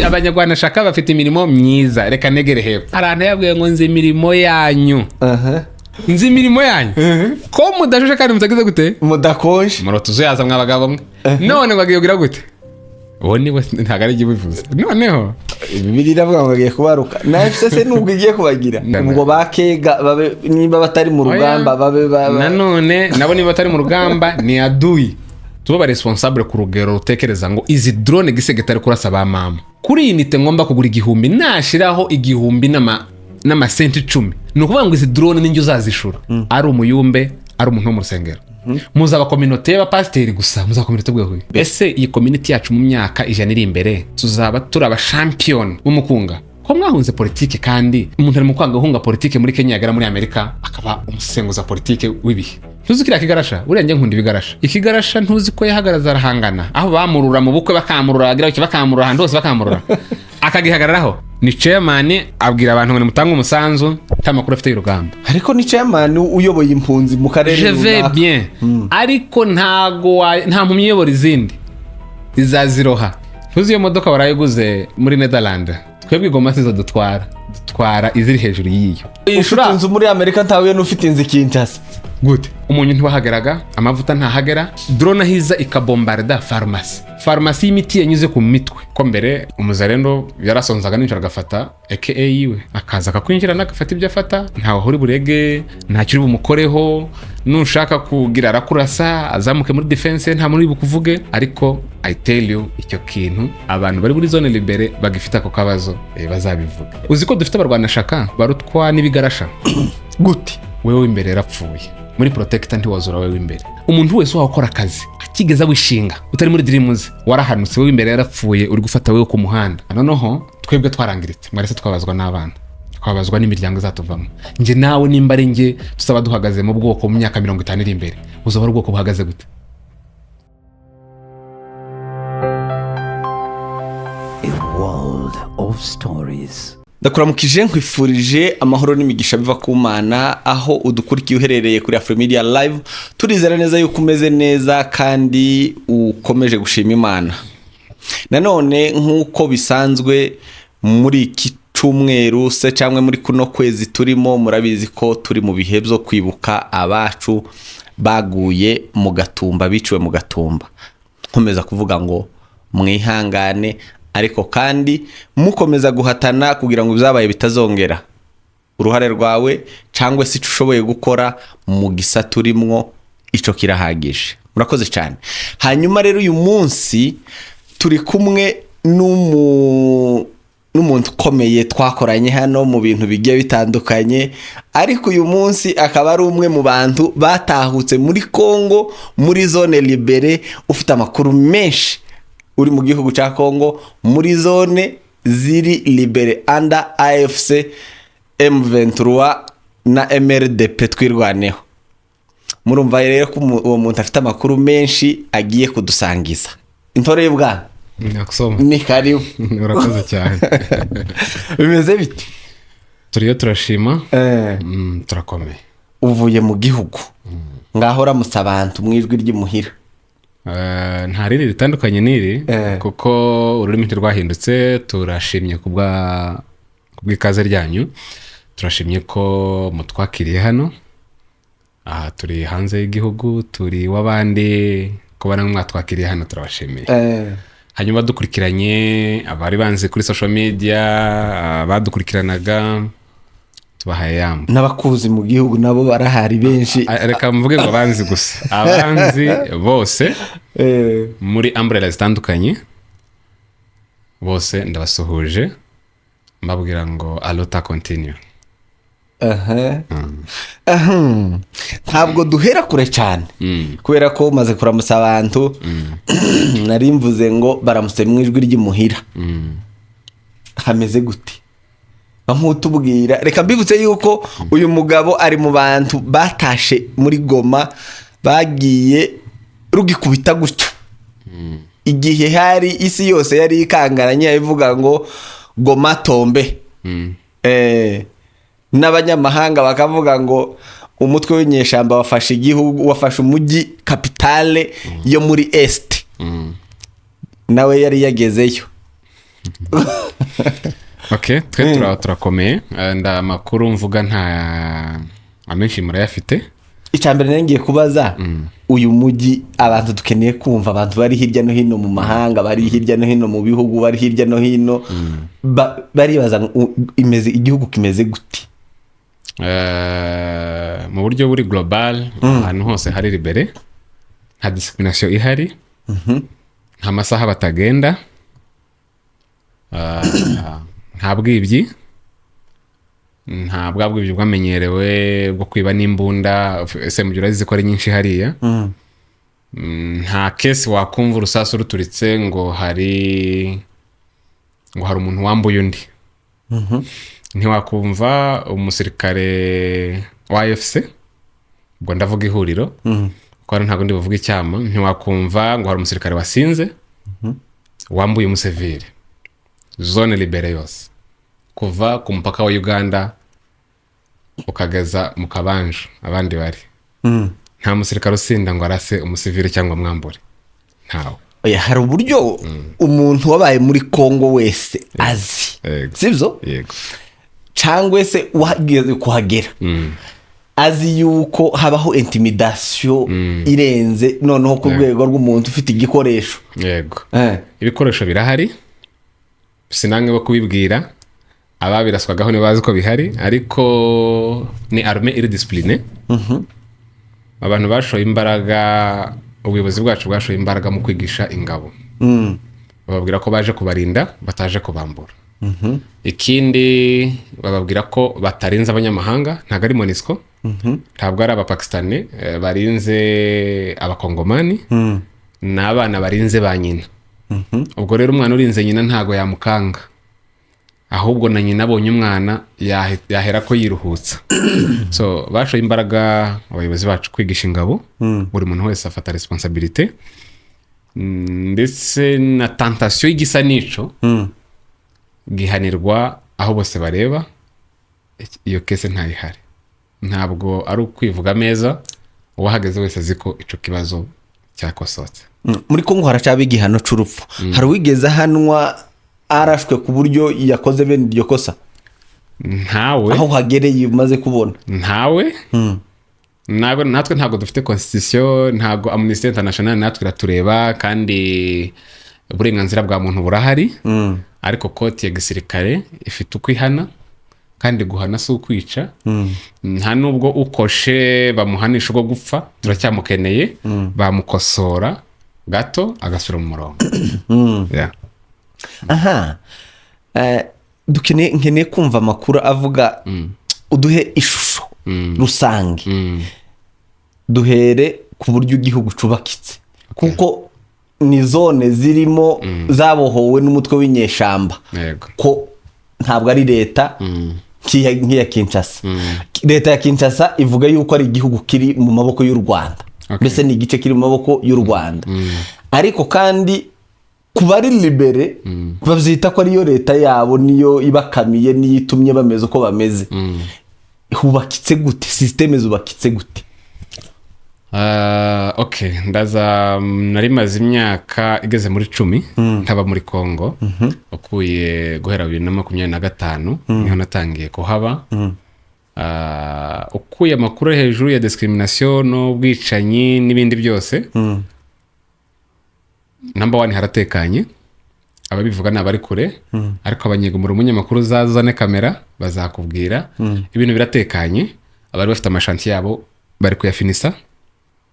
Abanyarwanda shaka bafite imirimo myiza. Reka negere hepfo. Hari ahantu yabwiye ngo nzi imirimo yanyu, nzi imirimo yanyu, ko mudashushe kandi mutagize gute? Mudakonje. Murotuzuyaza mwa bagabo mwe. None ngo agiye kugira gute? Uwo niwe, ntabwo ari ubivuze noneho. Bibiliya iravuga ngo agiye kubaruka nawe se nubwo igiye kubagira ubwo bakega babe niba batari mu rugamba babe Nanone nabo niba batari mu rugamba ni aduyi. Tuba responsable ku rugero rutekereza ngo izi drone gisege ari kurasa ba mama kuri iyi nite, ngomba kugura 1000, nashiraho 1000 n'amasenti 10, ni ukuvuga ngo izi drone ninjye uzazishura, ari umuyumbe, ari umuntu wo mu rusengero. Muzaba communauté y'abapasiteri gusa, muzaba communauté bwehuye. Ese iyi community yacu mu myaka 100 iri imbere tuzaba turi abashampiyoni b'umukunga ko mwahunze politike? Kandi umuntu ari mu kwanga guhunga politike muri Kenya, yagera muri Amerika akaba umusenguza politike w'ibihe. Ntuzi kiriya kigarasha? Buriya njye nkunda ibigarasha. Ikigarasha ntuzi ko yahagaraza arahangana, aho bamurura mu bukwe bakamurura, bagira bati bakamurura, ahantu hose bakamurura, akagihagararaho. Ni chairman, abwira abantu ngo nimutange umusanzu, nta makuru afite y'urugamba. Ariko ni chairman uyoboye impunzi mu karere Je vais runaka. bien, ariko ntago nta mpumyi iyobora izindi izaziroha. Ntuzi iyo modoka warayiguze muri Netherland? Twebwe igoma sizo dutwara, dutwara iziri hejuru y'iyo. Ufite inzu muri Amerika ntahuye n'ufite inzu i Kinshasa. Gute? Umunyu ntiwahageraga, amavuta ntahagera. Drone ahiza ikabombarda farumasi, farumasi y'imiti yanyuze ku mitwe. Ko mbere umuzarendo yarasonzaga nijoro agafata aka yiwe, akaza akakwinjirana, agafata ibyo afata, ntawe ahuri burege, ntacyo uri bumukoreho. Nushaka kugira arakurasa, azamuke muri defense, nta muntu uri bukuvuge. Ariko I tell you, icyo kintu abantu bari muri zone libérée bagifite ako kabazo, bazabivuga. Uzi ko dufite abarwanashaka barutwa n'ibigarasha? Gute? Wewe w'imbere yarapfuye muri protector, ntiwazura wewe w'imbere. Umuntu wese wakora akazi akigeza wishinga utari muri dreams warahanutse. Wewe imbere yarapfuye, uri gufata wewe ku muhanda. Noneho twebwe twarangiritse, mwarese twabazwa n'abana, twabazwa n'imiryango izatuvamo. Njye nawe, nimba ari njye, tuzaba duhagaze mu bwoko mu myaka 50 iri imbere, buzaba ari ubwoko buhagaze gute? A world of stories. Ndakuramukije, nkwifurije amahoro n'imigisha biva ku Mana aho udukurikiye uherereye kuri Afromedia Live. Turizera neza yuko umeze neza kandi ukomeje gushima Imana. Nanone nk'uko bisanzwe muri iki cyumweru se cyangwa muri kuno kwezi turimo, murabizi ko turi mu bihe byo kwibuka abacu baguye mu Gatumba, biciwe mu Gatumba. Nkomeza kuvuga ngo mwihangane, ariko kandi mukomeza guhatana kugira ngo ibyabaye bitazongera. Uruhare rwawe cyangwa se icyo ushoboye gukora mu gisata urimwo, icyo kirahagije. Murakoze cyane. Hanyuma rero uyu munsi turi kumwe n'umuntu ukomeye twakoranye hano mu bintu bigiye bitandukanye, ariko uyu munsi akaba ari umwe mu bantu batahutse muri Congo, muri zone libérée, ufite amakuru menshi, uri mu gihugu cya Congo muri zone ziri libérée under AFC M23 na MRDP Twirwaneho. Murumva rero ko uwo muntu afite amakuru menshi agiye kudusangiza. Intore y'ubwana, Nakusoma. ni karibu. Urakoze cyane. Bimeze bite? Turiyo turashima. Turakomeye. Uvuye mu gihugu, ngaho uramutse abantu mu ijwi ry'imuhira. Nta rindi ritandukanye n'iri, kuko ururimi ntirwahindutse. Turashimye kubw'ikaze ryanyu, turashimye ko mutwakiriye hano. Aha turi hanze y'igihugu, turi iw'abandi, kuba namwe mwatwakiriye hano turabashimiye. Hanyuma dukurikiranye abari banzi kuri social media, abadukurikiranaga, tubahaye yamba. N'abakuzi mu gihugu nabo barahari benshi. Reka mvuge ngo abanzi gusa, abanzi bose muri umbrella zitandukanye bose ndabasuhuje, mbabwira ngo alota continue. Aha. Ahem. Ntabwo duhera kure cyane kubera ko umaze kuramutsa abantu. Nari mvuze ngo baramutse mu ijwi ry'imuhira. Hameze gute? Nk'utubwira. Reka mbibutse yuko uyu mugabo ari mu bantu batashe muri Goma, bagiye rugikubita gutyo, igihe hari isi yose yari ikangaranye ivuga ngo Goma tombe, n'abanyamahanga bakavuga ngo umutwe w'inyeshyamba wafashe igihugu, wafashe umujyi capitale yo muri Est. Nawe yari yagezeyo. Ok, twe turakomeye. Nda amakuru mvuga nta amenshi murayafite. Icya mbere nari ngiye kubaza, uyu mujyi abantu dukeneye kumva, abantu bari hirya no hino mu mahanga, bari hirya no hino mu bihugu, bari hirya no hino, baribaza ngo imeze, igihugu kimeze gute? Mu buryo buri global, ahantu hose hari libéré, nta discrimination ihari, nta masaha batagenda, nta bwibyi, nta bwa bwibyi bwamenyerewe bwo kwiba n'imbunda. Ese mu urazizi ko ari nyinshi hariya? Nta case wakumva urusasu ruturitse ngo hari umuntu wambuye undi. Ntiwakumva umusirikare wa AFC, ubwo ndavuga ihuriro kuko hano ntabwo ndi buvuge icyama, ntiwakumva ngo hari umusirikare wasinze wambuye umusivili. Zone libérée yose kuva ku mupaka wa Uganda ukageza mu Kabanju abandi bari, nta musirikare usinda ngo arase umusivili cyangwa amwambure, ntawe. Oya, hari uburyo umuntu wabaye muri Kongo wese azi, sibyo? Yego. Cyangwa se wageze kuhagera azi yuko habaho intimidation irenze noneho ku rwego rw'umuntu ufite igikoresho. Yego. Ibikoresho birahari, sinange bo kubibwira, ababiraswagaho ntibazi ko bihari, ariko ni armée iri disciplinée. Abantu bashoye imbaraga, ubuyobozi bwacu bwashoye imbaraga mu kwigisha ingabo, bababwira ko baje kubarinda, bataje kubambura. Ikindi, bababwira ko batarinze abanyamahanga, ntabwo ari MONUSCO, ntabwo ari Abapakistani barinze Abakongomani, ni abana barinze ba nyina. Ubwo rero umwana urinze nyina ntabwo yamukanga, ahubwo na nyina abonye umwana yahera ko yiruhutsa. So bashoye imbaraga abayobozi bacu kwigisha ingabo, buri muntu wese afata responsabilité, ndetse na tentation y'igisa n'ico gihanirwa aho bose bareba. Iyo case ntayihari, ntabwo ari ukwivuga ameza, uwahageze wese azi ko ico kibazo cyakosotse. Muri Kongo haracaba igihano c'urupfu. Hari uwigeze ahanwa arashwe ku buryo yakoze bene iryo kosa? Ntawe. Aho hagereye umaze kubona? Ntawe. Ntabwo, natwe ntabwo dufite constitution, ntabwo Amnesty International natwe iratureba, kandi uburenganzira bwa muntu burahari, ariko court ya gisirikare ifite uko ihana, kandi guhana si ukwica. Nta nubwo ukoshe bamuhanisha ubwo gupfa, turacyamukeneye, bamukosora gato agasubira mu murongo. Yeah. Aha, dukeneye, nkeneye kumva amakuru avuga, uduhe ishusho rusange. Duhere ku buryo igihugu cubakitse, kuko ni zone zirimo zabohowe n'umutwe w'inyeshamba, ko ntabwo ari leta nk'iya Kinshasa. Leta ya Kinshasa ivuga yuko ari igihugu kiri mu maboko y'u Rwanda, mbese ni igice kiri mu maboko y'u Rwanda, ariko kandi ku bari libérés babyita ko ariyo leta yabo, niyo ibakamiye, niyo itumye bameze uko bameze. Hubakitse gute? Système zubakitse gute? Ah, ok, ndaza. Nari maze imyaka igeze muri 10 ntaba muri Congo, ukuye guhera 2025 niho natangiye kuhaba. Ukuye amakuru hejuru ya discrimination n'ubwicanyi n'ibindi byose, number one, haratekanye. Ababivuga ni abari kure, ariko abanyegumura, umunyamakuru uzazane kamera bazakubwira, ibintu biratekanye. Abari bafite ama chantier yabo bari kuyafinisa,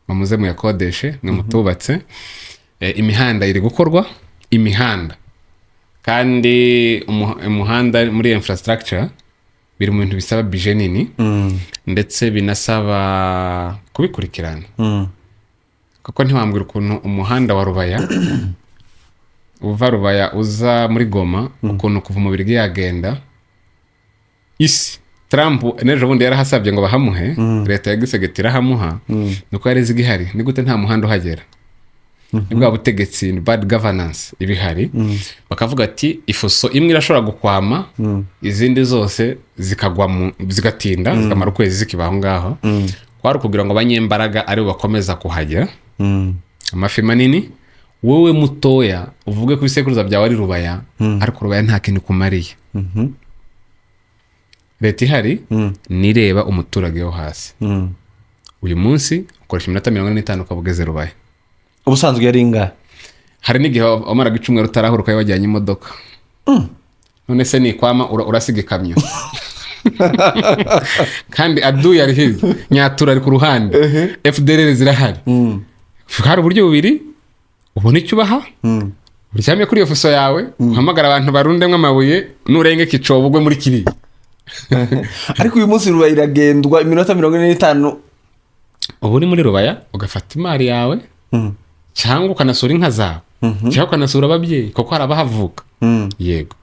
bamuze muyakodeshe mwe mutubatse. Imihanda iri gukorwa, imihanda kandi umuhanda muri infrastructure biri mu bintu bisaba budget nini, ndetse binasaba kubikurikirana, kuko ntiwambwira ukuntu umuhanda wa Rubaya, uva Rubaya uza muri Goma, ukuntu kuva umubiri yagenda isi. Trump n'ejo bundi yarahasabye ngo bahamuhe, leta ya Tshisekedi irahamuha, nuko yari izi igihari. Ni gute nta muhanda uhagera? Ni bwa butegetsi, ni bad governance ibihari. Bakavuga ati ifuso imwe irashobora gukwama, izindi zose zikagwa mu zigatinda, zikamara ukwezi zikiba aho ngaho. Kwari ukugira ngo abanyembaraga aribo bakomeza kuhajya, amafi manini. Wowe mutoya uvuge ko ibisekuruza byawe ari Rubaya, ariko Rubaya nta kintu ikumariye. Leta ihari nireba umuturage wo hasi. Uyu munsi ukoresha iminota 45 ukaba ugeze Rubaya. Ubusanzwe yari ingahe? Hari n'igihe wamaraga icyumweru utarahura, ukaba wajyanye imodoka. None se nikwama urasiga ikamyo, kandi aduyi ari hirya, Nyatura ari ku ruhande, FDLR zirahari. Hari uburyo bubiri ubona icyo ubaha: uryamye kuri iyo fuso yawe, uhamagara abantu barundemo amabuye, nurenga ikicobo ugwe muri kiriya. Ariko uyu munsi Rubaya iragendwa iminota 45. Ubu uri muri Rubaya, ugafata imari yawe, cyangwa ukanasura inka zawe, cyangwa ukanasura ababyeyi, kuko hari abahavuka, yego.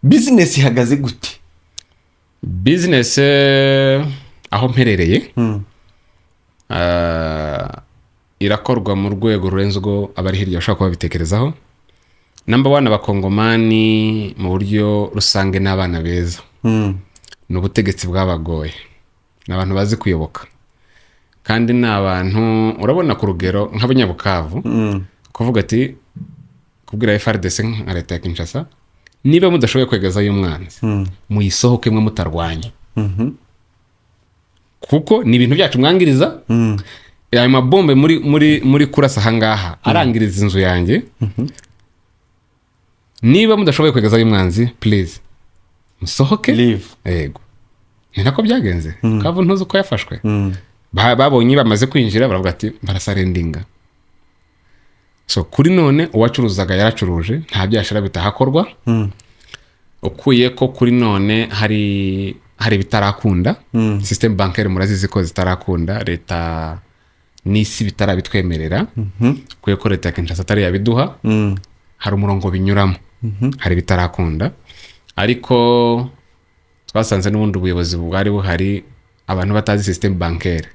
Bizinesi ihagaze gute? Bizinesi aho mperereye irakorwa mu rwego rurenze urwo abari hirya bashobora kuba babitekerezaho. Number one, Abakongomani mu buryo rusange ni abana beza. Ni ubutegetsi bwabagoye, ni abantu bazi kuyoboka, kandi ni abantu urabona ku rugero nk'Abanyabukavu kuvuga ati, kubwira FARDC nka leta ya Kinshasa: "Niba mudashoboye kwegezayo umwanzi, muyisohoke mwe mutarwanya, kuko ni ibintu byacu mwangiriza. Ayo mabombe muri kurasa ahangaha arangiriza inzu yanjye. Niba mudashoboye kwegezayo umwanzi, please musohoke." Leave. Yego, ni nako byagenze. Kavu ntuzi uko yafashwe. Babonye bamaze kwinjira, baravuga ati barasurrenderinga. So kuri none uwacuruzaga yaracuruje, nta byashara bitahakorwa. Ukuye ko kuri none hari ibitarakunda, système bancaire murazizi ko zitarakunda, leta n'isi bitarabitwemerera. Ukuye ko leta ya Kinshasa atari yabiduha, hari umurongo binyuramo, hari ibitarakunda. Ariko twasanze n'ubundi ubuyobozi bwari buhari, abantu batazi système bancaire.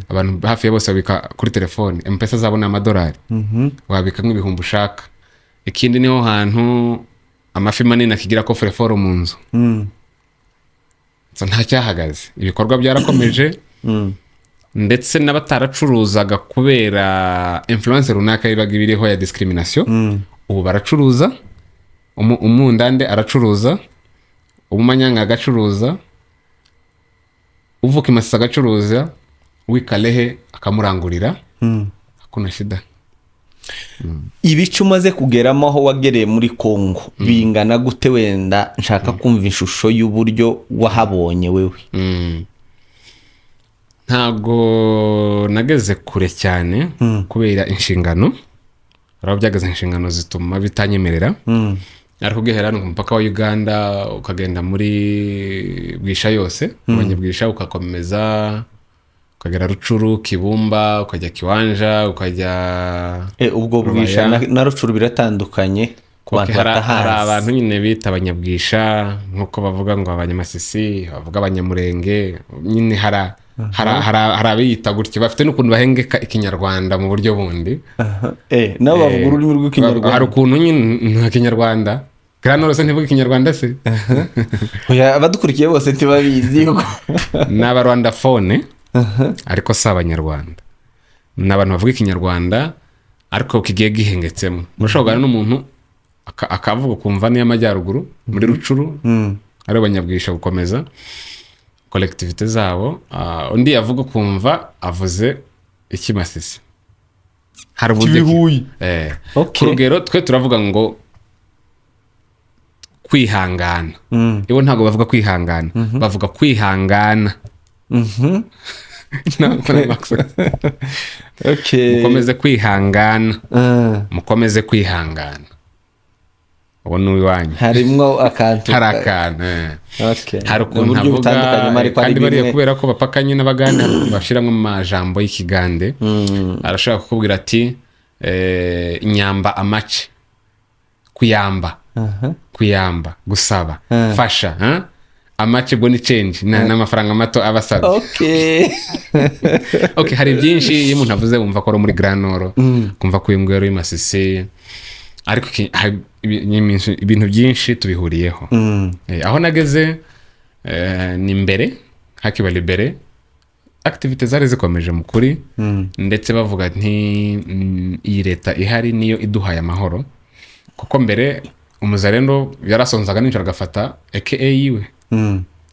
Abantu hafi ya bose babika kuri telefone, M-Pesa zabo ni amadolari, wabika nk'ibihumbi ushaka. Ikindi, niho hantu amafi manini akigira coffre-fort mu nzu. So, nta cyahagaze, ibikorwa byarakomeje, ndetse n'abataracuruzaga kubera influence runaka ibaga ibiriho ya discrimination, ubu baracuruza. Umundande aracuruza, umumanyanga agacuruza, uvuka i Masisi agacuruza, uw'i Kalehe akamurangurira, hakuna shida. Ibice umaze kugeramo, aho wagereye muri Kongo, bingana gute? Wenda nshaka kumva ishusho y'uburyo wahabonye wewe. Ntabwo nageze kure cyane kubera inshingano. Hari aho byageze inshingano zituma bitanyemerera, ariko ugihera hano ku mupaka wa Uganda, ukagenda muri Bwisha yose, Abanyabwisha, ugakomeza ukagera Rucuru, Kibumba, ukajya Kiwanja, ukajya Ubwo Bwisha Rubaya. na Rucuru biratandukanye ku bantu Okay, hari batahazi. abantu nyine bita Abanyabwisha, nk'uko bavuga ngo Abanyamasisi, bavuga Abanyamurenge nyine. Hari abiyita gutyo, bafite n'ukuntu bahengeka Ikinyarwanda mu buryo bundi. Nabo bavuga ururimi Hari rw'Ikinyarwanda. ukuntu nyine nta Kinyarwanda. Grand Nord se ntivuga Ikinyarwanda se? Oya, abadukurikiye bose ntibabizi. Ni Abarwandophone, ariko si Abanyarwanda. Ni abantu bavuga Ikinyarwanda ariko kigiye gihengetsemo. Murashobora kuganira n'umuntu akavuga ukumva n'iy'amajyaruguru muri Rucuru, ari Abanyabwisha, gukomeza collectivité zabo. Undi yavuga ukumva avuze Ikimasisi. Hari uburyo ki- Kibihuye. Ku rugero, twe turavuga ngo kwihangana, ibo ntabwo bavuga kwihangana, bavuga kwihangana. Ntabwo. Mukomeze kwihangana. Mukomeze kwihangana, uwo ni uwiwanyu. Harimwo akantu. Hari akantu. Hari Ni ukuntu uburyo avuga butandukanye, ariko ari kandi bariya bimwe. kubera ko bapakanye n'Abagande, hari ukuntu bashyiramo amajambo y'Ikigande. Arashobora kukubwira ati inyamba amace, kuyamba, kuyamba, gusaba, fasha, ha? Amace ubwo ni change n'amafaranga mato aba asabye. Okay, hari byinshi iyo umuntu avuze wumva ko ari muri Grand Nord, kumva ko uyu nguyu ari Masisi, ariko hari ibintu byinshi tubihuriyeho. Aho nageze ni mbere hakiba libéré. Activité zari zikomeje mu kuri, ndetse bavuga nti iyi leta ihari niyo iduhaye amahoro, kuko mbere umuzalendo yarasonzaga nijoro agafata eke yiwe,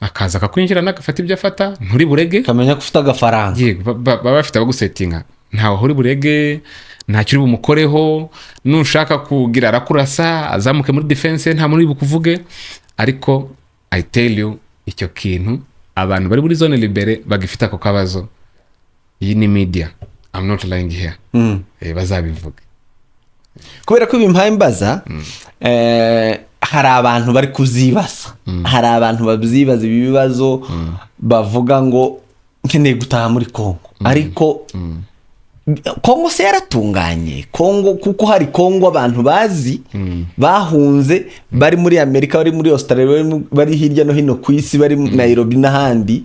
akaza akakwinjirana, agafata ibyo afata, nturi burege. Kamenya ko ufite agafaranga. Yego, baba bafite abagusetinga, ntawe uri burege, ntacyo uri bumukoreho. Nushaka kugira arakurasa, azamuke muri defense, nta muntu uri bukuvuge. Ariko I tell you, icyo kintu abantu bari muri zone libérée bagifite ako kabazo, iyi ni media, I'm not lying here. Bazabivuge. Kubera ko ibimpaye mbaza, hari abantu bari kuzibaza, hari abantu babyibaza ibi bibazo, bavuga ngo nkeneye gutaha muri Kongo, ariko Kongo se yaratunganye? Kongo, kuko hari Kongo abantu bazi bahunze, bari muri Amerika, bari muri Australia, bari hirya no hino ku isi, bari Nairobi n'ahandi,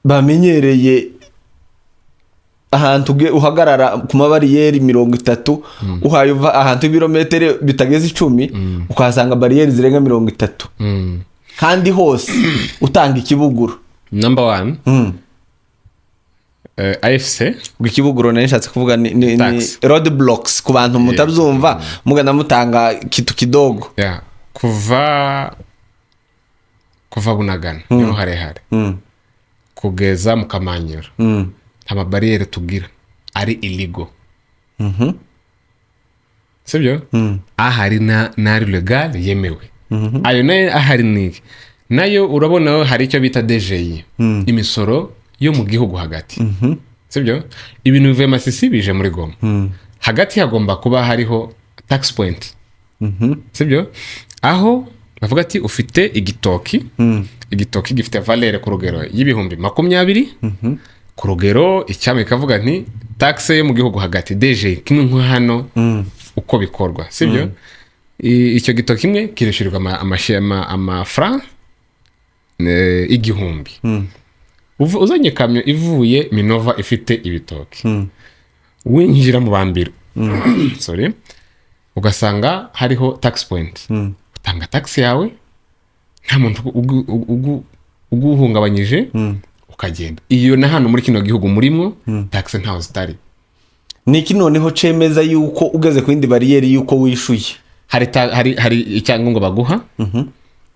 bamenyereye ahantu uhagarara ku mabariyeri 30, uhaye uva ahantu ibirometero bitageze 10, ukahasanga bariyeri zirenga 30, kandi hose utanga ikibuguro. Number one, AFC. Ubwo ikibuguro nari nshatse kuvuga ni Tax. road blocks, ku bantu mutabyumva, mugana mutanga kitu kidogo. Yeah. Kuva Bunagana, niho harehare, kugeza mu Kamanyura, nta mabariyeri tugira ari illegal, sibyo? Ahari n'ari legal, yemewe, ayo nayo ahari ni nayo. Urabona hari icyo bita DGI, imisoro yo mu gihugu hagati, sibyo? Ibintu bivuye Masisi bije muri Goma, hagati hagomba kuba hariho tax point, sibyo? Aho bavuga ati ufite igitoki, igitoki gifite valeur ku rugero y'20,000 ku rugero, icyama ikavuga nti taxe yo mu gihugu hagati, DG, kimwe nko hano uko bikorwa, sibyo? Icyo gitoki kimwe kirishyurirwa amafran 1000. Uzanye kamyo ivuye Minova ifite ibitoki, winjira mu Bambiro, sorry, ugasanga hariho tax point, utanga tax yawe, nta muntu uguhungabanyije, ukagenda. Iyo na hano muri kino gihugu murimo tax ntaho zitari. Ni iki noneho cemeza yuko ugeze ku yindi bariyeri yuko wishuye? Hari icyangombwa baguha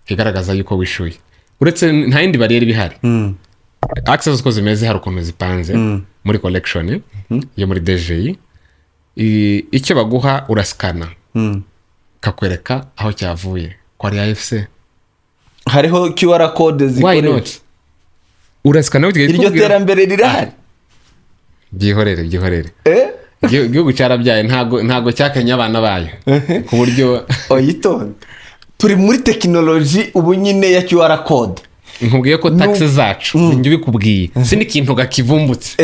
kigaragaza yuko wishyuye. Uretse nta yindi bariyeri iba ihari. Access uko zimeze, hari ukuntu zipanze muri collection yo muri DGI. Icyo baguha urasikana, kakwereka aho cyavuye, ko ari AFC. Hariho QR code Why zikoresha? not? Urasikana. Iryo terambere rirahari? Byihorere, byihorere. Eh? Igihugu cyarabyaye, ntago cyakenye abana bayo ku buryo. Oyitonde, turi muri tekinoloji ubu nyine ya QR code. Nkubwiye ko taxe zacu, njye ubikubwiye, si n'ikintu gakivumbutse.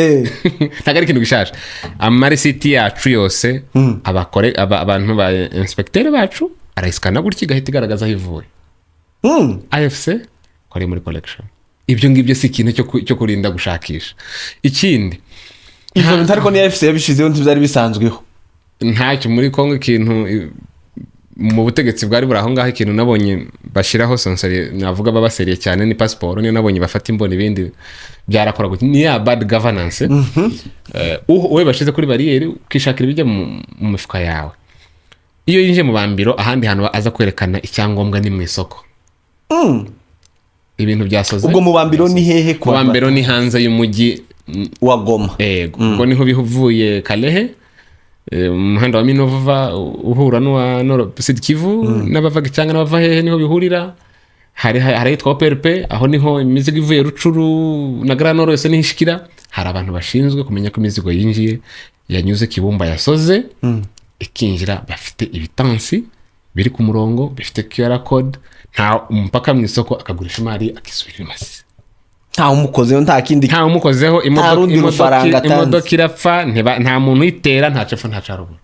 Ntabwo ari ikintu gishaje. Amarisiti yacu yose, abakore abantu ba inspecteur bacu arayisikana gutya, igahita igaragaza aho ivuye. AFC ko ari muri collection. Ibyo ngibyo si ikintu cyo kurinda gushakisha ikindi. Ibyo bintu ariko ni AFC yabishizeho, ntibyari bisanzweho. Ntacyo muri Kongo, ikintu mu butegetsi bwari buri aho ngaho, ikintu nabonye bashyiraho sensori, navuga baba sérieux cyane, ni pasiporo. Niyo nabonye bafata imboni, ibindi byarakora gutya, ni ya bad governance. Wowe bashyize kuri bariyeri, ukishakira ibijya mu mifuka yawe. Iyo yinjiye mu Bambiro, ahandi hantu aza kwerekana icyangombwa ni mu isoko, ibintu byasoze. Ubwo mu Bambiro ni hehe ku Mu bantu? Bambiro ni hanze y'umujyi. Wa Goma? Ego, ubwo niho bivuye Kalehe, umuhanda wa Minova uhura n'uwa Nord Sud Kivu, n'abavaga cyangwa n'abava hehe niho bihurira. Hari ahitwa OPRP, aho niho imizigo ivuye Rucuru na Grand Nord yose niho ishikira. Hari abantu bashinzwe kumenya ko imizigo yinjiye, yanyuze Kibumba, yasoze, ikinjira. Bafite ibitansi biri ku murongo, bifite QR code, nta umupaka mu isoko, akagurisha imari, akisubirira i Masisi. Ntawe umukozeho, nta kindi. Ntawe umukozeho. Nta rundi rufaranga atanze. Imodoka irapfa, nta muntu uyitera, nta cepfo, nta caruguru.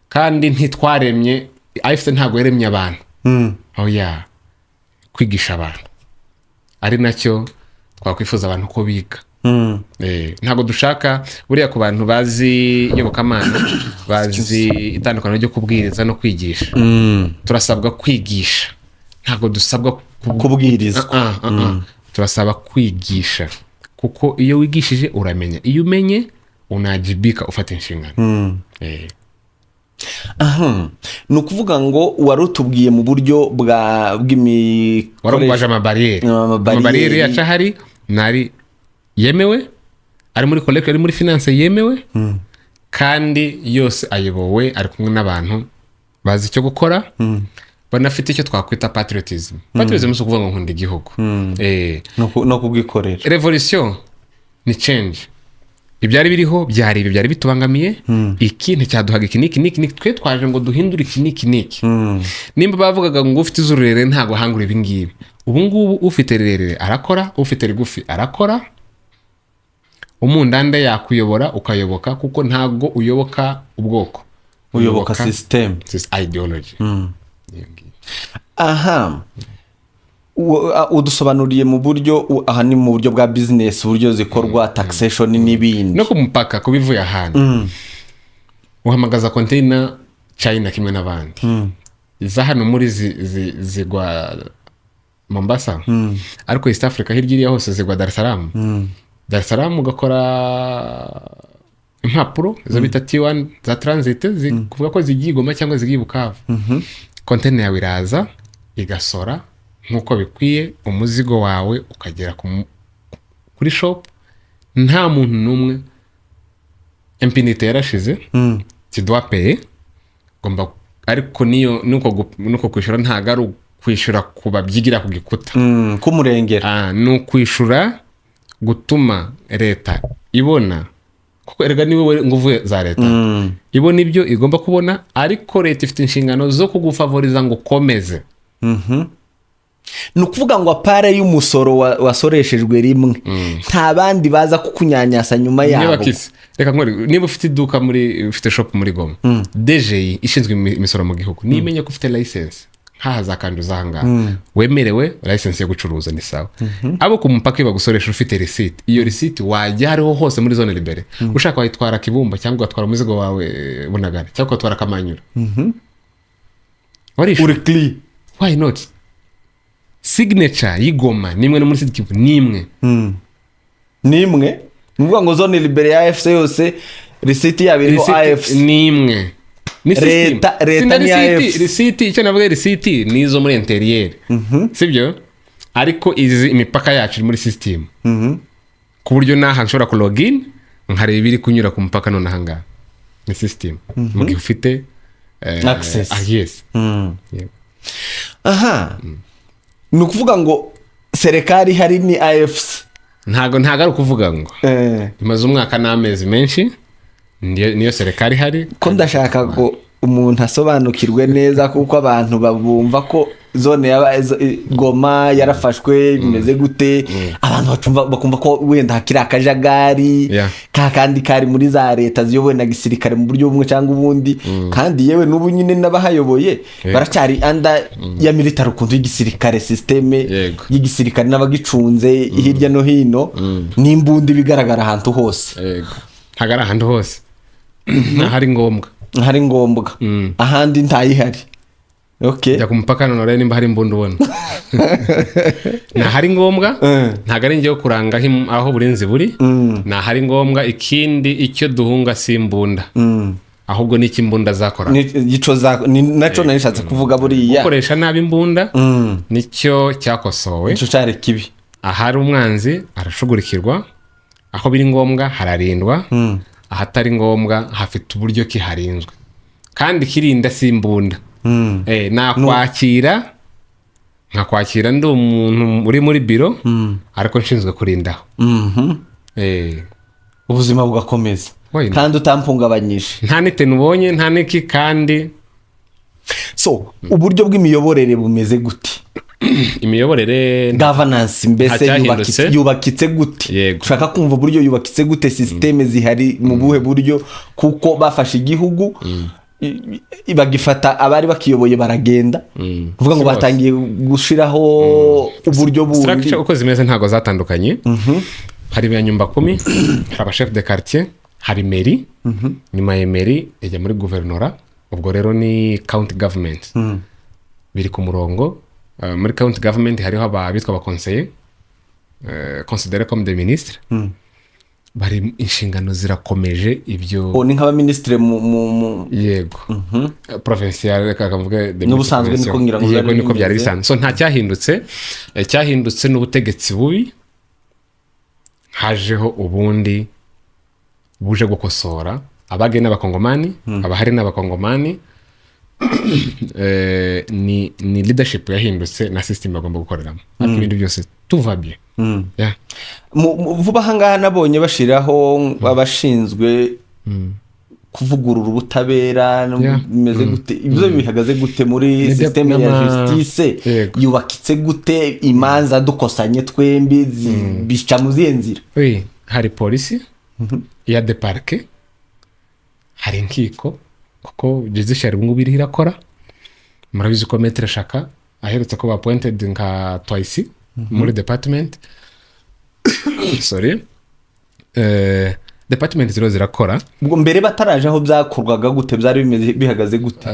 Kandi ntitwaremye AFC, ntabwo yaremye abantu. Oya, kwigisha abantu ari nacyo twakwifuza, abantu ko biga. Ntabwo dushaka buriya ku bantu bazi iyobokamana, bazi itandukaniro ryo kubwiriza no kwigisha. Turasabwa kwigisha, ntabwo dusabwa kubwirizwa. Ah, ah, ah. Turasaba kwigisha. Kuko iyo wigishije uramenya, iyo umenye unajibika, ufata inshingano. Aha. Ni ukuvuga ngo wari utubwiye mu buryo bwa bw'imikorere. Waramubaje amabariyeri. Amabariyeri. Amabariyeri yacu ahari nari yemewe, ari muri collecte, ari muri finance yemewe, kandi yose ayobowe, ari kumwe n'abantu bazi icyo gukora, banafite icyo twakwita patriotism. Patriotism si ukuvuga ngo nkunda igihugu. No kubwikorera. Revolution ni change. Ibyari biriho byari ibi, byari bitubangamiye, iki nticyaduhaga, iki n'iki n'iki n'iki. Twe twaje ngo duhindure iki n'iki n'iki. Nimba bavugaga ngo ufite izuru rirerire ntabwo ahangura ibi ngibi, ubu ngubu ufite rirerire arakora, ufite rigufi arakora. Umundanda yakuyobora ukayoboka, kuko ntabwo uyoboka ubwoko. Uyoboka system. This ideology. Iyo ngiyo. Aha udusobanuriye mu buryo aha ni mu buryo bwa business, uburyo zikorwa, taxation n'ibindi. No ku mupaka, kuba ivuye ahantu uhamagaza container China kimwe n'abandi, iza hano muri zigwa Mombasa, ariko East Africa hirya iriya hose zigwa Dar es Salaam. Dar es Salaam ugakora impapuro izo bita T1 za transit, kuvuga ko zigiye i Goma cyangwa zigiye i Bukavu. Container yawe iraza igasora nk'uko bikwiye, umuzigo wawe ukagera kuri shop nta muntu n'umwe. Impunité yarashize. Tu dois payer, ugomba, ariko niyo nuko kwishyura ntabwo ari ukwishyura ku babyigira ku gikuta. K'umurengera. Ah, ni ukwishyura gutuma leta ibona, kuko erega ni wowe nguvu za leta, ibona ibyo igomba kubona, ariko leta ifite inshingano zo kugufavoriza ngo ukomeze. Ni ukuvuga ngo à part y'umusoro wasoreshejwe rimwe, nta bandi baza kukunyanyasa nyuma Niba yabo. kisi reka nkore, niba ufite iduka muri, ufite shop muri Goma, DGI ishinzwe imisoro mu gihugu nimenya ko ufite license nkaha za kanduza ahangaha wemerewe license yo gucuruza, ni sawa. Abo ku mupaka iyo bagusoresha ufite receipt, iyo receipt wajya hariho hose muri zone libérée ushaka, wayitwara Kibumba cyangwa ugatwara umuzigo wawe Bunagana cyangwa ugatwara Kamanyura, warishyura. Uri clear. Why not? Signature y'Igoma nimwe, no muri Sud Kivu nimwe. Ni imwe, ni ukuvuga ngo zone libérée ya AFC yose risiti yabo iriho. Receipt AFC. ni imwe, ni system. Leta Sina ni risiti. AFC. Risiti, icyo navuga, risiti ni izo muri intérieur, sibyo? Ariko izi imipaka yacu iri muri system, ku buryo n'aha nshobora ku login nkareba ibiri kunyura ku mupaka. None aha ngaha ni system mu gihe ufite Access. Ah, yes. Yego. Aha ni ukuvuga ngo serikali ihari ni AFC. Ntago ari ukuvuga ngo imaze umwaka n'amezi menshi, niyo serikali ihari. Ko ndashaka ngo umuntu asobanukirwe neza, kuko abantu babumva ko zone yaba Goma yarafashwe bimeze gute, abantu bakumva ko wenda hakiri akajagari ka kandi kari muri za leta ziyobowe na gisirikare mu buryo bumwe cyangwa ubundi. Kandi yewe n'ubu nyine n'abahayoboye baracyari under ya military, ukuntu y'igisirikare, système y'igisirikare n'abagicunze hirya no hino n'imbunda ibigaragara ahantu hose. Yego, ntabwo ari ahantu hose, ntahari ngombwa. Hari ngombwa, ahandi ntayihari, okay. Jya ku mupaka none urebe nimba hari imbunda ubona. Ntahari ngombwa. Ntabwo ari njyewe kuranga aho uburinzi buri. Ntahari ngombwa. Ikindi, icyo duhunga si imbunda, ahubwo ni icyo imbunda zakora. Naco nari nishatse kuvuga buriya. Gukoresha nabi imbunda nicyo cyakosowe. Nico cari kibi. Ahari umwanzi arashugurikirwa, aho biri ngombwa hararindwa, ahatari ngombwa hafite uburyo kiharinzwe, kandi kirinda si imbunda. Nakwakira nkakwakira ndi umuntu uri muri biro, ariko nshinzwe kurindaho. Ubuzima bugakomeza. Why not? Kandi utampungabanyije. Nta n'iteni ubonye, nta n'iki kandi. So uburyo bw'imiyoborere bumeze gute? Imiyoborere Governance mbese. Ntacyahindutse. Yubakitse gute? Yego. Ushaka kumva uburyo yubakitse gute, système zihari mu buhe buryo, kuko bafashe igihugu bagifata, abari bakiyoboye baragenda, kuvuga ngo Si bose. batangiye gushiraho uburyo bundi. Structure uko zimeze ntabwo zatandukanye. Hari ba nyumba kumi, hari aba chef de quartier, hari mairie, nyuma ya mairie ijya muri guverinora, ubwo rero ni county government, biri ku murongo. Muri county government hariho abitwa abakonseye. considérés comme des ministres, bari inshingano zirakomeje ibyo. Oh, ni nk'abaminisitiri mu Yego, provincial, reka kavuge des N'ubusanzwe ministres. Niko ngira ngo Yego, byari niko byari bimeze. bisanzwe. So nta cyahindutse. Cyahindutse n'ubutegetsi bubi hajeho ubundi buje gukosora abage n'abakongomani, abahari n'abakongomani. Ni leadership yahindutse na system bagomba gukoreramo, ariko ibindi byose tout va bien. Yeah. Vuba aha ngaha nabonye bashyiraho abashinzwe kuvugurura ubutabera no bimeze gute? Ibyo bihagaze gute muri Ni système ya justice? Yego. Yubakitse gute? Imanza dukosanye twembi bica mu zihe nzira? Oui, hari polisi ya de parquet, hari inkiko, kuko judiciary ubu ngubu iriho irakora. Murabizi ko Maître Shaka aherutse kuba appointed nka twice muri department, sorry, department ziriho zirakora. Ubwo mbere bataraje aho byakorwaga gute? Byari bimeze, bihagaze gute?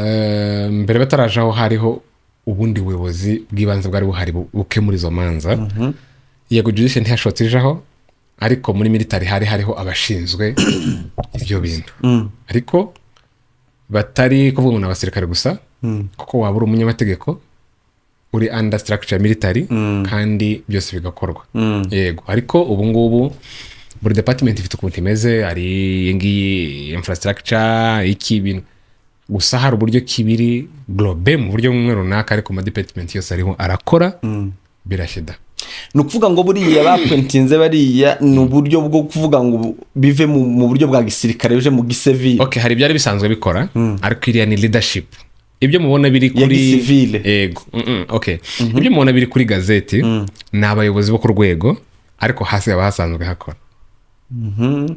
Mbere bataraje aho hariho ubundi buyobozi bw'ibanze bwari buhari bukemura izo manza. Yego, judiciary ntiyashotse ijaho, ariko muri military hari hariho abashinzwe ibyo bintu, ariko batari kuvuga ngo ni abasirikare gusa, kuko waba uri umunyamategeko uri under structure ya military kandi byose bigakorwa. Yego, ariko ubu ngubu buri department ifite ukuntu imeze. Hari iyi ngiyi infrastructure, iki, ibintu gusa hari uburyo kibiri globe mu buryo bumwe runaka, ariko ama department yose ariho arakora birashyida. Ni ukuvuga ngo buriya bappointinze bariya ni uburyo bwo kuvuga ngo bive mu buryo bwa gisirikare bije mu gisivili? Okay, hari ibyari bisanzwe bikora, ariko iriya ni leadership. Ibyo mubona biri Ya kuri gisivile. Yego, okay, ibyo mubona biri kuri gazeti ni abayobozi bo ku rwego, ariko hasi haba hasanzwe hakora.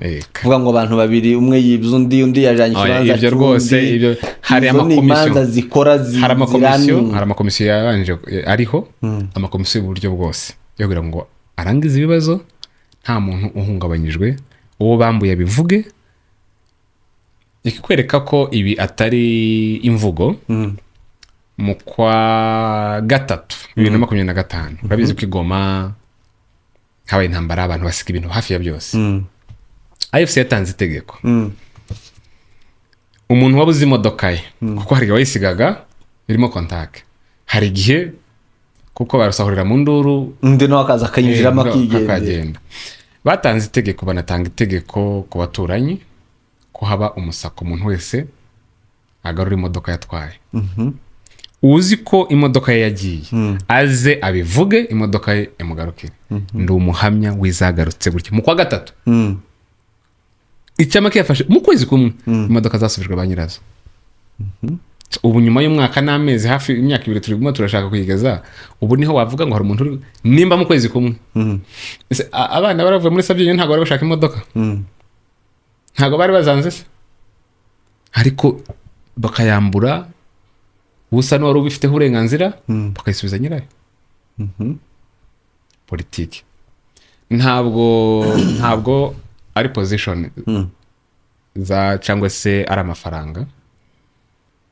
Yego. Kuvuga ngo abantu babiri, umwe yibye undi, undi yajanye Oya, ikibanza ibyo rwose, cy'undi. ibyo hari Izo ni amakomisiyo. imanza zikora Hari amakomisiyo, zirani. hari amakomisiyo yabanje, ariho amakomisiyo y'uburyo bwose yo kugira ngo arangize ibibazo nta muntu uhungabanyijwe, uwo bambuye abivuge. Ikikwereka ko ibi atari imvugo, mu kwa gatatu 2025, urabizi ko i Goma habaye intambara, abantu basiga ibintu hafi ya byose. AFC yatanze itegeko: umuntu wabuze imodoka ye, kuko hari igihe wayisigaga irimo contact, hari igihe kuko barusahurira mu nduru, undi nawe akaza akayinjiramo akigendera. Akagenda. Batanze itegeko, banatanga itegeko ku baturanyi ko haba umusako, umuntu wese agarura imodoka yatwaye. Uzi ko imodoka ye yagiye aze abivuge, imodoka ye imugarukire. Ndi umuhamya w'izagarutse gutya mu kwa gatatu. Icyama kiyafashe mu kwezi kumwe, imodoka zasubijwe ba nyirazo. Ubu nyuma y'umwaka n'amezi hafi imyaka 2 turimo turashaka kuyigeza, ubu niho wavuga ngo hari umuntu uri nimba mu kwezi kumwe. Ese abana baravuye muri Sabyinyo ntabwo bari bashaka imodoka? Ntabwo bari bazanze se? Ariko bakayambura usa n'uwari ubifiteho uburenganzira, bakayisubiza nyirayo. Politiki ntabwo ari position za cyangwa se ari amafaranga,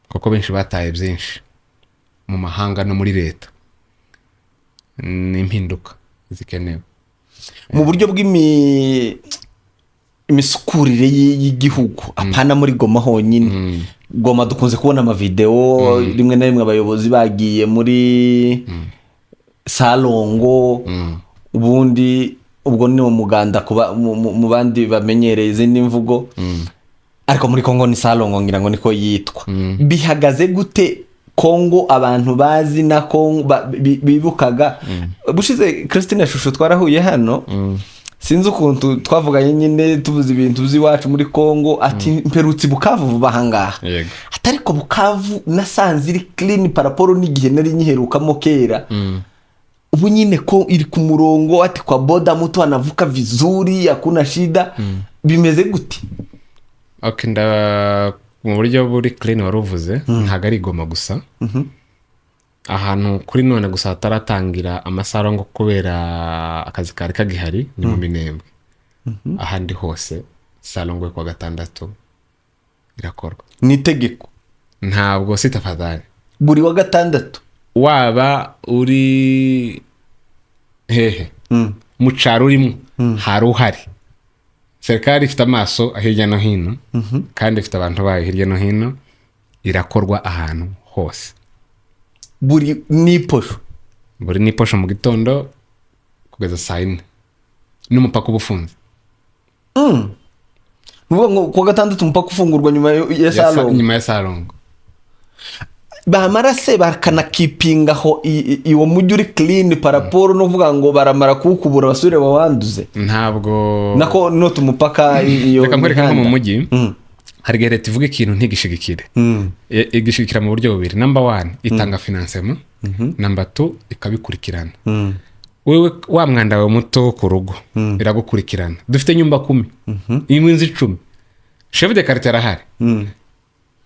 kuko benshi bataye byinshi mu mahanga no muri leta. Ni impinduka zikenewe. Mu buryo bw'imisukurire y'igihugu, apana muri Goma honyine. Goma dukunze kubona amavidewo rimwe na rimwe abayobozi bagiye muri salongo. Ubundi ubwo ni umuganda mu bandi bamenyereye izindi mvugo, ariko muri Kongo ni salongo, ngira ngo niko yitwa. Bihagaze gute Kongo abantu bazi na Kongo bibukaga bushize? Christine Shusho twarahuye hano, sinzi ukuntu twavuganye nyine, tuvuze ibintu by'iwacu muri Kongo, ati mperutse i Bukavu vuba ahangaha. Ati ariko Bukavu nasanze iri clean par rapport n'igihe nari nyiherukamo kera. Ubu nyine ko iri ku murongo, ati kwa boda mtu anavuka vizuri, hakuna shida. Bimeze gute? Okay, nda mu buryo buri clean wari uvuze, ntabwo ari Goma gusa. Ahantu kuri none gusa hataratangira amasarongo kubera akazi kari kagihari ni mu Minembwe. Ahandi hose salongo yo kuwa gatandatu irakorwa. Ni itegeko? Ntabwo si tafadhali. Buri wa gatandatu? Waba uri hehe. Mu cyaro urimo hari uhari. Serikali ifite amaso hirya no hino, kandi ifite abantu bayo hirya no hino. Irakorwa ahantu hose. Buri n'iposho? Buri n'iposho mu gitondo kugeza saa 4, n'umupaka uba ufunze. Ni ukuvuga ngo kuwa gatandatu umupaka ufungurwa nyuma ya salongo? Nyuma ya salongo. Bamara se bakanakipinga aho uwo mujyi uri clean par rapport no kuvuga ngo baramara kuwukubura basubire bawanduze? Ntabwo. Nako not umupaka, iyo Reka nkwereke nko mu mihanda. mujyi, hari igihe leta ivuga ikintu ntigishigikire. Igishigikira mu buryo bubiri: number one, itanga financement; number two, ikabikurikirana. Wewe wa mwanda wawe muto wo ku rugo iragukurikirana. Dufite nyumba kumi, imwe inzu 10, chef de quartier arahari.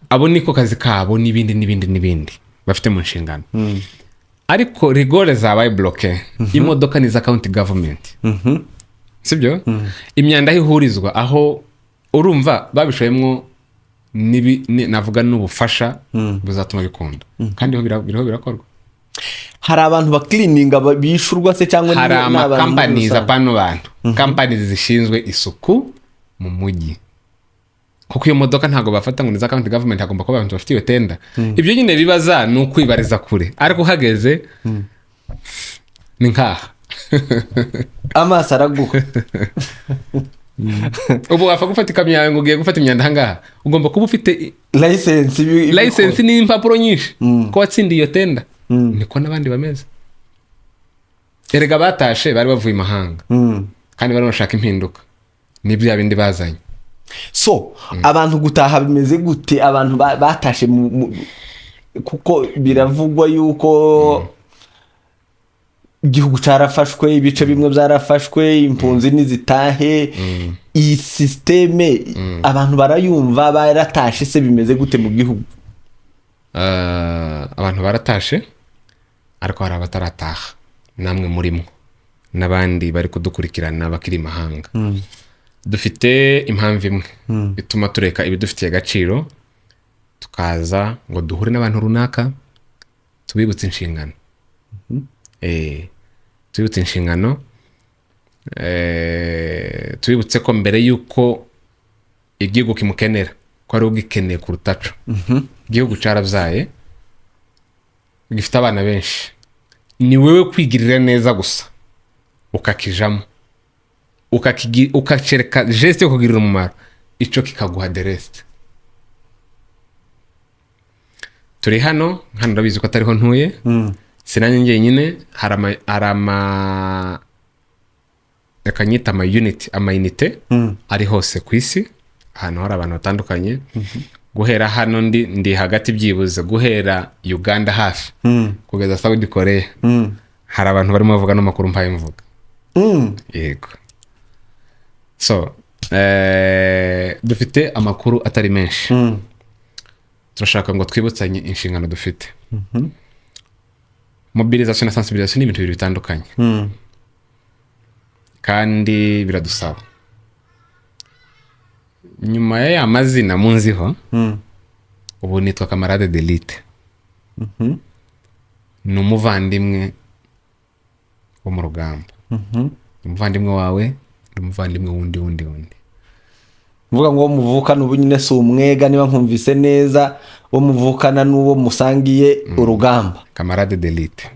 Abo niko kazi kabo, n'ibindi n'ibindi n'ibindi bafite mu nshingano. Ariko rigole zabaye bloqué, imodoka ni iza county government, sibyo? Imyanda aho ihurizwa, aho urumva babishoyemo navuga n'ubufasha buzatuma bikunda, kandi biriho birakorwa. Hari abantu bakilininga bishurwa se, cyangwa Hari ni abantu muri amakampanizi rusange? Apana, bantu companies zishinzwe isuku mu mujyi, kuko iyo modoka ntabwo bafata ngo ni za county government, hagomba kuba abantu bafite iyo tender. Ibyo nyine bibaza ni ukwibariza kure, ariko uhageze ni nkaha. Amaso araguha. Ubu wapfa gufata ikamyo yawe ngo ugiye gufata imyanda ahangaha? Ugomba kuba ufite license ibikora. License n'impapuro nyinshi ko watsindiye iyo tender. Niko n'abandi bameze. Erega batashe bari bavuye imahanga, kandi bari bashaka impinduka, ni bya bindi bazanye. So abantu gutaha bimeze gute? Abantu batashe kuko biravugwa yuko igihugu cyarafashwe, ibice bimwe byarafashwe, impunzi nizitahe. Iyi système abantu barayumva? Baratashe se? Bimeze gute mu gihugu? Abantu baratashe, ariko hari abatarataha, namwe murimo n'abandi bari kudukurikirana bakiri imahanga. Dufite impamvu imwe ituma tureka ibidufitiye agaciro tukaza ngo duhure n'abantu runaka, tubibutse inshingano. Tubibutse inshingano, tubibutse ko mbere y'uko igihugu kimukenera, ko ari ugikeneye kurutaco. Igihugu carabyaye, gifite abana benshi. Ni wewe kwigirira neza gusa ukakijamo, ukacereka geste yo kugirira umumaro, ico kikaguha the rest. Turi hano. Hano urabizi ko atariho ntuye, sinanjye njyenyine. Hari ama reka nyita ama unit, ama unité ari hose ku isi, ahantu hari abantu batandukanye. Guhera hano ndi hagati, byibuze guhera Uganda hafi kugeza Saudi Korea, hari abantu barimo bavuga n'amakuru mpaye mvuga. Yego. So dufite amakuru atari menshi. Turashaka ngo twibutsanye inshingano dufite. Mobilisation na sensibilisation ni ibintu bibiri bitandukanye, kandi biradusaba. Nyuma ya ya mazina munziho, ubu nitwa camarade d'élite, ni umuvandimwe wo mu rugamba, ni umuvandimwe wawe, ni umuvandimwe wundi wundi wundi. Mvuga ngo uwo muvukana ubu nyine si umwega, niba nkumvise neza, uwo muvukana n'uwo musangiye urugamba. Camarade d'élite.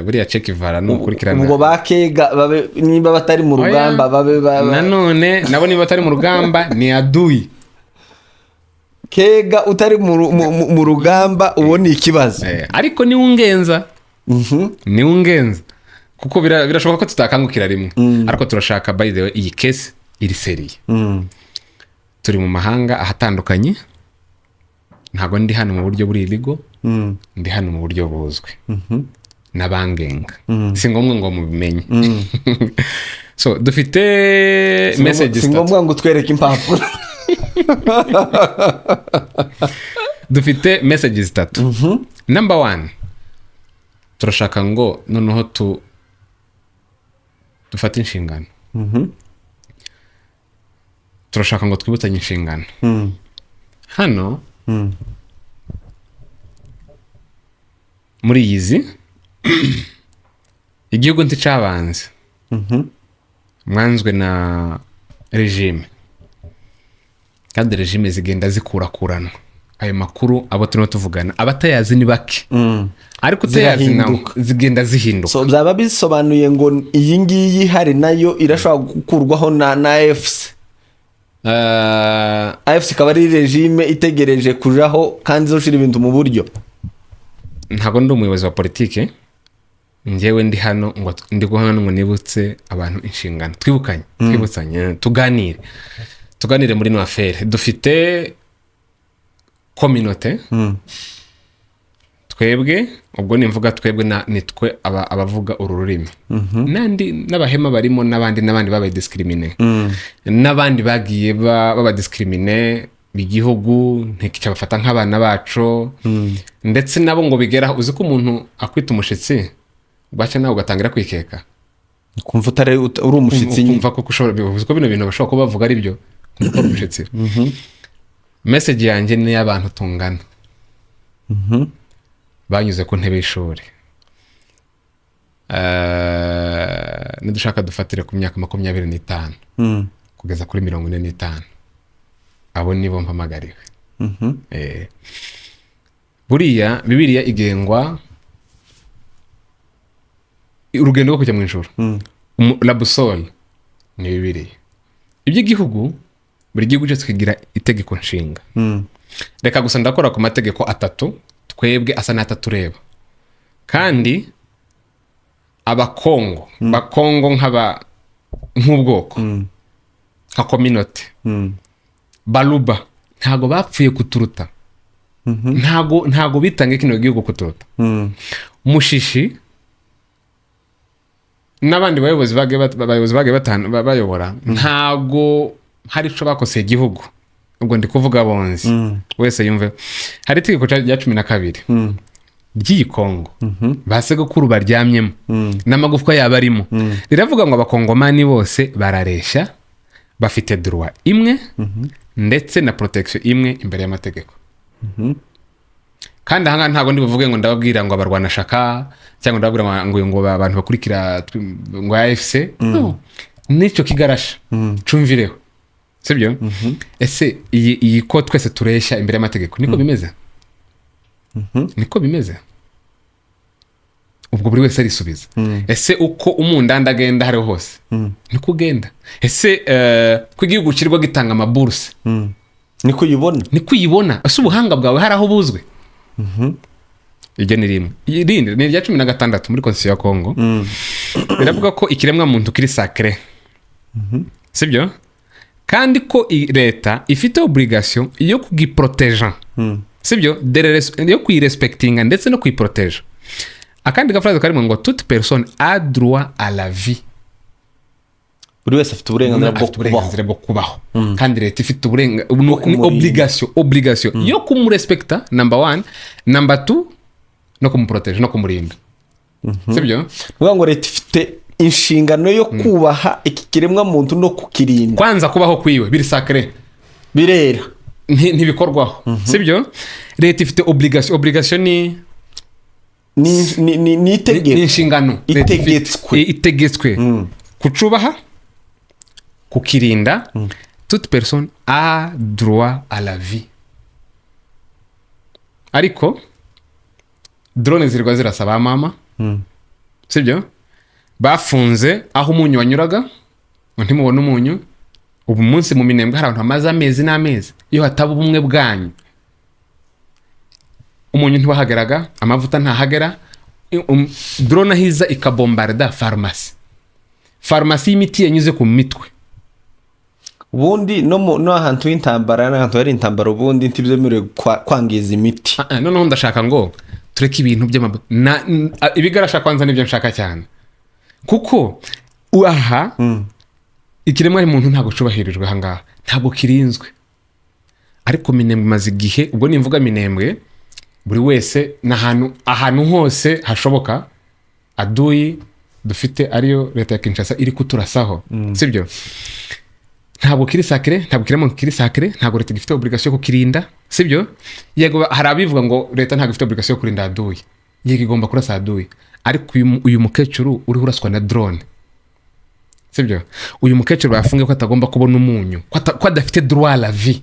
Buriya Che Guevara nukurikirana. Ubwo bakega babe niba batari mu rugamba babe Nanone nabo niba batari mu rugamba ni adui. Kega utari mu rugamba, uwo ni ikibazo. Ariko niwe ungenza, niwe ungenza, kuko birashoboka ko tutakangukira rimwe, ariko turashaka. By the way, iyi case iri sérieux. Turi mu mahanga ahatandukanye. Ntabwo ndi hano mu buryo buri illegal, ndi hano mu buryo buzwi n'abangenga. Si ngombwa ngo mubimenye. So dufite message Si zitatu. ngombwa ngo utwereke impapuro. Dufite message zitatu. Number one, turashaka ngo noneho tu dufate inshingano. Turashaka ngo twibutsanye inshingano. Hano muri iyi zi igihugu nticabanze. Mwanzwe na régime, kandi régime zigenda zikurakuranwa. Ayo makuru, abo turimo tuvugana, abatayazi ni bake, ariko utayazi nawe Zirahinduka. zigenda zihinduka. So byaba bisobanuye ngo iyi ngiyi hari nayo irashobora gukurwaho na AFC? AFC ikaba ari régime itegereje kujaho kandi izoshira ibintu mu buryo. Ntabwo ndi umuyobozi wa politike. Njyewe ndi hano ngo ndi hano ngo nibutse abantu inshingano, twibukanye, twibutsanye, tuganire muri ino affaire. Dufite communauté, twebwe, ubwo nimvuga twebwe ni twe abavuga uru rurimi, n'andi n'abahema barimo, n'abandi n'abandi babaye discriminés, n'abandi bagiye baba discriminés. Igihugu nticyabafata nk'abana bacu, ndetse nabo ngo bigeraho. Uzi ko umuntu akwita umushitsi, bwaca nawe ugatangira kwikeka. Kumva utari uri umushitsi nyine. Ukumva ko ushobora, uzi ko bino bintu bashobora kuba bavuga ari byo, kumva ko ari umushitsi. Message yanjye ni iy'abantu tungana banyuze ku ntebe y'ishuri. Nidushaka dufatire ku myaka 25 kugeza kuri 45, abo nibo mpamagariwe. Buriya Bibiliya igengwa urugendo rwo kujya mu ijuru. La boussole ni Bibiliya. Iby'igihugu, buri gihugu cyose kigira itegeko nshinga. Reka gusa ndakora ku mategeko atatu twebwe asa n'atatureba, kandi Abakongo, Bakongo nk'aba nk'ubwoko, nka communauté, Baluba ntago bapfuye kuturuta, ntago bitange kino gihugu kuturuta. Mushishi n'abandi bayobozi bagiye bayobora, ntago hari ico bakoseye igihugu. Ubwo ndi kuvuga bonzi wese yumve. Hari itegeko rya 12 ry'iyi Kongo ba segokuru baryamyemo n'amagufwa yabo arimo, riravuga ngo Abakongomani bose barareshya, bafite droit imwe ndetse na protection imwe imbere y'amategeko. Kandi ahangaha ntabwo ndi buvuge ngo ndababwira ngo abarwanashaka, cyangwa ndababwira ngo abantu bakurikira ngo AFC, no, n'icyo kigarasha cumvireho, sibyo? Ese iyi ko twese tureshya imbere y'amategeko, niko bimeze? Niko bimeze? Ubwo buri wese arisubiza. Ese uko umundanda agenda hariho hose niko ugenda? Ese ko igihugu kirirwa gitanga amaburuse, niko uyibona? Niko uyibona? Ese ubuhanga bwawe hari aho buzwi? Iryo ni rimwe. Irindi ni irya 16 muri Constitution ya Congo, biravuga ko ikiremwa muntu kiri sacré, sibyo? Kandi ko leta ifite obligation yo kugiproteja, sibyo? Yo kuyirespektinga ndetse no kuyiproteja. Akandi gaphrase karimo ngo toute personne a droit à la vie. Buri wese afite uburenganzira bwo Afite kubaho. uburenganzira bwo kubaho, kandi leta ifite uburenganzira, ni kumurinda. obligation yo kumurespekta, number one, number two no kumuproteja no kumurinda, sibyo? Ni ukuvuga ngo leta ifite inshingano yo kubaha iki kiremwa muntu no kukirinda. Kwanza kubaho kwiwe biri sacré. Birera. Ntibikorwaho, sibyo? Leta ifite obligation ni Ni ni itegeko. inshingano leta ifite. Itegetswe. Itegetswe kucubaha, kukirinda. Toute personne a droit à la vie, ariko drone zirirwa zirasa mama, sibyo? Bafunze aho umunyu wanyuraga ngo ntimubone umunyu. Ubu munsi mu Minembwe hari abantu bamaze amezi n'amezi. Iyo hataba ubumwe bwanyu, umunyu ntiwahageraga, amavuta ntahagera. Drone ahiza ikabombarda farumasi y'imiti yanyuze ku mitwe. Ubundi no ahantu h'intambara n'ahantu hari intambara, ubundi ntibyemerewe kwangiza imiti. Ah, ah, noneho ndashaka ngo tureke ibintu ibigarasha kwanza, nibyo nshaka cyane, kuko aha ikiremwa muntu ntabwo cyubahirijwe, ahangaha ntabwo kirinzwe. Ariko Minembwe imaze igihe, ubwo nimvuga Minembwe buri wese n'ahantu, ahantu hose hashoboka aduyi dufite ariyo leta ya Kinshasa iri kuturasaho, sibyo? Ntabwo kiri sacré, ntabwo kirimo kiri sacré, ntabwo leta ifite obligation yo kukirinda, sibyo? Yego, hari abivuga ngo leta ntabwo ifite obligation yo kurinda aduyi. Yego, igomba kurasa aduyi, ariko uyu mukecuru uriho uraswa na drone. Sibyo? Uyu mukecuru bafunge ko atagomba kubona umunyu, ko adafite droit à la vie.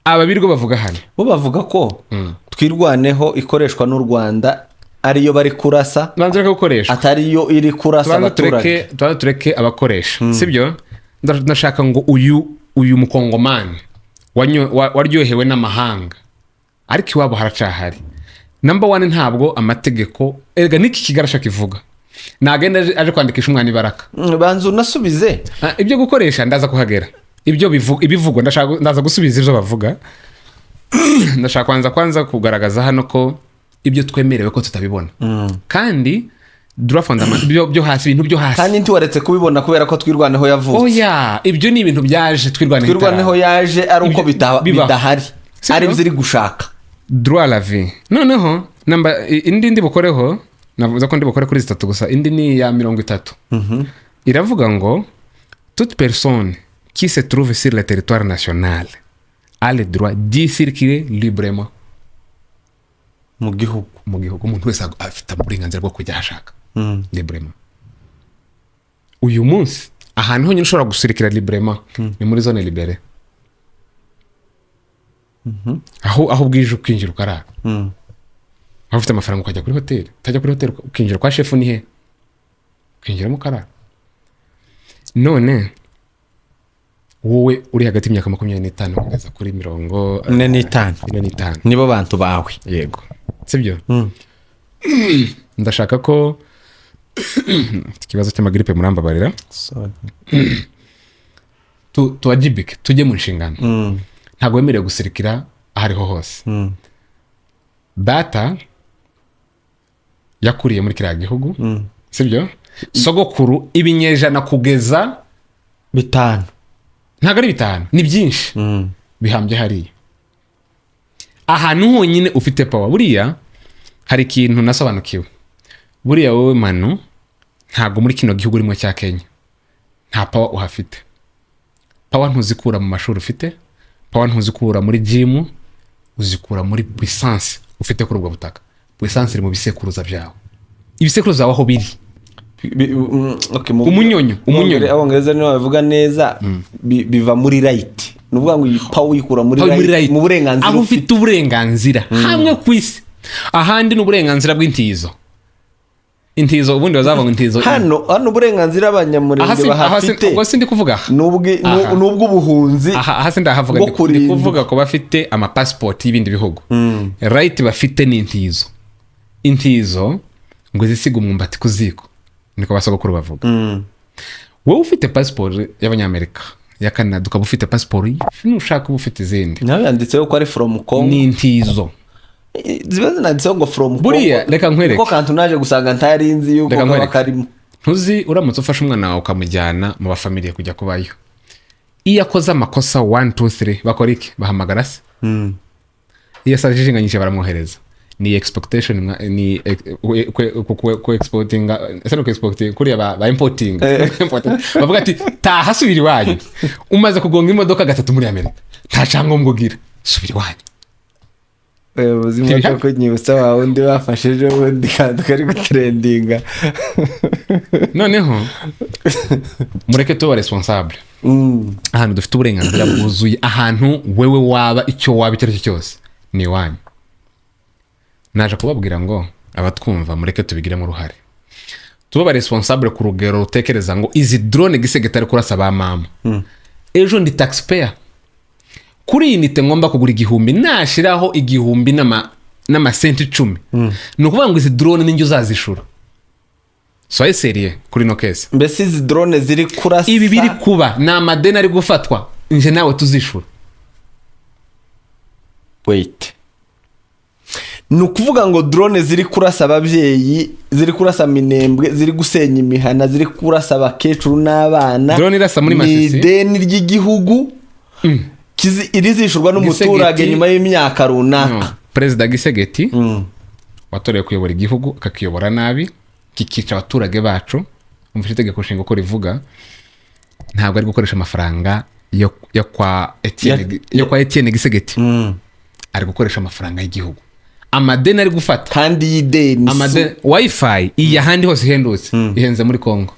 Aba birirwa bavuga hano. Bo bavuga ko Twirwaneho ikoreshwa n'u Rwanda ariyo bari kurasa, Banza ureke gukoresha. atariyo iri kurasa Tubanza abaturage. tureke, tubanza tureke abakoresha, sibyo? Ndashaka ngo uyu mukongomani waryohewe n'amahanga, ariko iwabo haracahari number one. Ntabwo amategeko erega n'iki kigarasha kivuga nagenda aje kwandikisha umwana ibaraka. Banza unasubize. Ah, ibyo gukoresha ndaza kuhagera. Ibyo ibivugwa ndashaka, ndaza gusubiza ibyo bavuga. Ndashaka kwanza kugaragaza hano ko ibyo twemerewe ko tutabibona, kandi droit fondamental byo hasi, ibintu byo hasi. Kandi ntiwaretse kubibona kubera ko Twirwaneho yavutse. Oya, ibyo ni ibintu byaje Twirwaneho. Twirwaneho yaje ari uko Bibaho. bidahari, Sibyo? ari byo iri gushaka. Droit à la vie. Noneho namba indi ndi bukoreho, navuze ko ndi bukore kuri zitatu gusa. Indi ni iya 30, iravuga ngo: "Toute personne qui se trouve sur le territoire national a le droit d'y circuler librement." Mu gihugu. Mu gihugu umuntu wese afite uburenganzira bwo kujya aho ashaka librement. Uyu munsi ahantu honyine ushobora gusirikira librement ni muri zone libérée, aho bwije ukinjira ukarara, aho ufite amafaranga ukajya kuri hoteli, utajya kuri hoteli ukinjira kwa shefu, ni he ukinjiramo ukarara. None wowe uri hagati y'imyaka 25 kugeza kuri mirongo 45. 45. Nibo bantu bawe. Yego, sibyo? Ndashaka ko, mfite ikibazo cy'amagiripe, murambabarira. Tuwajibike, tujye mu nshingano. Ntabwo wemerewe gusirikira aho ariho hose. Data yakuriye muri kiriya gihugu, sibyo? Sogokuru, ibinyejana kugeza 5. Ntabwo ari 5, ni byinshi bihambye hariya. Ahantu honyine ufite power, buriya hari ikintu nasobanukiwe. Buriya wowe Manu, ntabwo muri kino gihugu urimo cya Kenya nta power uhafite. Power ntuzikura mu mashuri ufite, power ntuzikura muri gym, uzikura muri puissance ufite kuri ubwo butaka. Puissance iri mu bisekuruza byawe, ibisekuruza byawe aho biri. Okay, Umunyonyo, umunyonyo. Abongereza nibo babivuga neza, biva muri right. Ni ukuvuga ngo iyi power uyikura muri Aho muri right, right. mu burenganzira Aho ufite. ufite uburenganzira hamwe ku isi, ahandi ni uburenganzira bw'intizo. Intizo, ubundi bazavuga ngo intizo. Hano uburenganzira abanyamurenge Aha si, bahafite ubwo si ndi kuvuga aha. ni Aha. ni ubw'ubuhunzi Aha si ndahavuga. bwo Ndi kurindwa. kuvuga ko bafite amapasipoti y'ibindi bihugu, right bafite ni intizo. Intizo ngo zisiga umwumbati ku ziko, niko basogokuru bavuga. Wowe ufite pasiporo y'Abanyamerika, ya Canada, ukaba ufite pasiporo, nushaka uba ufite izindi. Nawe yanditseho ko ari from Congo. Ni intizo. Ziba zinanditseho ngo from Congo. Buriya, reka nkwereke. Niko kantu naje gusanga ntari nzi yuko Reka kaba nkwereke. karimo. Ntuzi, uramutse ufashe umwana wawe ukamujyana mu bafamiliye kujya kubayo, iyo akoze amakosa 1 2 3, bakora iki? Bahamagara se. Iyo asajijinganyije baramwohereza. Ni expectation ni ku exportinga, ese no ku exporting kuriya ba importing. Bavuga ati: "Taha, subira iwanyu, umaze kugonga imodoka gatatu muri Amerika, nta cyangombwa ugira, subira iwanyu." Uzi imodoka, unyibutsa wa wundi bafashe ejo bundi, kandi kari gutrendinga. Noneho mureke tuba responsable. Ahantu dufite uburenganzira bwuzuye, ahantu wewe waba icyo waba icyo ari cyo cyose, ni iwanyu. Naje kubabwira ngo abatwumva, mureke tubigiremo uruhare, tuba ba responsable ku rugero rutekereza ngo izi drone Tshisekedi ari kurasa ba mama, ejo ndi taxpayer kuri iyi unité ngomba kugura 1000, nashiraho 1000 n'amasenti 10, ni ukuvuga ngo izi drone ninjye uzazishura. Soyez sérieux kuri ino case. Mbese izi drone ziri kurasa, Ibi biri kuba ni amadeni ari gufatwa, nje nawe tuzishura. Wait, ni ukuvuga ngo drone ziri kurasa ababyeyi, ziri kurasa Minembwe, ziri gusenya imihana, ziri kurasa abakecuru n'abana, Drone irasa muri ni Masisi. ideni ry'igihugu irizishurwa n'umuturage Tshisekedi- nyuma y'imyaka runaka. No. Perezida Tshisekedi watorewe kuyobora igihugu akakiyobora nabi, kikica abaturage bacu, umva itegeko nshinga uko rivuga, ntabwo ari gukoresha amafaranga yo kwa Etienne Tshisekedi, ari gukoresha amafaranga y'igihugu, amadeni ari gufata. Kandi y'ideni Amadeni, wifi iyi ahandi hose ihendutse, ihenze muri Congo.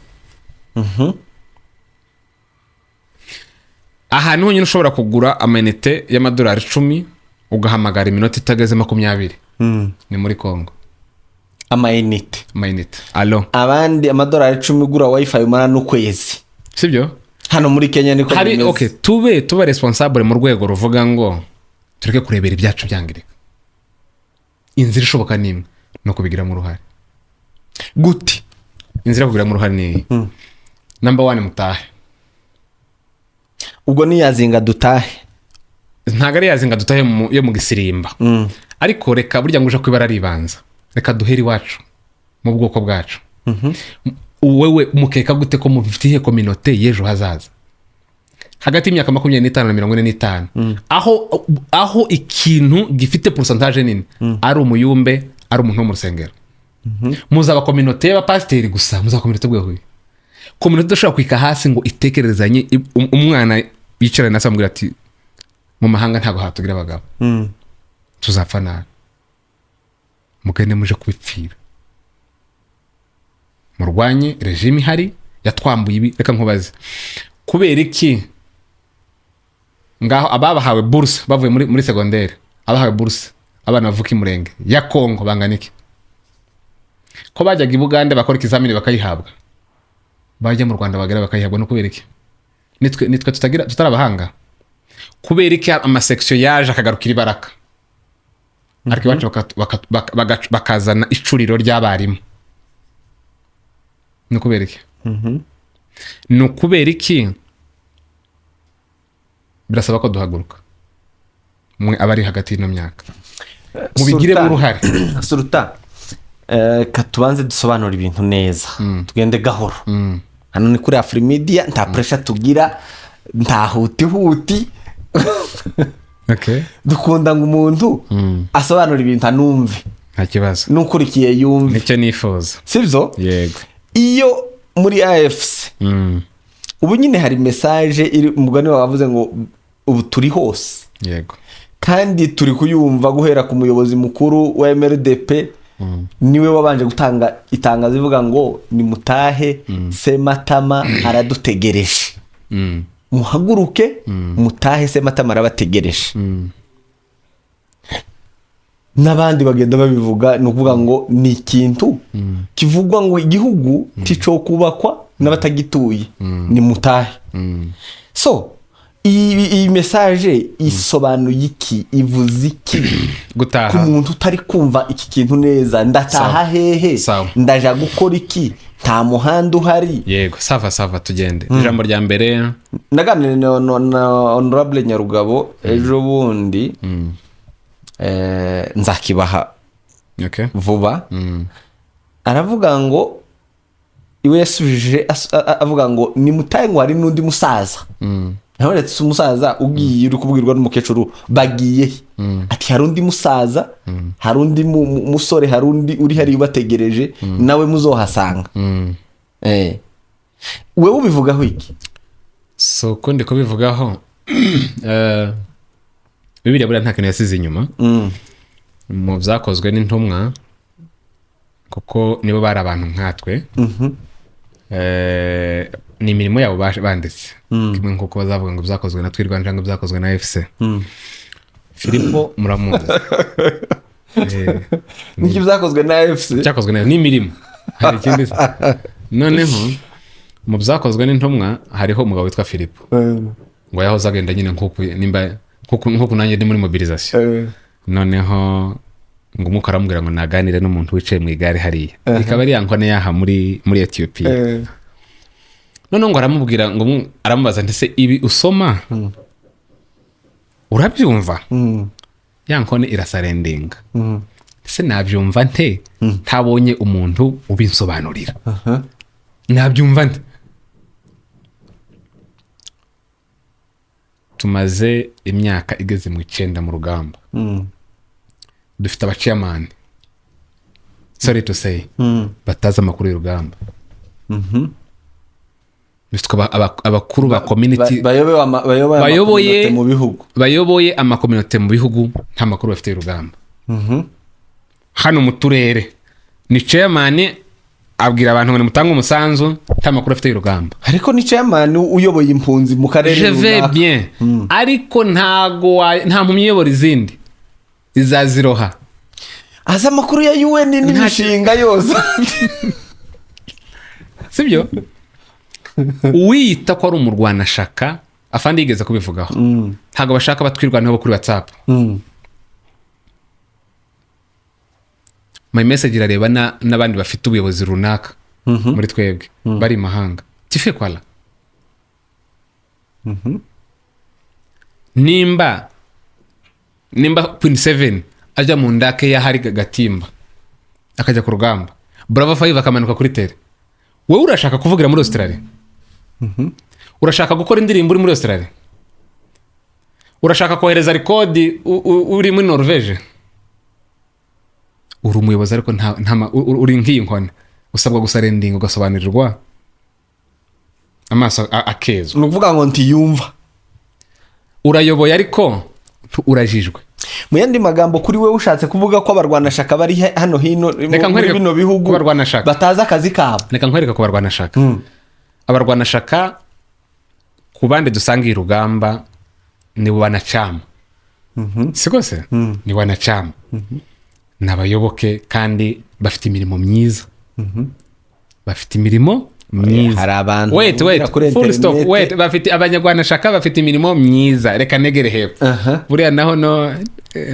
Ahantu honyine ushobora kugura amayinite y'amadolari 10 ugahamagara iminota itageze 20 ni muri Congo. Amayinite? Amayinite, alo. Abandi amadolari 10 ugura WiFi umara n'ukwezi. Sibyo? Hano muri Kenya niko Hari bimeze. Okay, tube tuba responsable mu rwego ruvuga ngo tureke kurebera ibyacu byangirika. Inzira ishoboka ni imwe, ni ukubigiramo uruhare. Gute? Inzira yo kubigiramo uruhare ni iyi: number one, mutahe. Ubwo niyazinga dutahe? Ntabwo ari yazinga dutahe yo mu gisirimba, ariko reka burya ngo uje kwibara ribanza, reka duhere iwacu mu bwoko bwacu. Wewe mukeka gute ko mufitiye communauté y'ejo hazaza hagati y'imyaka 25 na 45, aho ikintu gifite pourcentage nini ari umuyumbe, ari umuntu wo mu rusengero? Muzaba communauté y'abapasiteri gusa? Muzaba communauté bwehuye, communauté idashobora kwika hasi ngo itekererezanye, umwana yicaranye na se amubwira ati: "Mu mahanga ntabwo hatugira abagabo, tuzapfa nabi." Mugende muje kubipfira, murwanye régime ihari yatwambuye ibi. Reka nkubaze: kubera iki ngaho ababahawe buruse bavuye muri segonderi, abahawe buruse, abana bavuka imurenge ya Kongo bangana iki, ko bajyaga i Bugande bakora ikizamini bakayihabwa, bajya mu Rwanda bagera bakayihabwa? No kubera iki nitwe tutagira, tutari abahanga? Kubera iki amasekisiyo yaje akagarukira ibaraka, ariko iwacu bakazana icuriro ry'abarimu? Ni ukubera iki? Ni ukubera iki? Birasaba ko duhaguruka, mwe abari hagati y'ino myaka mubigiremo uruhare. Sultan, ka tubanze dusobanura ibintu neza, tugende gahoro. Hano ni kuri Afrimedia, nta pressure tugira, nta huti huti. Dukunda ngo umuntu asobanura ibintu anumve, Nta kibazo. n'ukurikiye yumve. Nicyo nifuza. Sibyo? Yego. Iyo muri AFC ubu nyine hari message iri, umugani wawe wavuze ngo ubu turi hose, kandi turi kuyumva guhera ku muyobozi mukuru wa MRDP, niwe wabanje gutanga itangazo ivuga ngo nimutahe, Sematama aradutegereje, muhaguruke mutahe, Sematama arabategereje. N'abandi bagenda babivuga. Ni ukuvuga ngo ni ikintu kivugwa ngo igihugu tico kubakwa n'abatagituye, ni mutahe. So iyi message isobanuye iki? Ivuze iki ku Gutaha? muntu utari kumva iki kintu neza? Ndataha Sawa. hehe? Sawa. Ndaja gukora iki? Nta muhanda uhari. Yego, ça va, ça va, tugende. Ijambo rya mbere. Naganiriye na honorable Nyarugabo ejo bundi, nzakibaha vuba. Aravuga ngo iwe yasubije avuga ngo nimutahe, ngo hari n'undi musaza. Nawe ati: "Umusaza ugiye uri kubwirwa n'umukecuru, bagiye he?" Ati: "Hari undi musaza, hari undi musore, hari undi uri hariya ubategereje, nawe muzohasanga." Wewe ubivugaho iki? So ukundi kubivugaho, Bibiliya buriya nta kintu yasize inyuma mu Byakozwe n'Intumwa, kuko nibo bari abantu nkatwe. Ni imirimo yabo banditse kimwe nk'uko bazavuga ngo byakozwe na Twirwaneho cyangwa byakozwe na AFC. Filipo muramuzi. Niki byakozwe na AFC? Byakozwe na n'imirimo, hari ikindi se? Noneho mu Byakozwe n'Intumwa hariho umugabo witwa Filipo, ngo yahoze agenda nyine nk'uku, nimba nk'uku nanjye ndi muri mobilisation. Noneho ngo Umwuka aramubwira ngo naganire n'umuntu wicaye mu igare hariya, ikaba ari ya nkone yaha muri Etiyopiya. Noneho ngo aramubwira ngo aramubaza ndetse: "Ibi usoma urabyumva?" Ya nkone irasurrenderinga: "Ese nabyumva nte ntabonye umuntu ubinsobanurira? Nabyumva nte?" Tumaze imyaka igeze mu 9 mu rugamba, dufite abachairman, sorry to say, batazi amakuru y'urugamba. Dufite abakuru ba community bayoboye bayoboye amacommunauté mu bihugu. Bayoboye amacommunauté mu bihugu, nta makuru bafite y'urugamba. Hano mu turere ni chairman Abwira abantu ngo nimutange umusanzu, nta makuru afite y'urugamba. Ariko ni chairman uyoboye impunzi mu karere Je vais runaka. bien, ariko ntago nta mpumyi iyobora izindi izaziroha. Azi amakuru ya UN n'imishinga yose. Sibyo? Uwiyita ko ari umurwanashaka, afande yigeze kubivugaho, ntabwo bashaka batwirwanaho kuri WhatsApp. My message irareba n'abandi bafite ubuyobozi runaka muri twebwe bari imahanga. Tife kwala nimba Queen 7 ajya mu ndake y'ahari Gatimba akajya ku rugamba, Bravo 5 akamanuka kuri tere, wowe urashaka kuvugira muri Australia, urashaka gukora indirimbo uri muri Australia, urashaka kohereza record uri muri Norvege, uri umuyobozi ariko uri nk'iyi nkoni, usabwa gusarendinga, ugasobanurirwa amaso akezwa. Ni ukuvuga ngo ntiyumva. Urayoboye ariko urajijwe. Mu yandi magambo, kuri we ushatse kuvuga ko abarwanashaka bari hano hino Reka muri nkwereke bino bihugu ku barwanashaka. batazi akazi kabo. Reka nkwereke ku barwanashaka. Abarwanashaka ku bandi dusanga iyi rugamba ni wanachama. Siko se? Ni wanachama. Ni abayoboke kandi bafite imirimo myiza. Bafite imirimo myiza. Hari abantu Wait, wait, bavugira kuri full stop, internet. wait, bafite abanyarwandashaka bafite imirimo myiza. Reka negere hepfo. Buriya naho no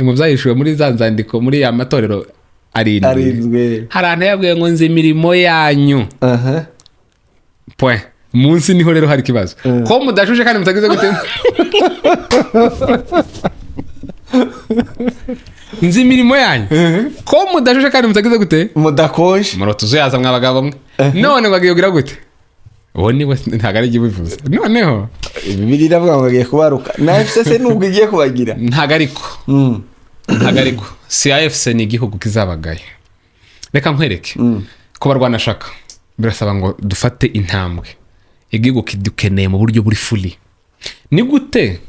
mu byahishuwe muri za nzandiko muri ya matorero arindwi. Arindwi. Hari ahantu yabwiye ngo nzi imirimo yanyu. Point. Munsi niho rero hari ikibazo. Ko mudashushe kandi mutagize gute? Nzi imirimo yanyu. Ko mudashushe kandi mutagize gute? Mudakonje. Murotuzo yaza mwabagabo mwe. None ngo agiye kugira gute? Uwo ni we, ntabwo ari igibivuze. Noneho Bibiliya iravuga ngo agiye kubaruka. Na FCC nubwo igiye kubagira. Ntabwo ariko. Ntabwo ariko. CAFC ni igihugu kizabagaye. Reka nkwereke. Ko barwanashaka birasaba ngo dufate intambwe. Igihugu kidukeneye mu buryo buri fully. Ni gute?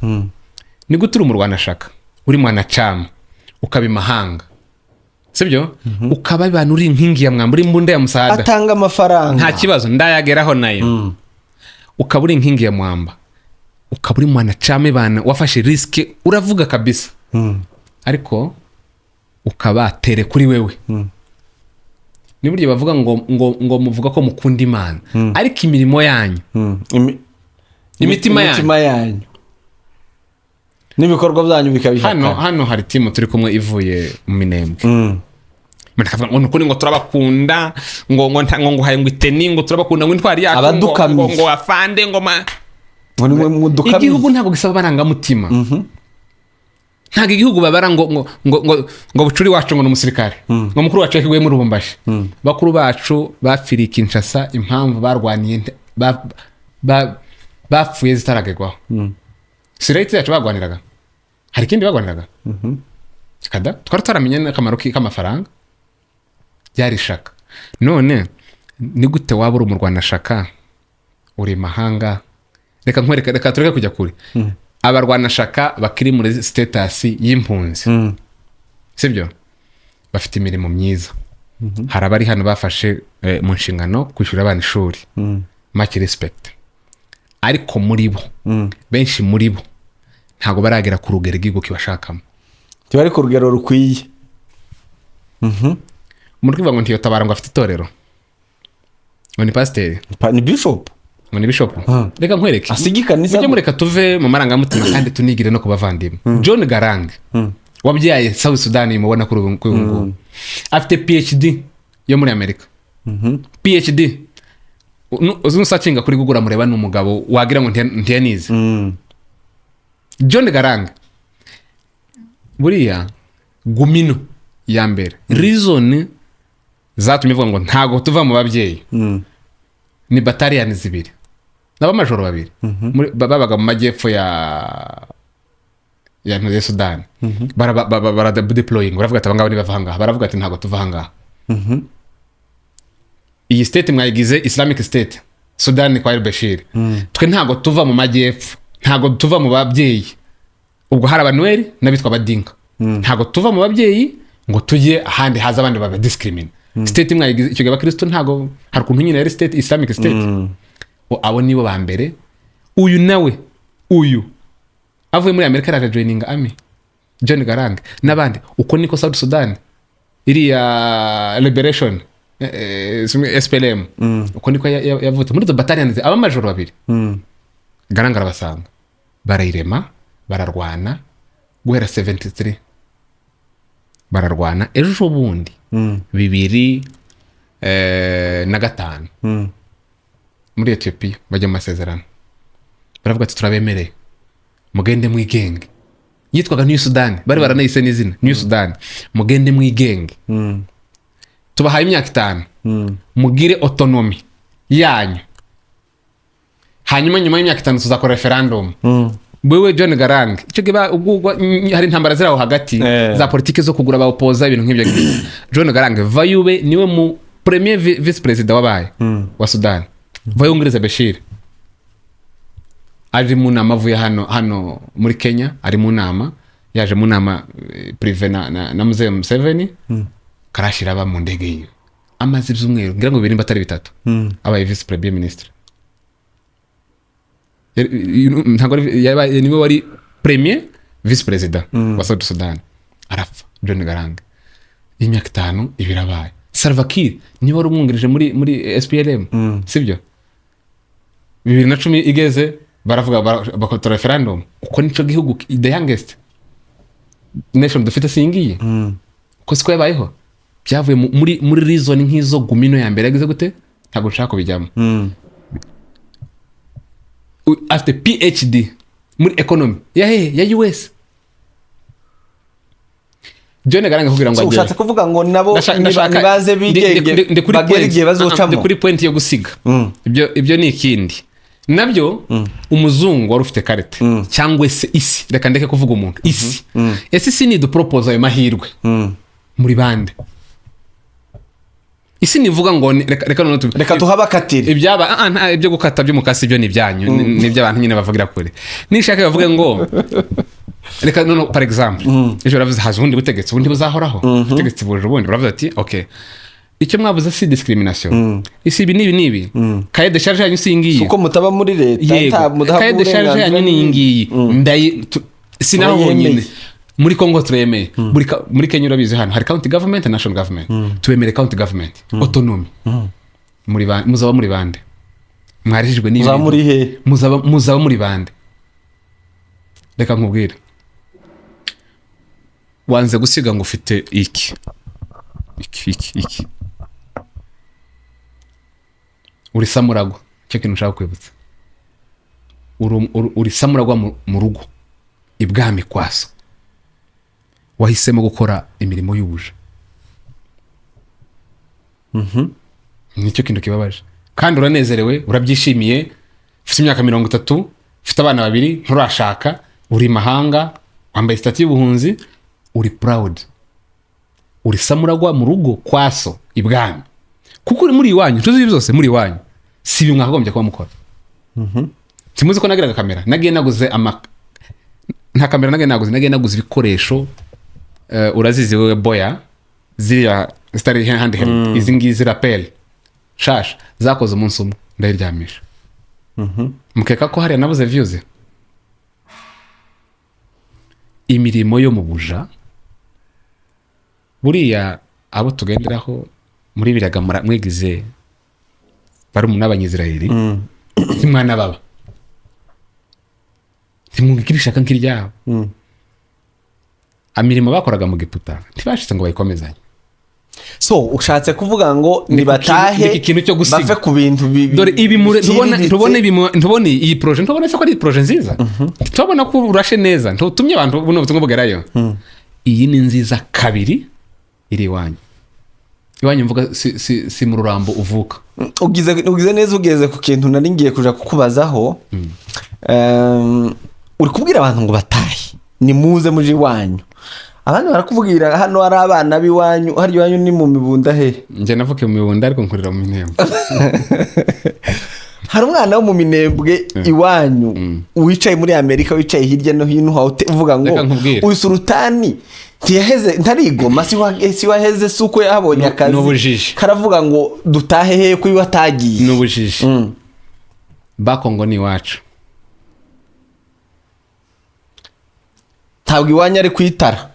Ni gute uri umurwanashaka? Uri mwanachama ukaba imahanga. Sibyo? Ukaba abantu uri inkingi ya mwamba, uri imbunda ya musaada. Atanga amafaranga. Nta kibazo ndayageraho nayo. Ukaba uri inkingi ya mwamba. Ukaba uri mwanachama bana wafashe risk uravuga kabisa. Ariko ukaba tere kuri wewe. Ni buryo bavuga ngo ngo ngo muvuga ko mukunda Imana. Ariko imirimo yanyu. Imitima yanyu. Imitima yanyu. N'ibikorwa byanyu bikabihakana. Hano hari timu turi kumwe ivuye mu Minembwe. Murakavuga ngo nukuri ngo turabakunda, ngo ngo ngo nguhaye ngo iteni, ngo turabakunda, ngo intwari yacu, ngo ngo afande, ngo ma ngo nimwe mudukamiye. Igihugu ntabwo gisaba barangamutima. Ntabwo igihugu babara ngo ngo ngo ngo ngo bucuri wacu ngo n'umusirikare. Ngo mukuru wacu yakiguye muri Lubumbashi. Bakuru bacu bapfiriye Kinshasa, impamvu barwaniye bapfuye zitaragegwaho. Sirayiti yacu bagwaniraga. Hari ikindi bagwaniraga? Kada twari twaramenye n'akamaro k'amafaranga. Byari ishaka. None ni gute waba uri umurwanashaka uri mahanga? Reka nkwereke, reka tureke kujya kure. Abarwanashaka bakiri muri status y'impunzi. Sibyo? Bafite imirimo myiza. Hari abari hano bafashe mu nshingano kwishyura abana ishuri. Much respect. Ariko muri bo, benshi muri bo ntago baragera ku rugero rw'igihugu kibashakamo. Tibari ku rugero rukwiye. Umuntu kwivuga ngo ntiyotabara ngo afite itorero. Ngo ni pasiteri. Ni bishop. Ngo ni bishop. Reka nkwereke. Asigikanisa. Mujye mureka tuve mu marangamutima kandi tunigire no kubavandimwe. John Garang wabyaye South Sudan mubona kuri ubu ngubu. Afite PhD yo muri Amerika. PhD. Uzacinga kuri Google amureba ni umugabo wagira ngo ntiyanize. John Garang buriya gumino ya mbere reason zatumye ivuga ngo ntago tuva mu babyeyi ni battalion zibiri n'abamajoro babiri babaga mu majyepfo ya Sudan. Bara deploying baravuga ati abangaba nibava ahangaha, baravuga ati ntago tuva ahangaha. Iyi state mwayigize Islamic State Sudan kwa El-Bashir. Twe ntago tuva mu majyepfo, ntago tuva mu babyeyi. Ubwo hari abanweri n'abitwa abadinka. Ntago tuva mu babyeyi ngo tujye ahandi haza abandi baba discrimine. State mwayigize icyo gihe abakristo ntago, hari ukuntu nyine yari state, Islamic State. Abo nibo ba mbere. Uyu nawe, uyu avuye muri Amerika araje joininga army, John Garang n'abandi. Uko niko South Sudan iriya liberation, SPLM, uko niko yavutse muri izo battalions, abamajoro babiri. Garang arabasanga, barayirema, bararwana guhera 73, bararwana. Ejo bundi 2005 muri Etiyopiya bajya mu masezerano, baravuga ati: "Turabemereye, mugende mwigenge." Yitwaga New Sudan, bari baranayise n'izina New Sudan. "Mugende mwigenge, tubahaye imyaka 5, mugire autonomy yanyu, hanyuma nyuma y'imyaka 5 tuzakora referendum." Wewe John Garang, icyo gihe ubwo hari intambara ziri aho hagati za politiki zo kugura abaopoza, ibintu nk'ibyo ngibyo. John Garang vayube niwe mu premier vice perezida wabaye wa Sudan, vayungiriza Bashir. Ari mu nama, avuye hano muri Kenya, ari mu nama, yaje mu nama privé na Mzee Museveni. Crash iraba mu ndege yiwe, amaze ibyumweru ngira ngo 2 nimba atari 3 abaye vice premier ministre. Ntabwo niwe wari premier vice perezida wa South Sudan. Arapfa John Garang, y'imyaka 5 ibirabaye. Salva Kiir niwe wari umwungirije muri SPLM, sibyo? 2010 igeze, baravuga, bakora referendum. Uko nico gihugu, the youngest nation dufite, singiye uko siko yabayeho, byavuye muri reason nk'izo. Gumino ya mbere yagize gute? Ntabwo nshaka kubijyamo. Afite PhD muri economy ya hehe? Ya US. John Garang kugira ngo So, agere ushatse kuvuga ngo nabo nibaze bigenge, ndi kuri bagere point. igihe Ah, ah, ndi bazocamo. kuri point yo gusiga. Ibyo ni ikindi nabyo. Umuzungu wari ufite carte, cyangwa se isi, reka ndeke kuvuga umuntu, isi. Ese isi niduporopoza ayo mahirwe, muri bande? Isi nivuga ngo reka noneho Reka tuhabakatire. Ibyaba, ibyo gukata by'umukasi, ibyo ni ibyanyu, ni iby'abantu nyine bavugira kure. Nishaka bavuge ngo reka noneho, par exemple, ejo baravuze haje ubundi butegetsi, ubundi buzahoraho, ubutegetsi buje ubundi, baravuze ati: "Ok, icyo mwavuze si discrimination, isi ibi n'ibi n'ibi, cahier de charge yanyu si iyi ngiyi." Uko mutaba muri leta, Yego, mudahabwa cahier de charge uburenganzira. yanyu ni iyi ngiyi, ndayi si naho Turayemeye. honyine, muri Congo turemeye, muri Kenya urabizi, hano hari county government na national government, tubemere county government autonomy. Muzaba muri bande mwarijijwe n'ibi Muzaba bintu? muri he? Muzaba muri bande? Reka nkubwire, wanze gusiga ngo ufite iki, iki, iki, iki, uri samuragwa. Icyo kintu nshaka kwibutsa, uri samuragwa mu rugo ibwami kwaso, wahisemo gukora imirimo y'ubuja. Nicyo kintu kibabaje. Kandi uranezerewe, urabyishimiye, ufite imyaka 30, ufite abana babiri, nturashaka, uri mahanga, wambaye statut y'ubuhunzi, uri proud, uri samuragwa mu rugo kwa so ibwami, kuko uri muri iwanyu. Tuzi byose muri iwanyu, si ibi mwakagombye kuba mukora. Simuzi ko nagiraga kamera, nagiye naguze ama, nta kamera nagiye naguze, nagiye naguze ibikoresho, urazizi wowe, boya ziriya zitari handheld, izi ngizi lapel shasha, zakoze umunsi umwe ndayiryamisha. Mukeka ko hariya nabuze views? Imirimo yo mu buja, buriya abo tugenderaho muri biraga mwigize barumuna n'Abanyisirayeli, ntimwana baba ntimwugira ishaka nk'iryabo. Imirimo bakoraga mu Giputa ntibashitse ngo bayikomezanye. So ushatse kuvuga ngo Ni nibatahe, ku kintu cyo gusiga. bave ku bintu Dore ibi ntubona biciriritse. Ntubona iyi projet? Ntubona se ko ari projet nziza? Ntubona ko urashe neza? Ntutumye abantu buno butumwa bugerayo? Iyi ni nziza kabiri iri iwanyu. Iwanyu mvuga si mu Rurambo uvuka. Ugize neza, ugeze ku kintu nari ngiye kuja kukubazaho. Uri kubwira abantu ngo batahe, nimuze muje iwanyu. Abandi barakubwira hano hari abana b'iwanyu, hari iwanyu ni mu Mibunda he? Njye navukiye mu Mibunda, ariko nkurira mu Minembwe. Hari umwana wo mu Minembwe iwanyu wicaye muri Amerika, wicaye hirya no hino, uvuga ngo Reka nkubwire. uyu sultani. Ntiyaheze, ntarigoma, si waheze, si uko yahabonye akazi. N'ubujiji. Karavuga ngo dutahe he ko iwe atagiye? N'ubujiji. Bakongo ni iwacu. Ntabwo iwanyu ari ku itara.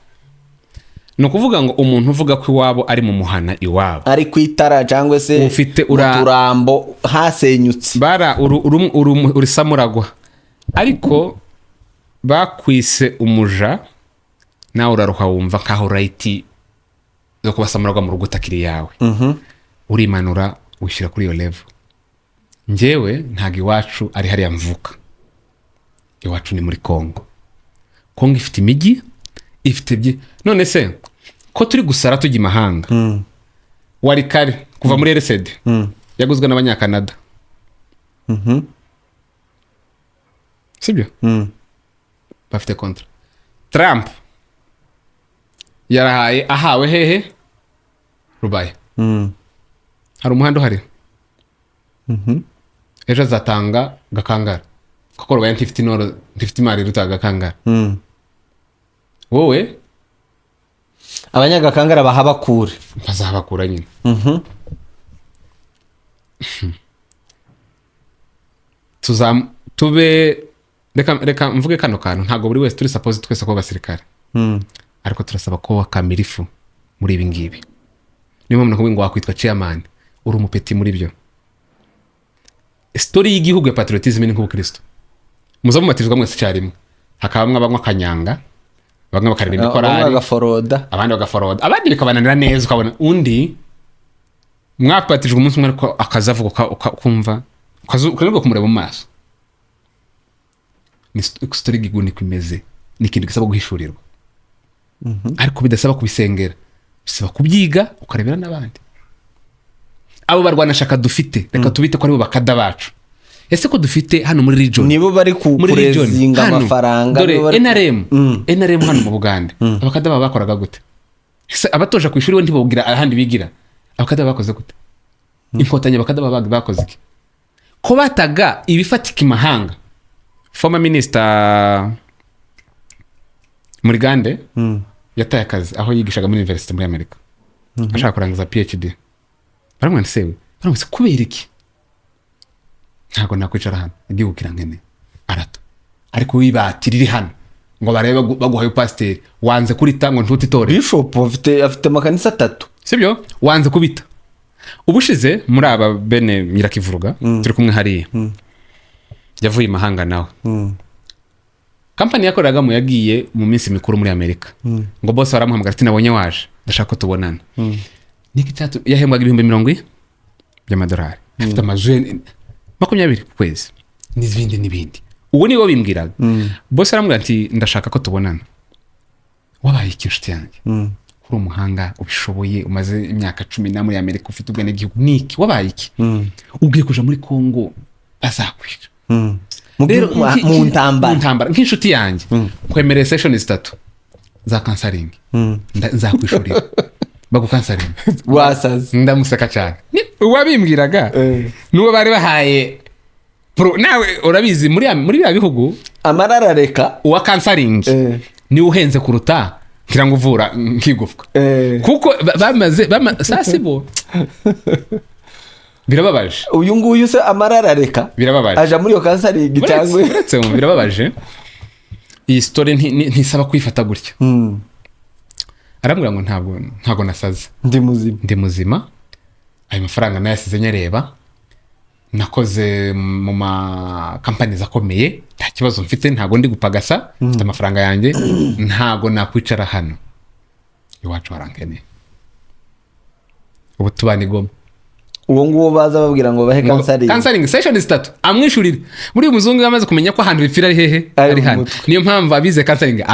Ni ukuvuga ngo umuntu uvuga ko iwabo ari mu muhana iwabo, ari ku itara cyangwa se Ufite mu turambo hasenyutse. Bara uri samuragwa, ariko bakwise umuja, nawe uraruha, wumva nkaho right zo kuba samuragwa mu rugo utakiri yawe. Urimanura, wishyira kuri iyo level. Njyewe ntabwo iwacu ari hariya mvuka, iwacu ni muri Kongo. Kongo ifite imijyi, ifite none se ko turi gusara tujya imahanga? Wari kare kuva muri RCD yaguzwe n'Abanyakanada, sibyo? Bafite contrat. Trump yarahaye, ahawe hehe? Rubaya. Hari umuhanda uhari. Ejo azatanga Gakangara, kuko Rubaya ntifite inoro, ntifite imari iruta Gakangara. Wowe Abanyagakangara bahabakure. Bazahabakura nyine. Tube reka mvuge kano kantu. Ntabwo buri wese turi suppose twese kuba abasirikare, ariko turasaba ko wakamirifu muri ibi ngibi. Niyo mpamvu nakubwiye ngo wakwitwa chairman uri umupeti muri byo. Story y'igihugu ya patriotism ni nk'ubukristo. Muza mubatizwa mwese icyarimwe, hakaba bamwe banywa kanyanga, bamwe bakaririmba Bamwe ikorari, bagaforoda, abandi bagaforoda, abandi bikabananira neza. Ukabona undi mwabatijwe umunsi umwe, ariko akazavuga ukumva ukananirwa kumureba mu maso. Ni story y'igihugu niko imeze. Ni ikintu gisaba guhishurirwa, ariko bidasaba kubisengera, bisaba kubyiga ukarebera n'abandi. Abo barwanashaka dufite, reka tubite ko aribo bakada bacu. Ese ko dufite hano muri region, nibo bari muri region kurezinga hano, amafaranga, dore nibo bari NRM, NRM hano mu Bugande, abakada baba bakoraga gute? Ese abatoja ku ishuri we ntibabwira ahandi bigira? Abakada bakoze gute? Inkotanyi abakada baba bakoze iki ko bataga ibifatika imahanga? Former minister Murigande yataye akazi aho yigishaga muri university muri Amerika, ashaka kurangiza PhD. Baramwanditse we, baramwanditse kubera iki? Ntabwo nakwicara hano, igihugu kirankeneye. Arata, ariko wibati riri hano ngo barebe baguhaye pasiteri, wanze kurita ngo ntute itore. Bishop afite amakanisa atatu. Sibyo? Wanze kubita. Ubushize muri aba bene Nyirakivuruga turi kumwe hariya, yavuye imahanga nawe, kampani yakoreragamo, yagiye mu minsi mikuru muri Amerika, ngo bose baramuhamagara ati: "Nabonye waje, ndashaka ko tubonana." Niki yahembwaga 40,000 by'amadolari, afite amazu ye 20 ku kwezi n'ibindi n'ibindi. Ubu nibo bimbwiraga. Bose aramubwira ati: "Ndashaka ko tubonana. Wabaye iki, inshuti yanjye? Uri umuhanga, ubishoboye, umaze imyaka 10 na muri Amerika, ufite ubwenegihugu, niki wabaye iki? Ugiye kuja muri Kongo, bazakwica." Mu Rero mu mu ntambara. ntambara. Nk'inshuti yanjye, nkwemereye session zitatu za counseling. Nzakwishurira bagukansaringa. Wasaze. Ndamuseka cyane. Uwabimbwiraga n'uwo bari bahaye nawe urabizi, muri biriya bihugu amararareka. Uwa counseling niwe uhenze kuruta ngira ngo uvura nk'igufwa, kuko bamaze sasa bo birababaje. Uyu nguyu se amararareka? Birababaje. Aja muri iyo counseling cyangwa? Uretse mu birababaje, iyi story ntisaba kuyifata gutya. Arambwira ngo ntabwo nasaze. Ndi muzima. Ndi muzima. Ayo mafaranga nayasize nyareba, nakoze mu ma companies akomeye, nta kibazo mfite, ntabwo ndi gupagasa, mfite amafaranga yanjye, ntabwo nakwicara hano, iwacu harankeneye. Ubu tubana i Goma. Uwo nguwo baza babwira ngo bahe counseling. Counseling session zitatu amwishurire. Muri uyu muzungu yamaze kumenya ko ahantu bipfira ari hehe? Ari Ari mu hano. mutwe. Niyo mpamvu abize counseling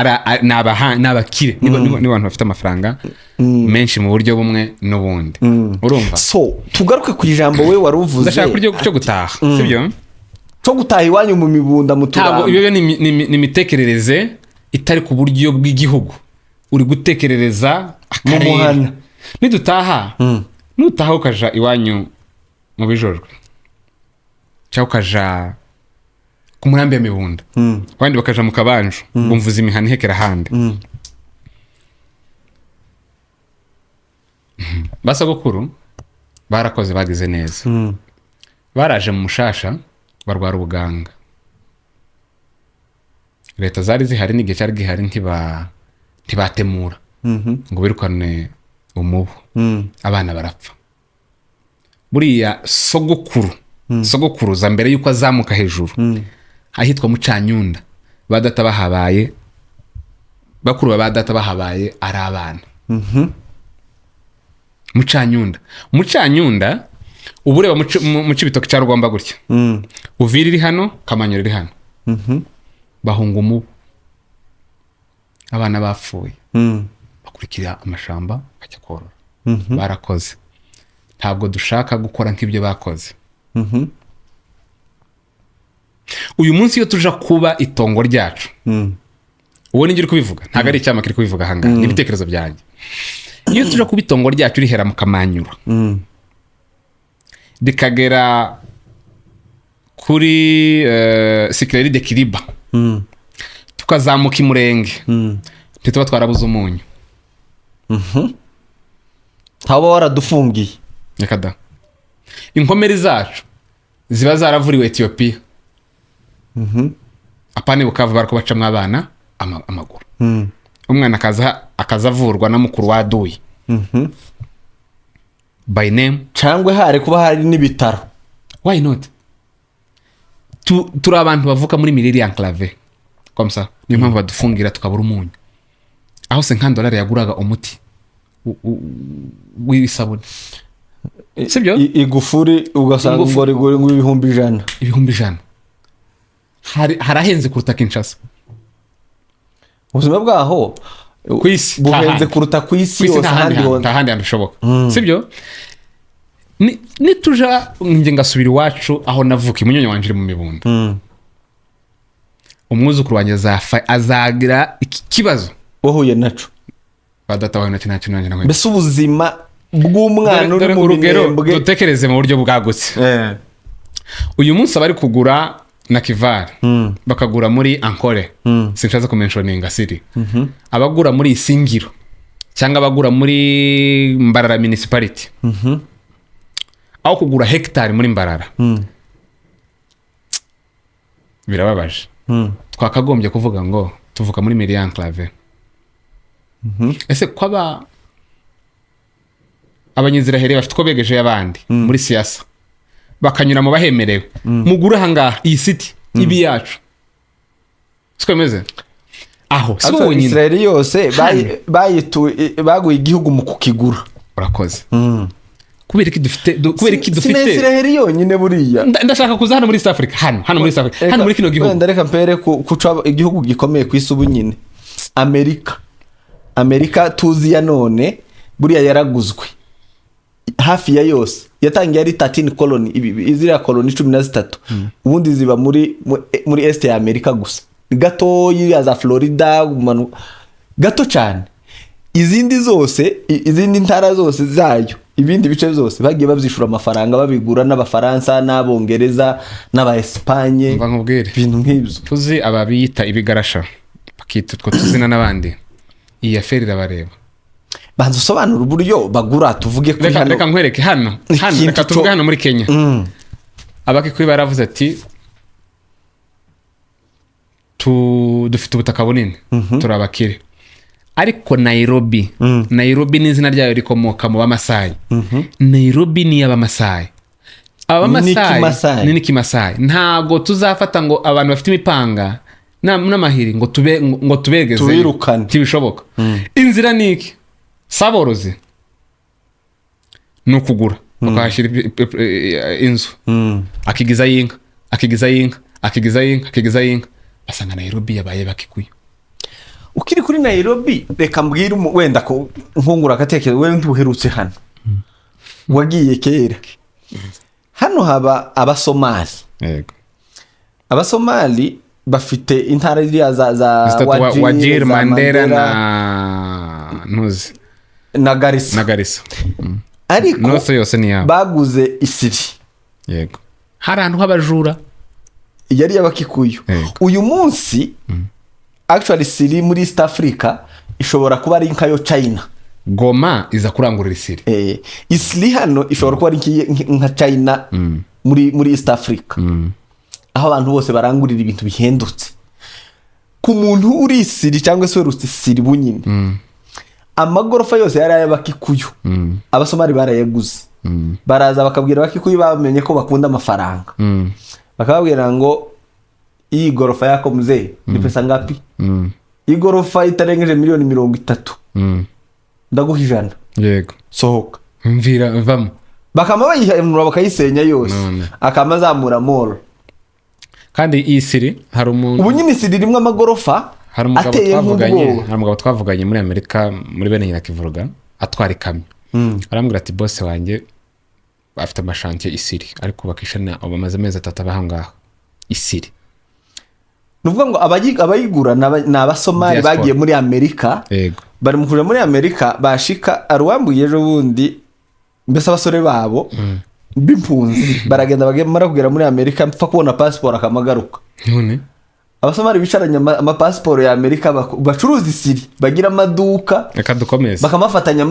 ni abakire, nibo bantu bafite amafaranga menshi mu buryo bumwe n'ubundi, urumva? So tugaruke ku ijambo we wari uvuze. Ndashaka kuryo cyo gutaha, sibyo? Cyo gutaha iwanyu mu mibunda, mu Ntabwo turambo. ibyo ni imitekerereze itari ku buryo bw'igihugu uri gutekerereza Mu akarere. muhana. Nidutaha, nutaha ukaja iwanyu mu Bijorwe cyangwa ukaja ku Murambi ya Mibunda, abandi bakaja mu Kabanju, bumvuza imihana ihekera ahandi. Basogokuru barakoze, bagize neza, baraje mu mushasha barwara ubuganga. Leta zari zihari n'igihe cyari gihari, ntibatemura ngo birukane umubu, abana barapfa. Buriya sogokuru, sogokuruza mbere y'uko azamuka hejuru ahitwa Mucanyunda, ba data bahabaye, bakuru ba data bahabaye ari abana. Mucanyunda, Mucanyunda, uba ureba mu Cibitoke cya Rugomba gutya, Uvira iri hano, Kamanyura iri hano. Bahunga umubu, abana bapfuye, bakurikira amashamba bajya korora. Barakoze, ntabwo dushaka gukora nk'ibyo bakoze. Uyu munsi iyo tuja kuba itongo ryacu, uwo nijye uri kubivuga, ntabwo ari icyama kiri kubivuga ahangaha, ni ibitekerezo byanjye. Iyo tuja kuba itongo ryacu rihera mu Kamanyura rikagera kuri Sucrerie de Kiriba, tukazamuka imurenge, ntituba twarabuze umunyu. Ntaba waradufungiye. Reka da, inkomeri zacu ziba zaravuriwe Etiyopiya, apana Bukavu bari kubacamo abana amaguru, umwana akaza avurwa na mukuru wa aduyi by name. Cyangwa hari kuba hari n'ibitaro. Why not? Turi abantu bavuka muri milieu enclavé comme ça, niyo mpamvu badufungira tukabura umunyu. Aho se nka dolari yaguraga umuti w'isabune, sibyo? Igufuri ugasanga ngo rigura ngo 100,000. 100,000. Harahenze kuruta Kinshasa. Ubuzima bwaho Ku isi, buhenze ntahandi. kuruta ku isi Ku isi yose. nta handi Ahandi hantu, hose. Nta handi hantu bishoboka, sibyo? Nituja njye ngasubira iwacu aho navuka, imunyonyo wanje iri mu mibunda, umwuzukuru wanjye azagira iki kibazo wahuye naco. Ba data wawe nacyo ntacyo nanjye nahuye. Mbese ubuzima bw'umwana uri Dore mu urugero, Minembwe dutekereze mu buryo bwagutse. Uyu munsi abari kugura na Kivari, bakagura muri Ankole, sinshatse kumentioninga city, abagura muri Isingiro cyangwa abagura muri Mbarara municipality, aho kugura hegitari muri Mbarara, birababaje. Twakagombye kuvuga ngo tuvuka muri milieu enclavé. Ese ko aba abanyiziraheli bafite uko begejeyo abandi muri siyasa, bakanyura mu bahemerewe, mugure ahangaha iyi city ibi yacu, siko bimeze aho si bo Ariko bonyine. Israel yose baguye igihugu mu kukigura. Urakoze. Kubera iki Si na dufite Israel yonyine buriya. Ndashaka kuza hano muri East Africa, hano muri East Africa, hano muri kino gihugu. Wenda reka mpere ku igihugu gikomeye ku isi ubu nyine, Amerika. Amerika tuzi ya none buriya yaraguzwe hafi ya yose. Yatangiye ari 13 colony, ziriya koloni 13, ubundi ziba muri est ya Amerika gusa gatoya, za Florida gato cyane. Izindi zose, izindi ntara zose zayo, ibindi bice byose bagiye babyishura amafaranga, babigura n'Abafaransa n'Abongereza n'Aba Espagne. Mva nkubwire. Ibintu nk'ibyo. Tuzi ababiyita ibigarasha, bakita utwo tuzina n'abandi, iyi affaire irabareba. Banza usobanura uburyo bagura, tuvuge kuri Reka hano. reka nkwereke hano. Ikintu Reka tuvuge hano muri Kenya. Abakikuyu baravuze ati dufite ubutaka bunini, turi abakire, ariko Nairobi, Nairobi n'izina ryayo rikomoka mu Bamasayi. Nairobi ni iy'Abamasayi. Abamasayi. N'ikimasayi. Ni n'ikimasayi. Ntabwo tuzafata ngo abantu bafite imipanga n'amahiri ngo tubegeze. Tubirukane. Ntibishoboka. Inzira ni iki? Si aborozi, ni ukugura bakahashyira inzu, akigizayo inka, akigizayo inka, akigizayo inka, akigizayo inka, basanga Nairobi yabaye Bakikuyu. Ukiri kuri Nairobi, reka mbwire wenda ko nkungura agatekerezo. Wewe ntuherutse hano, wagiye kera. Hano haba Abasomali. Yego. Abasomali bafite intara ziriya za Zitatu, Wajir, Wajir, za Mandera na ntuzi na Garissa. Na Garissa. Ariko Nose yose ni yabo. baguze Isiri. Yego, hari ahantu h'abajura. Yari iy'Abakikuyu. Yego. Uyu munsi actually Isiri muri East Africa ishobora kuba ari nkayo China. Goma iza kurangurira Isiri. Isiri hano ishobora kuba ari nka China muri East Africa, aho abantu bose barangurira ibintu bihendutse. Ku muntu uri Isiri cyangwa se werutse Isiri bunyine, amagorofa yose yari ay'Abakikuyu, Abasomali barayaguze. Baraza bakabwira Abakikuyu, bamenye ko bakunda amafaranga, bakababwira ngo: "Iyi gorofa yako mzee ni pesa ngapi? Igorofa itarengeje miliyoni 30, ndaguha 100." Sohoka. Mvira, mvamo. Bakama bayihanura, bakayisenya yose. None. Akama azamura mall. Kandi iyi Siri hari umuntu Ubu nyine Isiri rimwe amagorofa hari umugabo ateye twavuganye, nk'ubwoba. hari umugabo twavuganye muri Amerika, muri bene Nyirakivuruga, atwara ikamyo. Arambwira ati: "Boss wanjye afite amashantiye Isiri, ari kubakisha na ubu amaze amezi 3 aba aho ngaho Isiri." Ni ukuvuga ngo abayigura ni Abasomali Diaspora. bagiye muri Amerika. Bari mu kuja muri Amerika, bashika aruwambuye ejo bundi, mbese abasore babo b'impunzi baragenda, bamara kugera muri Amerika, mpfa kubona pasiporo akamagaruka. None Abasomali bicaranye amapasiporo ya Amerika, bacuruza Isiri, bagira amaduka. Reka dukomeze. Bakamafatanya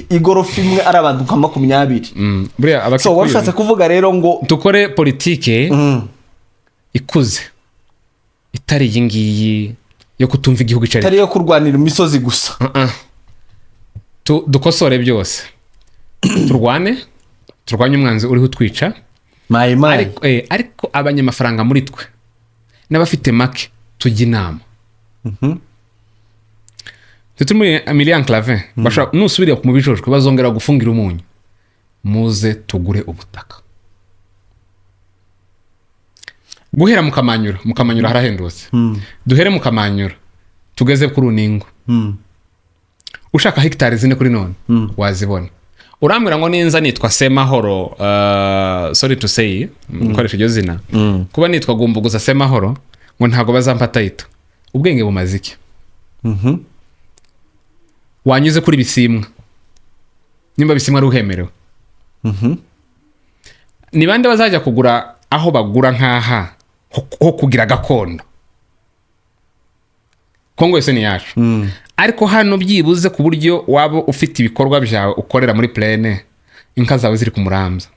igorofa imwe ari abantu nka 20. Buriya So Abakikuyu wari ushatse kuvuga rero ngo dukore politike ikuze, itari iyi ngiyi yo kutumva igihugu icyo ari. Itari iyo kurwanira imisozi gusa. Uh-uh. Dukosore byose, turwane, turwanye umwanzi uriho utwica. Mayi mayi. Ariko abanyamafaranga muri twe n'abafite make tujya inama. Turi muri milieu enclavé, bashobora nusubira mu bijojwe bazongera gufungira umunyu. Muze tugure ubutaka guhera mu Kamanyura. Mu Kamanyura harahendutse. Duhere mu Kamanyura tugeze ku Runingo. Ushaka hegitari 4 kuri none wazibona. Urambwira ngo ninza nitwa Semahoro, sorry to say nkoresha iryo zina, kuba nitwa Gumbuguza Semahoro, ngo ntabwo bazampa title. Ubwenge bumaze iki? Wanyuze kuri Bisimwa, nimba Bisimwa ari uhemerewe, ni bande bazajya kugura aho bagura nk'aha ho kugira gakondo? Kongo yose ni yacu, ariko hano byibuze ku buryo waba ufite ibikorwa byawe ukorera muri plaine, inka zawe ziri ku Muramza.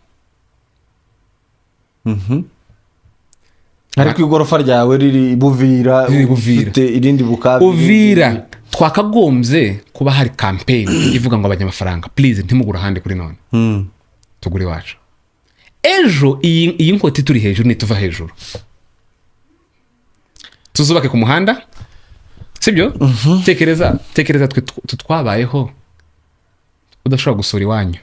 Ariko igorofa ryawe riri Buvira. Riri Buvira. Ufite irindi Bukavu. Uvira twakagombye kuba hari campaign ivuga ngo: "Abanyamafaranga, please, ntimugure ahandi kuri none, tugure iwacu." Ejo iyi nkota turi hejuru, nituva hejuru tuzubake ku muhanda, sibyo? Tekereza, tekereza twe twabayeho udashobora gusura iwanyu.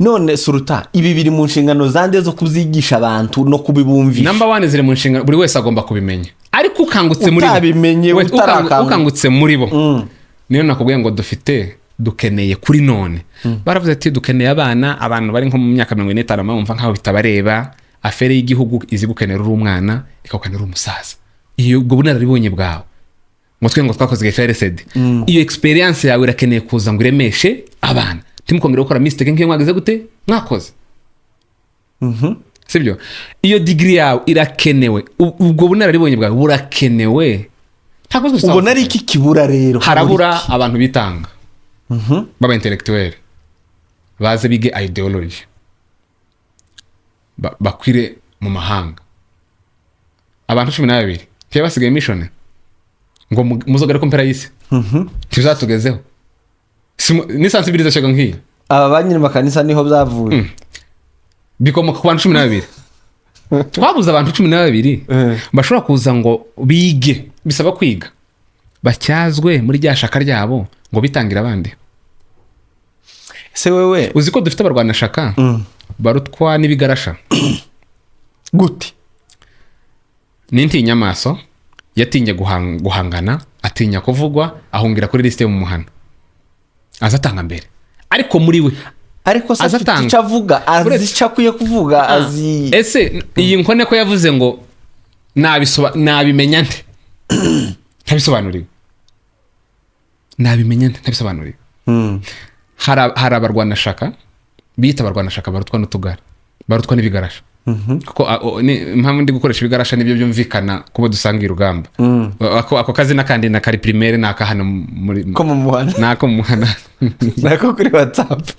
None Suruta, ibi biri mu nshingano zande zo kuzigisha abantu no kubibumvisha? Number one, ziri mu nshingano, buri wese agomba kubimenya, ariko ukangutse muri bo Utabimenye, Wait, utarakanguka. ukangutse muri bo, niyo nakubwiye ngo dufite, dukeneye kuri none. Baravuze ati: "Dukeneye abana." Abantu bari nko mu myaka 45 bumva nkaho bitabareba. Affaire y'igihugu izi gukenera uri umwana, ikagukenera uri umusaza. Iyo ubwo bunararibonye bwawe, ngo twe ngo twakoze igihe cya RCD, iyo experience yawe irakeneye kuza ngo iremeshe abana, ntimukongere gukora mistake nk'iyo mwagize gute, mwakoze, sibyo? Iyo degree yawe irakenewe, ubwo bunararibonye bwawe burakenewe. Ntabwo twese Ubona ari iki kibura rero? Harabura abantu bitanga baba intellectuel, baze bige ideology, bakwire mu mahanga. Abantu 12 ntiba basigaye mission ngo muzogere ku mpera y'isi, ntibizatugezeho. Ni sensibilisation nk'iyi. Aba ba nyiri makanisa niho byavuye. Bikomoka ku bantu 12. Twabuze abantu 12 bashobora kuza ngo bige. Bisaba kwiga, batyazwe muri rya shaka ryabo ngo bitangire abandi. Ese wewe Uzi ko dufite abarwanashaka barutwa n'ibigarasha? Gute? N'intinyamaso yatinye guhangana, atinya kuvugwa, ahungira kuri lisite yo mu muhanda, aza atanga mbere, ariko muri we Ariko se aza afite atanga. icyo avuga, azi icyo akwiye kuvuga, azi. Ese iyi nkone ko yavuze ngo nabimenya nte ntabisobanuriwe? Nabimenya nte ntabisobanuriwe? Hari abarwanashaka biyita abarwanashaka barutwa n'utugara, barutwa n'ibigarasha. Kuko impamvu ndi gukoresha ibigarasha nibyo byumvikana kuba dusanga urugamba. Ako kazina kandi na kari primaire, ni aka hano muri Ko mu muhanda. Ni ako mu muhanda. Nako kuri WhatsApp.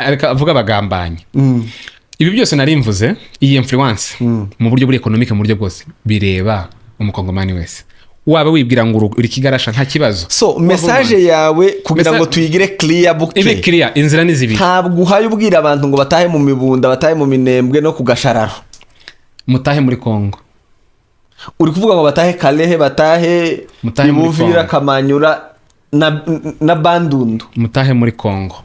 Reka avuga abagambanyi. Ibi byose nari mvuze, iyi influence mu buryo buri économique, mu buryo bwose bireba umukongomani wese. Waba wibwira ngo uri kigarasha, nta kibazo. So message yawe kugira ngo tuyigire clear Ibe buke, clear, inzira ni zibiri. Ntabwo uhaye ubwira abantu ngo batahe mu Mibunda, batahe mu Minembwe no ku Gashararo. Mutahe muri Kongo. Uri kuvuga ngo batahe Kalehe, batahe Mutahe muri Ibuvira, Congo. Kamanyura na Bandundu. Mutahe muri Kongo.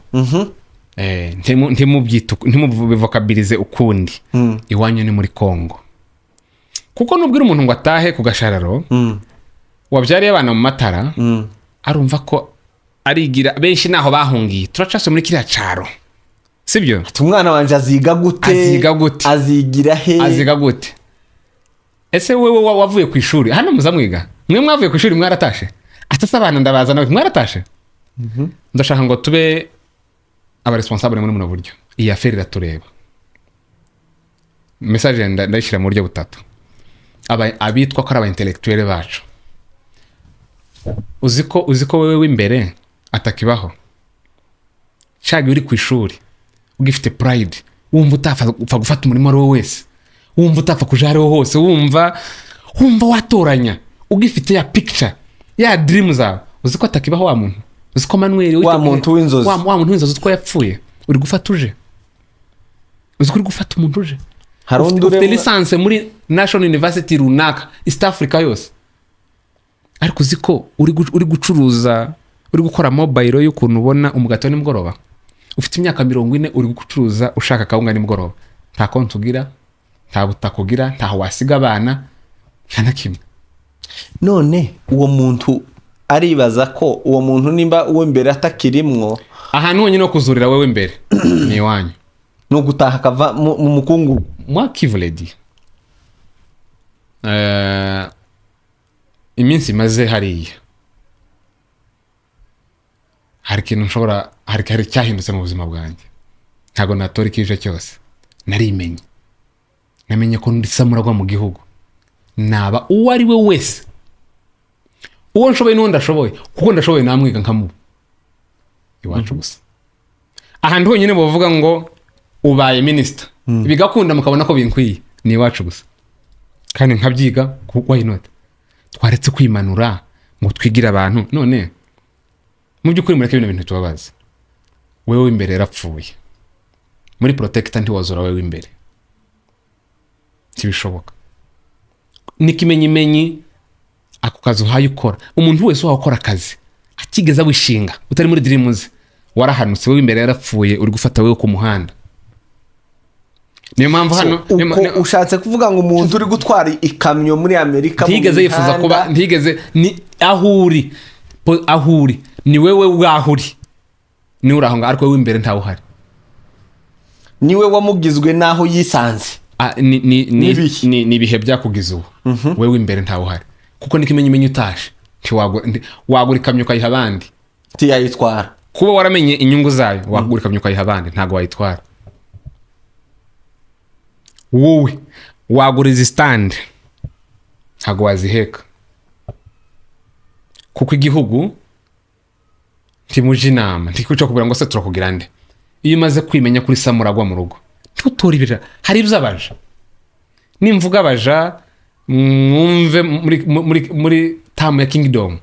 Ntimubyite, ntimubivokabirize ukundi. Iwanyu ni muri Kongo, kuko nubwira umuntu ngo atahe ku Gashararo, wabyariye abana mu Matara, arumva ko arigira benshi naho bahungiye. Turacase muri kiriya caro, sibyo? Ati umwana wanjye aziga gute? Aziga gute? Azigira he? Aziga gute? Ese wewe wavuye ku ishuri hano muza mwiga, mwe mwavuye ku ishuri mwaratashe? Atase abana ndabazana, mwaratashe? Ndashaka ngo tube abaresponsable muri buno buryo. Iyi affaire iratureba. Message ndayishyira mu buryo butatu. Abitwa ko ari aba intellectuel bacu, uzi ko wewe w'imbere atakibaho. Shaga, uri ku ishuri ugifite pride, wumva utapfa upfa gufata umurimo uwo ari wo wese, wumva utapfa kuja aho ariho hose, wumva watoranya, ugifite ya picture ya dream zawe, uzi ko atakibaho wa muntu? Uzi ko Manuel Wa muntu w'inzozi. Wa muntu w'inzozi, uzi ko yapfuye? Uri gufata uje, uzi ko uri gufata umuntu uje Hari undi ufite ureba licence muri National University runaka East Africa yose, ariko uzi ko uri gucuruza, uri gukora mobile y'ukuntu ubona umugati wa nimugoroba. Ufite imyaka 40, uri gucuruza ushaka akawunga nimugoroba. Nta konti ugira, nta butaka ugira, ntaho wasiga abana, nta na kimwe. None uwo muntu aribaza ko uwo muntu nimba uwo imbere atakirimwo, Ahantu honyine ho kuzurira wowe imbere ni iwanyu. Ni ugutaha akava mu mukungugu. Moi qui vous l'ai dit, iminsi maze hariya, hari ikintu nshobora, hari icyahindutse mu buzima bwanjye. Ntabwo natora ikije cyose. Narimenye, namenye ko ndi samuragwa mu gihugu. Naba uwo ari we wese, uwo nshoboye n'uwo ndashoboye, kuko ndashoboye namwiga nkamuba iwacu gusa. Ahantu honyine bavuga ngo ubaye minisita bigakunda, mukabona ko binkwiye, ni iwacu gusa, kandi nkabyiga. Why not? Twaretse kwimanura ngo twigire abantu. None mu by'ukuri mureke bino bintu tubabaze. Wewe w'imbere yarapfuye. Muri protector ntiwazura wewe w'imbere, ntibishoboka. N'ikimenyimenyi, ako kazi uhaye ukora, umuntu wese uhawe ukora akazi akigeza wishinga utari muri dreams, warahanutse. Wowe imbere yarapfuye, uri gufata wewe ku muhanda. Niyo mpamvu hano Uko ushatse kuvuga ngo umuntu uri gutwara ikamyo muri Amerika mu Ntigeze yifuza mihanda, kuba, ntigeze. Ni aho uri, aho uri ni wewe waho uri, niwe uri aho ngaho, ariko wowe imbere ntawe uhari. Niwe wamugizwe n'aho yisanze. Ah, ni N'ibihe. Ni ibihe byakugize ubu. Wewe imbere ntawe uhari, kuko n'ikimenyimenyi utashe wagura ikamyo ukayiha abandi. Ntiyayitwara. Kuba waramenye inyungu zayo, wagura ikamyo ukayiha abandi, ntabwo wayitwara wowe. Wagura izi stand, ntabwo waziheka, kuko igihugu ntimuje inama, ntikuca kubwira ngo se turakugira nde. Iyo umaze kwimenya kuri samuragwa mu rugo, ntutora ibira. Hari ibyo abaja, nimvuga abaja, mwumve muri term ya kingdom.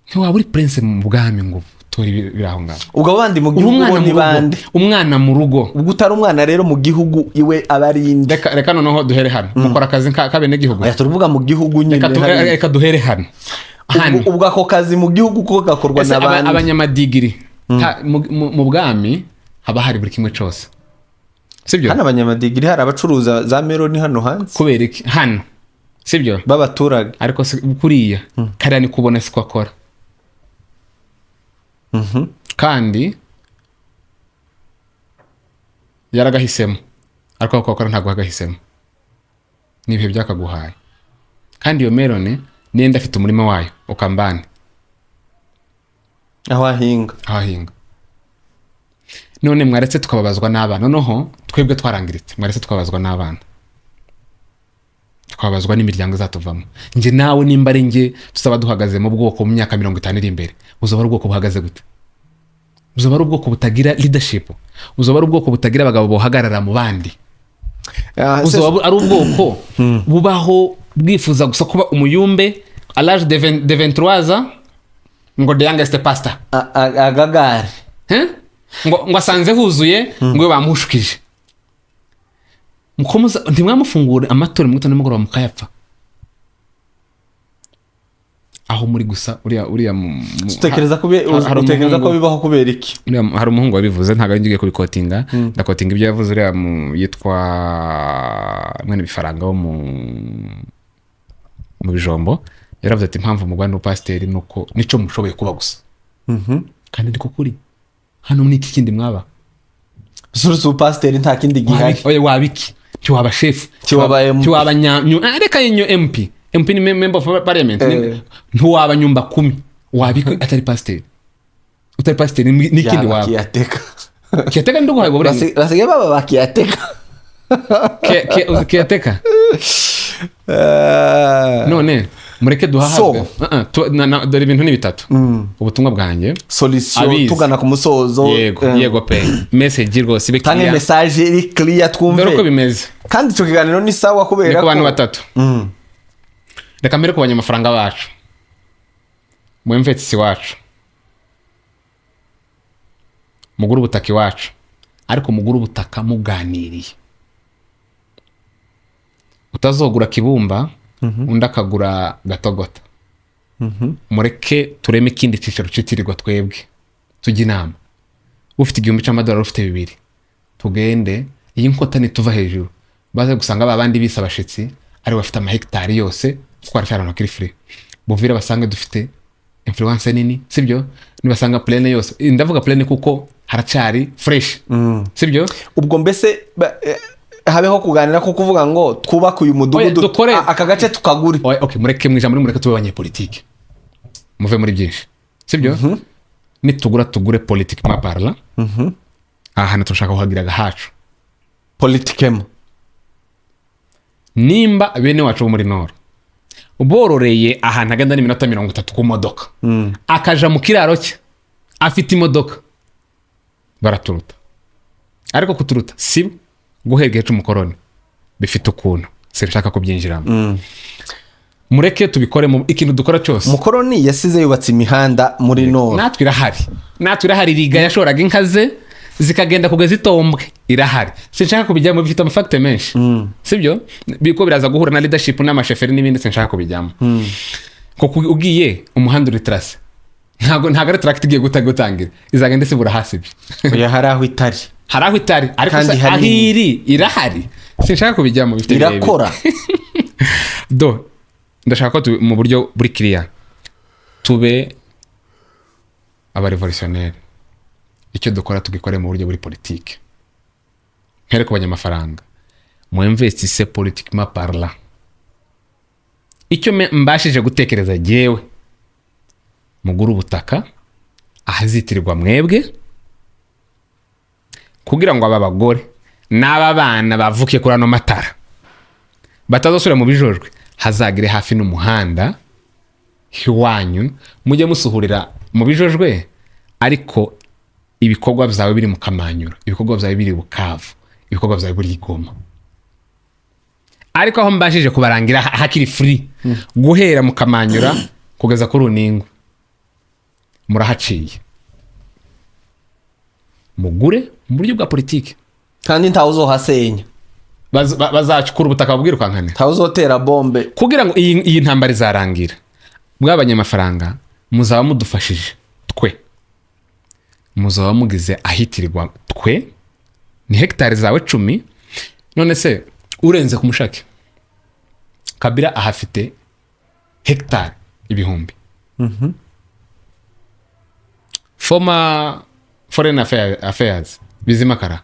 Ntiwaba uri prince mu bwami ngo utore ibiri aho ngaho. Ubwo abandi mu Uri gihugu umwana bo mu ni rugo. bande? Umwana mu rugo. Ubwo utari umwana rero mu gihugu iwe aba ari inde? Reka noneho duhere hano. Mukora akazi k'abenegihugu. Oya, turavuga mu gihugu nyine. Reka Hariya. Reka duhere hano hano. Ubwo ako kazi mu gihugu ko gakorwa Ese na bande? Abanyamadigiri mu bwami haba hari buri kimwe cyose, sibyo? Hano abanyamadigiri, hari abacuruza za meloni hano hanze. Kubera iki hano, sibyo? B'abaturage. Ariko kuriya kariya ni kubona siko akora, kandi yaragahisemo, ariko ako akora ntabwo yagahisemo, ni ibihe byakaguhaye. Kandi iyo meloni nenda afite umurima wayo ukambane aho ahinga. Aho ahinga. None mwaretse tukababazwa n'abana? Noneho twebwe twarangiritse, mwaretse tukababazwa n'abana, tukababazwa n'imiryango izatuvamo. Njye nawe, nimba ari njye, tuzaba duhagaze mu bwoko mu myaka 50 iri imbere, buzaba ari ubwoko buhagaze gute? Buzaba ari ubwoko butagira leadership, buzaba ari ubwoko butagira abagabo buhagarara mu bandi. Buzaba ari ubwoko bubaho bwifuza gusa kuba umuyumbe à l'âge de 20 de 23 ans, ngo the youngest pastor. Agagare. Hein? Ngo asanze huzuye, ngo bamushukije. Ntimwamufungure amatora mu gitondo, nimugoroba mukayapfa aho muri gusa uriya Utekereza ko hari utekereza ko umuhungu- bibaho kubera iki? Hari umuhungu wabivuze, ntabwo ari ngiye kubikotinga, ndakotinga ibyo yavuze. Uriya yitwa mwene bifaranga wo mu bijombo, yaravuze ati: "Impamvu mugwa n'ubupasiteri ni uko nico mushoboye kuba gusa." Kandi niko kuri. Hano ni iki kindi mwaba? Surutse ubupasiteri nta kindi gihari. Oya, waba iki? Ntiwaba shefu. Ntiwaba MP. Ntiwaba reka nyo MP. MP ni member of parliament. Ntiwaba nyumba kumi. Waba iki atari pasiteri? Utari pasiteri n'ikindi Yaba waba? Caretaker. Caretaker nduguhaye ubwo burenganzira. Basigaye baba ba caretaker. Uzi caretaker? None mureke duhahazwe. So. Dore ibintu ni bitatu, ubutumwa bwanjye. Solution. Abizi. Tugana ku musozo. Yego. Yego pe, message rwose ibe Tange clear. message iri clear twumve. Dore uko bimeze. Kandi icyo kiganiro ni sawa Ni kubera ku bantu batatu. Reka mbere ku banyamafaranga bacu, mu mvetisi wacu, mugure ubutaka iwacu, ariko mugure ubutaka muganiriye. Utazogura Kibumba, undi akagura Gatogota. Mureke tureme ikindi cyicaro citirirwa twebwe, tujye inama. Ufite $1000, ufite 2000, tugende. Iyi nkota nituva hejuru, baze gusanga ba bandi bise abashitsi ari bafite amahegitari yose, kuko haracyari ahantu hakiri free. Buvira basange dufite influence nini, sibyo? Nibasanga plaine yose, ndavuga plaine kuko haracyari fresh, sibyo? Ubwo mbese habeho kuganira ko kuvuga ngo twubake uyu mudugudu. Oya, aka gace tukagure. Oya, okay, mureke mu ijambo, mureke tube abanyepolitike, muve muri byinshi, sibyo? Nitugura, tugure politiquement parlant. Aha hantu turashaka kuhagira agahacu. Politikemo. Nimba bene wacu bo muri nord bororeye ahantu agenda n'iminota 30 ku modoka, akaja mu kiraro cye afite imodoka, baraturuta. Ariko kuturuta si bo, guhera igihe c'umukoroni bifite ukuntu sinshaka kubyinjiramo. Mureke tubikore mu ikintu dukora cyose. Umukoroni yasize yubatse imihanda muri nord. Natwe irahari, natwe irahari. Riga yashoraga inka ze zikagenda kugeza itombwe, irahari. Sinshaka kubijyamo, bifite amafacts menshi, sibyo? Biko biraza guhura na leadership n'amasheferi n'ibindi, sinshaka kubijyamo. Kuko ugiye umuhanda uri tracé, ntabwo ari tractor igiye gutangira izagenda isibura hasi ibyo. Oya, hari aho itari. Hari aho itari, ariko Kandi se hanini. aho iri irahari. Sinshaka kubijyamo, bifite birebire. Irakora. Do ndashaka ko mu buryo buri kiriya tube abarevolutionnaire, icyo dukora tugikore mu buryo buri politike. Mpere ku banyamafaranga, mu investisse politiquement parlant. Icyo mbashije gutekereza jyewe, mugure ubutaka ahazitirirwa mwebwe, kugira ngo aba bagore n'aba bana bavuke kuri ano matara batazasubira mu bijojwe, hazagire hafi n'umuhanda iwanyu, mujye musuhurira mu bijojwe, ariko ibikorwa byawe biri mu Kamanyura, ibikorwa byawe biri Bukavu, ibikorwa byawe biri i Goma. Ariko aho mbashije kubarangira hakiri free, guhera mu Kamanyura kugeza kuri Runingo, murahaciye, mugure mu buryo bwa politiki. Kandi ntawe uzohasenya. Bazacukura ubutaka bubwirukankane. Ntawe uzotera bombe. Kugira ngo iyi ntambara izarangira, bw'abanyamafaranga muzaba mudufashije twe, muzaba mugize ahitirirwa twe. Ni hegitari zawe 10. None se urenze ku Mushake, Kabila ahafite hegitari ibihumbi. Former foreign affairs Bizima Kara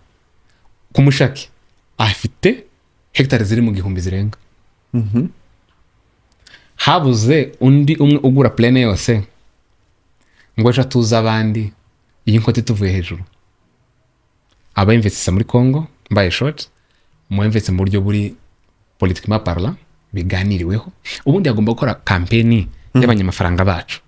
ku Mushake ahafite hegitari ziri mu gihumbi zirenga. Habuze undi umwe ugura plaine yose ngo ejo atuze abandi, iyi nkota ituvuye hejuru. Abainvestisa muri Congo, mbaye short, mu mu buryo buri politiquement parlant biganiriweho. Ubundi hagomba gukora campaign y'abanyamafaranga bacu.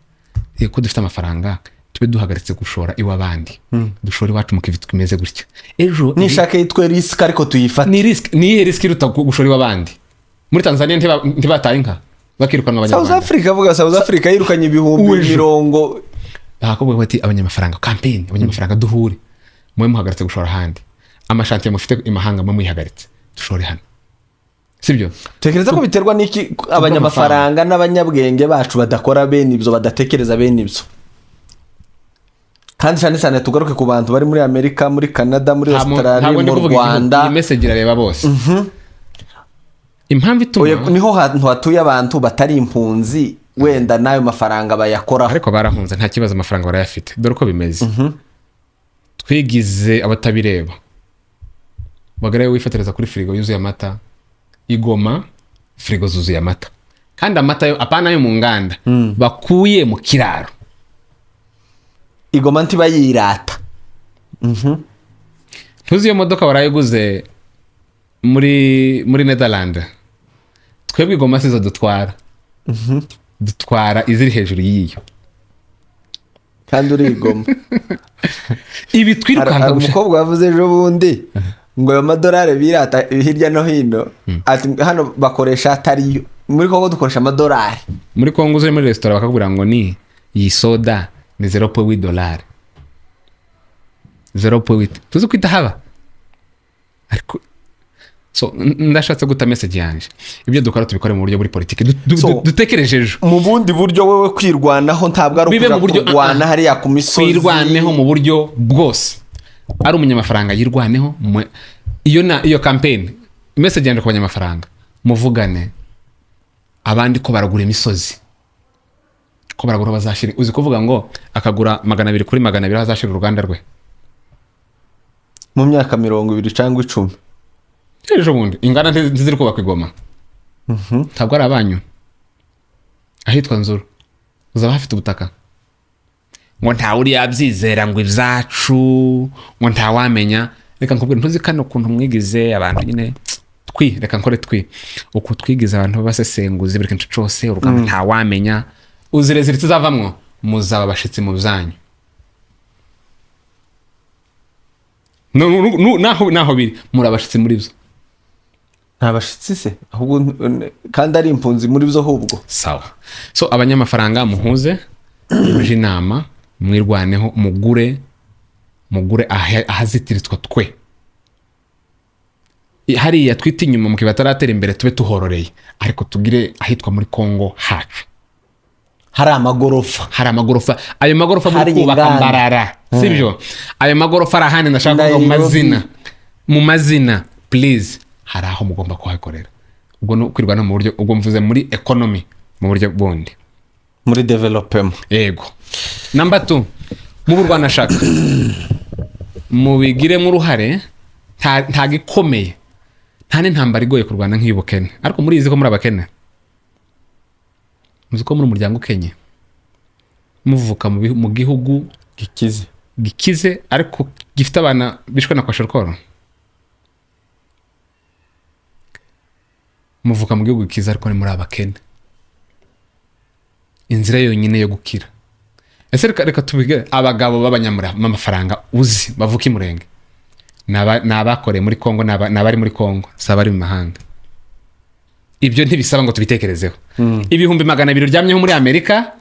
Ko dufite amafaranga, tube duhagaritse gushora iw'abandi, dushora iwacu mu kivi kimeze gutya ejo. Nishaka yitwe risk, ariko tuyifate. Ni risk, ni iyihe risk iruta gushora iw'abandi? Muri Tanzania ntibataye inka bakirukanwa South abanyarwanda? Africa, avuga South Africa yirukanye ibihumbi Uwejo. mirongo. Bakakubwira bati abanyamafaranga, campaign, abanyamafaranga duhure, mube muhagaritse gushora ahandi, ama chantier mufite imahanga mube muyihagaritse, dushore hano, sibyo? Tekereza ko biterwa n'iki abanyamafaranga n'abanyabwenge bacu badakora bene ibyo, badatekereza bene ibyo? Kandi cyane cyane tugaruke ku bantu bari muri Amerika, muri Canada, muri Australia, Ntabwo ndi mu kuvuga igihugu, Rwanda. iyi message irareba bose. Impamvu ituma Oya, niho hantu hatuye abantu batari impunzi, wenda n'ayo mafaranga bayakoraho. Ariko barahunze, nta kibazo, amafaranga barayafite. Dore uko bimeze: twigize abatabireba. Bagaraye wifotoreza kuri firigo yuzuye amata. Igoma firigo zuzuye amata, kandi amata yo apana yo mu nganda, bakuye mu kiraro. Igoma ntibayirata. Ntuzi iyo modoka barayiguze muri Netherland. Twebwe igoma sizo dutwara, dutwara iziri hejuru y'iyo. Kandi uri igoma. Ibi Hari twirukanka hari gushaka umukobwa wavuze ejo bundi ngo ayo madolari birata hirya no hino, ati hano bakoresha atariyo, muri Kongo dukoresha amadolari. Muri Kongo uzi muri resitora bakakubwira ngo ni iyi soda ni 0.8 dolari, 0.8. Tuzi ko idahaba. Ariko so ndashatse guta message yanjye: ibyo dukora tubikore mu buryo buri politiki, dutekereje ejo. Mu bundi buryo, wowe kwirwanaho ntabwo ari Bibe ukuja mu buryo- kurwana hariya ku misozi. Twirwaneho mu buryo bwose. Ari umunyamafaranga yirwaneho. Iyo na iyo campaign, message yanjye ku banyamafaranga: muvugane abandi ko baragura imisozi, ko baragura bazashira. Uzi kuvuga ngo akagura 200 kuri 200 aho azashira uruganda rwe? Mu myaka 20 cyangwa 10. Ejo bundi inganda ntiziri kubakwa i Goma? Ntabwo ari abanyu ahitwa Nzuru uzaba hafite ubutaka, ngo ntawe uri yabyizera, ngo ibyacu, ngo ntawamenya. Reka nkubwire, ntuzi kano kuntu mwigize abantu nyine twi, reka nkore twi uku twigize abantu b'abasesenguzi buri kintu cyose, urugamba ntawamenya. Uzi résultat izavamwo? Muzaba abashitsi mu byanyu. Naho biri muri abashitsi muri byo. Nta bashyitsi se ahubwo, kandi ari impunzi muri byo ahubwo. Sawa. So abanyamafaranga muhuze, muje inama, mwirwaneho, mugure ahazitirizwa twe hariya twita inyuma mu bataratera imbere, tube tuhororeye, ariko tugire ahitwa muri Kongo hacu. Hari amagorofa. Hari amagorofa, ayo magorofa muri Hari kubaka inganda. Mbarara, sibyo? Ayo magorofa ari ahandi ndashaka kuvuga mu Nairobi. mazina, mu mazina please. Hari aho mugomba kuhakorera. Ubwo ni ukwirwanaho mu buryo, ubwo mvuze muri economy, mu buryo bundi. Muri development. Yego. Number 2, mu burwanashaka mubigiremo uruhare. Nta gikomeye, nta n'intambara igoye kurwana nk'iy'ubukene. Ariko murizi ko muri abakene, muzi ko muri umuryango ukenye, muvuka mu gihugu gikize. Gikize ariko gifite abana bishwe na kwashiorkor. Muvuka mu gihugu gikize ariko ni muri abakene. Inzira yonyine yo gukira, ese reka tubigere, abagabo b'abanyamafaranga uzi bavuka i Murenge ni abakoreye muri Kongo, ni abari muri Kongo, si abari mu mahanga. Ibyo ntibisaba ngo tubitekerezeho. 200,000 uryamyeho muri Amerika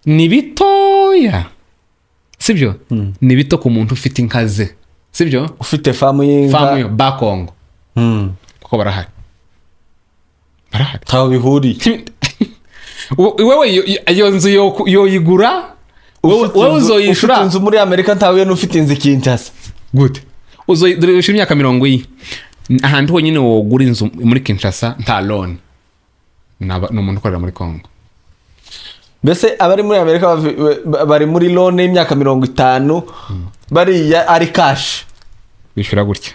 ni bitoya, sibyo? Ni bito ku muntu ufite inka ze, sibyo? Ufite farm y'inka. Farm yo ba Kongo, kuko barahari, barahari. Ntaho bihuriye. Wewe iyo nzu yoyigura wowe? Ufite Wowe uzoyishura. Ufite inzu muri Amerika ntawe n'ufite inzu i Kinshasa. Gute? Dore ushira imyaka 40, ahantu honyine wogura inzu muri Kinshasa nta loan ni umuntu ukorera muri Congo. Mbese abari muri Amerika bari muri loan y'imyaka 50, bariya ari cash. Bishyura gutya.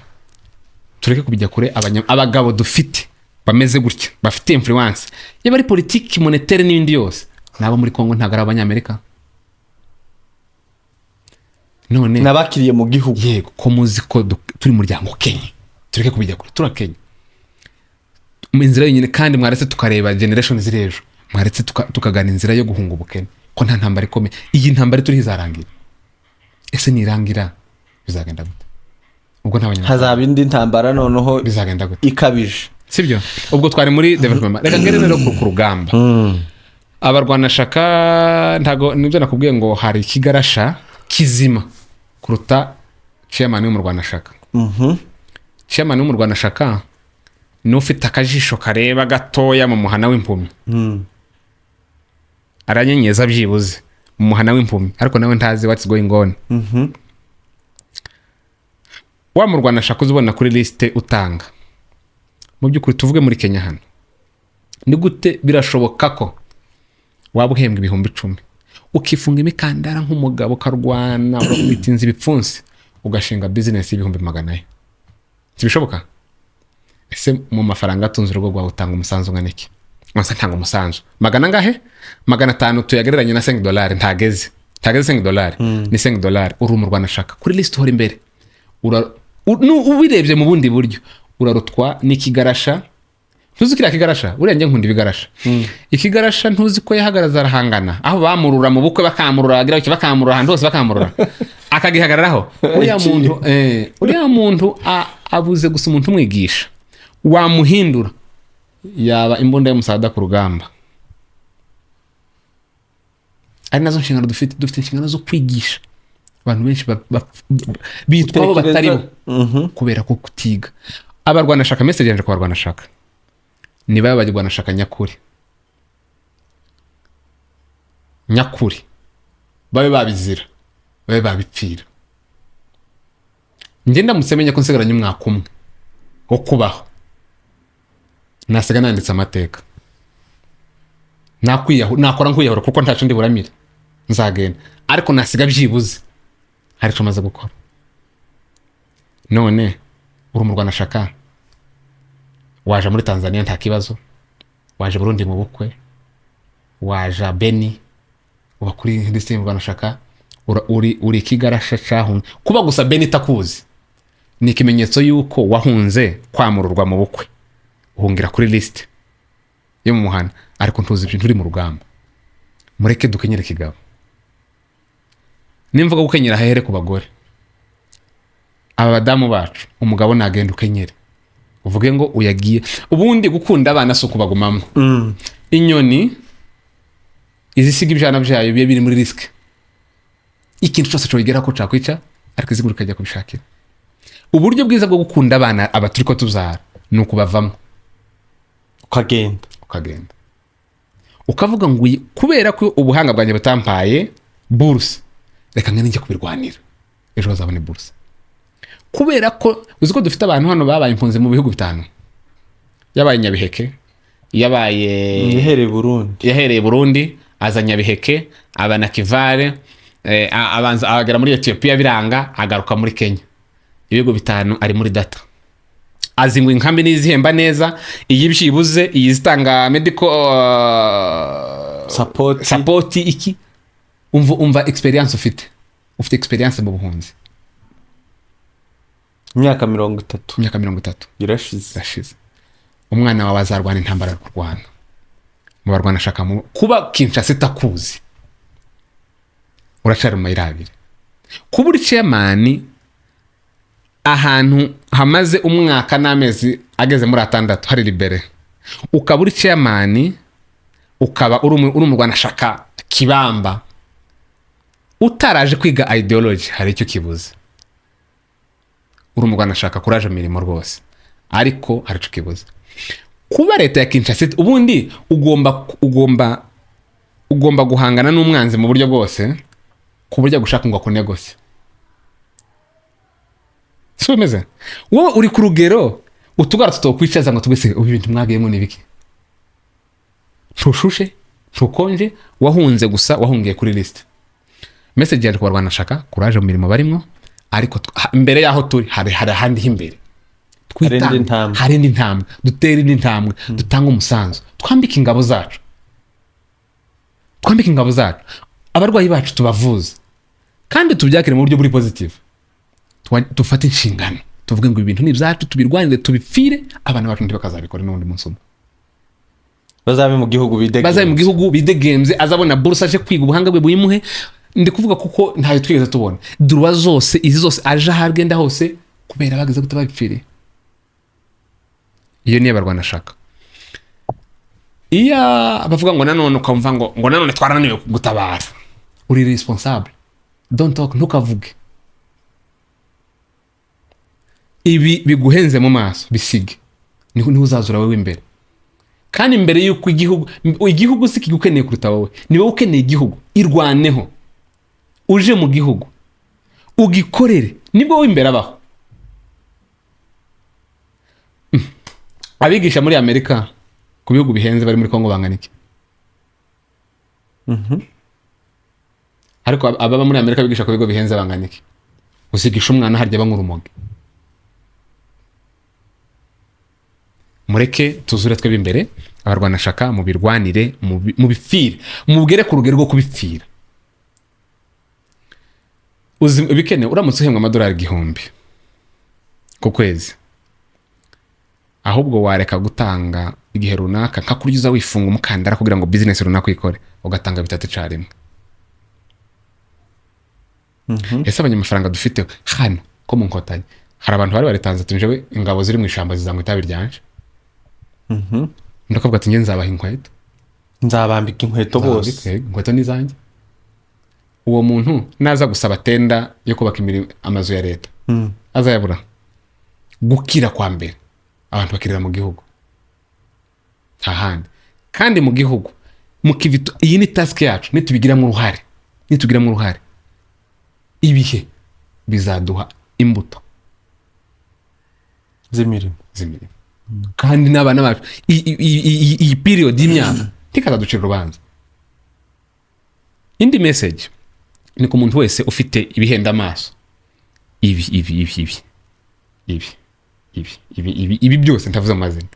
Tureke kubijya kure. Abagabo dufite bameze gutya, bafite influence yaba ari politiki, monétaire n'ibindi yose, ni abo muri Congo, ntabwo ari abanyamerika. None N'abakiriye mu gihugu. Yego, ko muzi ko turi muryango Kenya, tureke kubijya kure, turakenya mu inzira yonyine. Kandi mwaretse tukareba generation ziri ejo, mwaretse tukagana inzira yo guhunga ubukene, ko nta ntambara ikomeye. Iyi ntambara turiho izarangira. Ese nirangira bizagenda gute? Ubwo nta banyarwanda Hazaba indi ntambara noneho bizagenda gute? ikabije. Sibyo? Ubwo twari muri development. Reka ngere rero ku rugamba. Abarwanashaka, ntago nibyo nakubwiye ngo hari ikigarasha kizima kuruta chairman w'umurwanashaka. Chairman w'umurwanashaka ni ufite akajisho kareba gatoya mu muhana w'impumyi, aranyenyeza byibuze mu muhana w'impumyi, ariko nawe ntazi what's going on. Wa murwanashaka uzibona kuri lisite utanga, mu by'ukuri tuvuge muri Kenya hano, ni gute birashoboka ko waba uhembwa 10,000, ukifunga imikandara nk'umugabo, ukarwana, ugatinza ibipfunsi, ugashinga business y'ibihumbi 400? Ntibishoboka. Ese mu mafaranga atunze urugo rwawe utanga umusanzu ungana iki? Gusa ntanga umusanzu magana angahe? 500. Tuyagereranye na $5, ntageze $5, ni $5. Uri umurwanashaka kuri lisite, uhora imbere. Ubirebye mu bundi buryo, urarutwa n'ikigarasha. Ntuzi kiriya kigarasha? Buriya njye nkunda ibigarasha. Ikigarasha, ntuzi ko yahagaraza arahangana, aho bamurura mu bukwe bakamurura, bagira bati bakamurura ahantu hose bakamurura, akagihagararaho. Uriya muntu, uriya muntu abuze gusa umuntu umwigisha wamuhindura, yaba imbunda y'umusada ku rugamba. Ari nazo nshingano dufite. Dufite inshingano zo kwigisha abantu benshi bitwa abo batari bo kubera ko kutiga. Abarwanashaka, message yanjye ku barwanashaka, niba abarwanashaka nyakuri nyakuri, babe babizira, babe babipfira. Njye ndamutse menya ko nsigaranye umwaka umwe wo kubaho, nasiga nanditse amateka. Nakora nkwiyahura, kuko ntaco ndi buramire, nzagenda, ariko nasiga byibuze hari icyo maze gukora. None uri umurwanashaka, waje muri Tanzania nta kibazo, waje Burundi mu bukwe, waja Beni, uba kuri liste y'umurwanashaka, uri ikigarasha cahunze. Kuba gusa Beni itakuzi ni ikimenyetso y'uko wahunze kwamururwa mu bukwe, uhungira kuri liste yo mu muhanda, ariko ntuzi ibyo, nturi mu rugamba. Mureke dukenyere kigabo. Nimvuga gukenyera, hahere ku bagore, aba badamu bacu. Umugabo nagenda ukenyere, uvuge ngo uyagiye. Ubundi gukunda abana si ukubagumamo. Inyoni izisiga ibyana byayo bibe biri muri risque, ikintu cyose cyoyigera ko cakwica, ariko izigura ikajya kubishakira. Uburyo bwiza bwo gukunda abana aba turi ko tubyara ni ukubavamo. Ukagenda. Ukagenda ukavuga ngo kubera ko ubuhanga bwanjye butampaye buruse, reka ngende njye kubirwanira, ejo bazabone buruse. Kubera ko uzi ko dufite abantu hano babaye impunzi mu bihugu bitanu: yabaye Nyabiheke, yabaye Yahereye Burundi. Yahereye Burundi, aza Nyabiheke, aba na Kivale, abanza agera muri Etiyopiya biranga, agaruka muri Kenya. Ibihugu bitanu ari muri data, azi ngo inkambi n'izihemba neza, iyi byibuze, iyi zitanga medical Support. Support iki. Umva experience ufite, ufite experience mu buhunzi. Imyaka 30. Imyaka 30. Irashize. Irashize. Umwana wawe azarwana intambara yo kurwana mu barwanashaka. Mu kuba Kinshasa itakuzi, uracari mu mayira abiri. Kuba uri chairman ahantu hamaze umwaka n'amezi ageze muri 6 hari libéré, ukaba uri chairman, ukaba uri umurwanashaka kibamba, utaraje kwiga ideology, hari icyo kibuze. Uri umurwanashaka kuraje mirimo rwose, ariko hari icyo kibuze. Kuba leta ya Kinshasa, ubundi ugomba guhangana n'umwanzi mu buryo bwose, ku buryo agushaka ngo akunegose. Si bimeze? Wowe uri ku rugero utugara tutokwicaza ngo tubese ubu ibintu mwagiyemo ni biki? Ntushushe, ntukonje, wahunze gusa, wahungiye kuri liste. Message yaje ku barwanashaka: kuraje mu mirimo barimo, ariko mbere y'aho turi hari ahandi h'imbere. Hari indi Twitange. ntambwe. Hari indi ntambwe, dutere indi ntambwe, dutange umusanzu, twambike ingabo zacu, twambike ingabo zacu, abarwayi bacu tubavuze. Kandi tubyakire mu buryo buri positive. Dufate inshingano, tuvuge ngo ibintu ni ibyacu, tubirwanire, tubipfire, abana bacu ntibakazabikora n'undi munsi umwe. Bazabe mu gihugu bidegemvye. Bazabe mu gihugu bidegemvye, azabona buruse aje kwiga, ubuhanga bwe buyimuhe. Ndi kuvuga kuko ntayo twigeze tubona. Droit zose izi zose, aje aho agenda hose kubera bageze gute, babipfiriye. Iyo niyo abarwanashaka. Iyo bavuga ngo nanone ukamva ngo nanone twarananiwe gutabara, uri responsable, don't talk, ntukavuge. Ibi biguhenze mu maso bisige, niho uzazura wowe imbere. Kandi mbere y'uko igihugu si kigukeneye kuruta wowe, ni wowe ukeneye igihugu. Irwaneho, uje mu gihugu ugikorere, nibwo wowe imbere abaho. Abigisha muri Amerika ku bihugu bihenze bari muri Kongo bangana iki? Ariko ababa muri Amerika bigisha ku bigo bihenze bangana iki? Uzigisha umwana harya banywa urumogi. Mureke tuzure twebe imbere, abarwanashaka mubirwanire, mubipfire, mubwere ku rugero rwo kubipfira. Uzi ibikenewe, uramutse uhembwa amadolari 1000 ku kwezi, ahubwo wareka gutanga igihe runaka, nka kurya uza wifunga umukandara kugira ngo business runaka uyikore, ugatanga 3 icyarimwe. Ese abanyamafaranga dufite hano ko mu nkotanyi hari abantu bari baritanze, tunjewe ingabo ziri mu ishyamba zizanywa itabi ryanje. Ndakavuga ati nge nzabaha inkweto, nzabambika inkweto bose, inkweto ni zanjye. Uwo muntu naza gusaba tenda yo kubaka amazu ya leta, azayabura. Gukira kwa mbere abantu bakirira mu gihugu, nta handi. Kandi mu gihugu mukivito, iyi ni task yacu, nitubigiramo uruhare, ibihe bizaduha imbuto z'imirimo. Kandi n'abana bacu iyi period y'imyaka ntikazaducira urubanza. Indi message ni ku muntu wese ufite ibihenda amaso, ibi ibi ibi ibi ibi ibi ibi ibi ibi byose ntavuze amazina,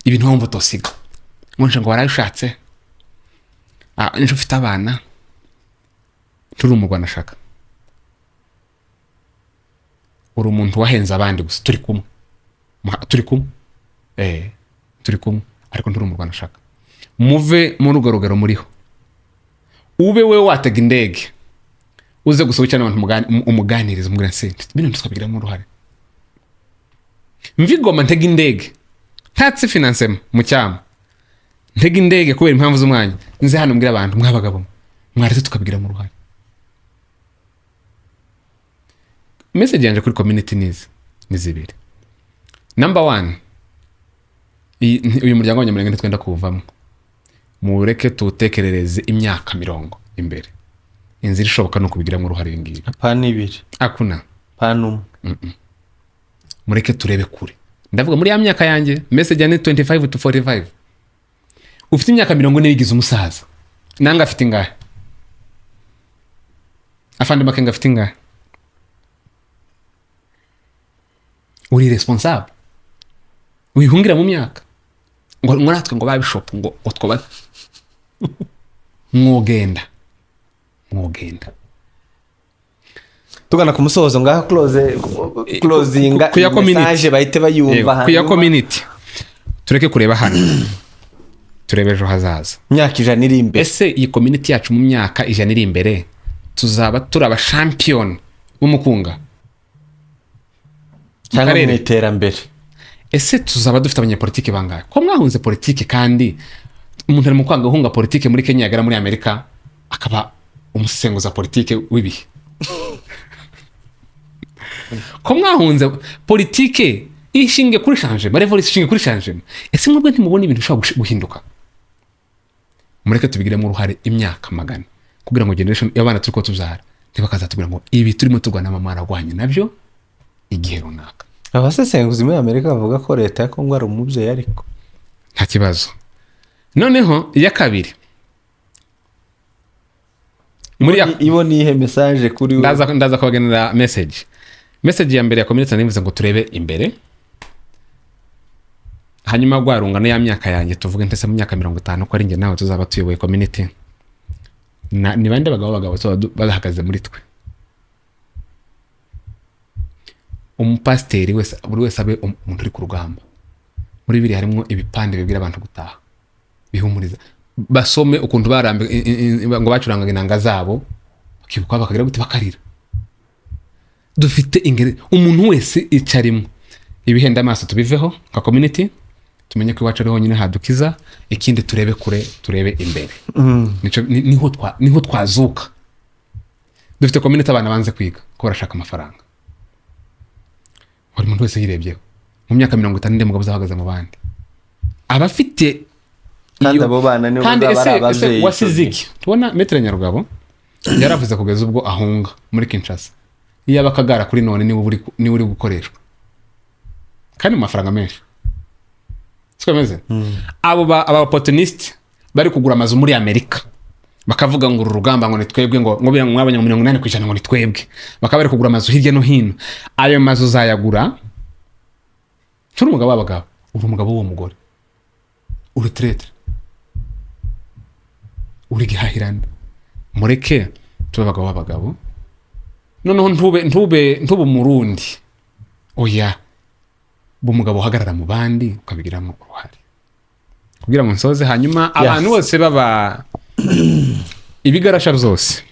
ibi ntiwumva utosiga ngo ngo warabishatse, nje ufite abana, turi umurwanashaka, uri umuntu wahenze abandi gusa, turi kumwe, turi kumwe, ariko nturi umurwanashaka. Muve muri urwo rugero muriho, ube we watega indege uze gusohokana abantu, umuganiriza, umubwira se bino twabigiramo uruhare. Mvigoma ntega indege ntatse financement mu cyama, ntega indege kubera impamvu z'umwanya, nze hano mbwira abantu mwabagabo mwaretse tukabigiramo uruhare. Message yanje kuri community nizi ni zibiri. Number 1, uyu muryango w'abanyamurenge ntitwenda kuwuvamo, mureke tuwutekerereze imyaka 40 imbere. Inzira ishoboka no kubigiramo uruhare ngibi. Apana ibiri. Akuna. Apana umwe. Mureke turebe kure. Ndavuga muri ya myaka yanjye, message ya 25 to 45. Ufite imyaka 40 yigize umusaza. Nanga afite ingahe? Afande Makenga afite ingahe? Uri responsable. Wihungira mu myaka. Ngo natwe ngo babishop ngo twoba mwogenda. Tugana ku musozo ngaha, closinga message bahite bayumva ku ya community. Tureke kureba hano, turebe ejo hazaza, imyaka 100 iri imbere. Ese iyi community yacu mu myaka 100 iri imbere tuzaba turi aba champion b'umukunga cyangwa mu iterambere? Ese tuzaba dufite abanyepolitike bangahe? Ko mwahunze politike, kandi umuntu ari mu kwanga guhunga politike muri Kenya yagera muri Amerika akaba umusenguza politike w'ibihe. Ko mwahunze politike ishinge kuri changement, revolution ishinge kuri changement. Ese mwebwe ntimubona ibintu bishobora guhinduka? Mureke tubigiremo uruhare imyaka 100 kugira ngo generation y'abana turiko tubyara ntibakazatubwira ngo ibi turimo turwana mama aragwanye nabyo igihe runaka. Abasesenguzi muri Amerika bavuga ko leta ya Kongo ari umubyeyi, ariko nta kibazo. Noneho iya kabiri muri ibo nihe message kuri we? Ndaza kubagenera message. Message ya mbere ya community nivuze ngo turebe imbere, hanyuma rwarungano ya myaka yanjye tuvuge ntese mu myaka 50 ko ari nge nawe tuzaba tuyoboye community. Ni bande bagabo bahagaze muri twe? Umupasiteri wese, buri wese abe umuntu uri ku rugamba. Muri bibiri harimo ibipande bibwira abantu gutaha, bihumuriza. Basome ukuntu barambi ngo bacurangaga inanga zabo, bakibuka, bakagira gute, bakarira. Dufite ingeri, umuntu wese icarimo. Ibihenda amaso tubiveho nka community, tumenye ko iwacu ari honyine hadukiza. Ikindi, turebe kure, turebe imbere. Niho twazuka. Dufite community abana banze kwiga ko barashaka amafaranga. Buri muntu wese yirebyeho mu myaka 50, ndi mugabo uzahagaze mu bandi abafite Kandi iyo- abo bana nibo Kandi bazaba ari ese ababyeyi. wasize iki? Tubona Maître Nyarugabo yaravuze kugeza ubwo ahunga muri Kinshasa. Iyo aba akagara kuri none, niwe uri gukoreshwa kandi mu mafaranga menshi, siko bimeze? Abo aba opportuniste bari kugura amazu muri Amerika, bakavuga ngo uru rugamba ngo ni twebwe, ngo mwabonye ngo 80% ngo ni twebwe, bakaba bari kugura amazu hirya no hino. Ayo mazu uzayagura turi umugabo w'abagabo, uri umugabo w'uwo mugore, uri traître, uri gihahirana. Mureke tube abagabo b'abagabo. Noneho ntube umurundi, oya, ba umugabo uhagarara mu bandi, ukabigiramo uruhare. Kugira ngo nsoze, hanyuma abantu bose baba ibigarasha byose,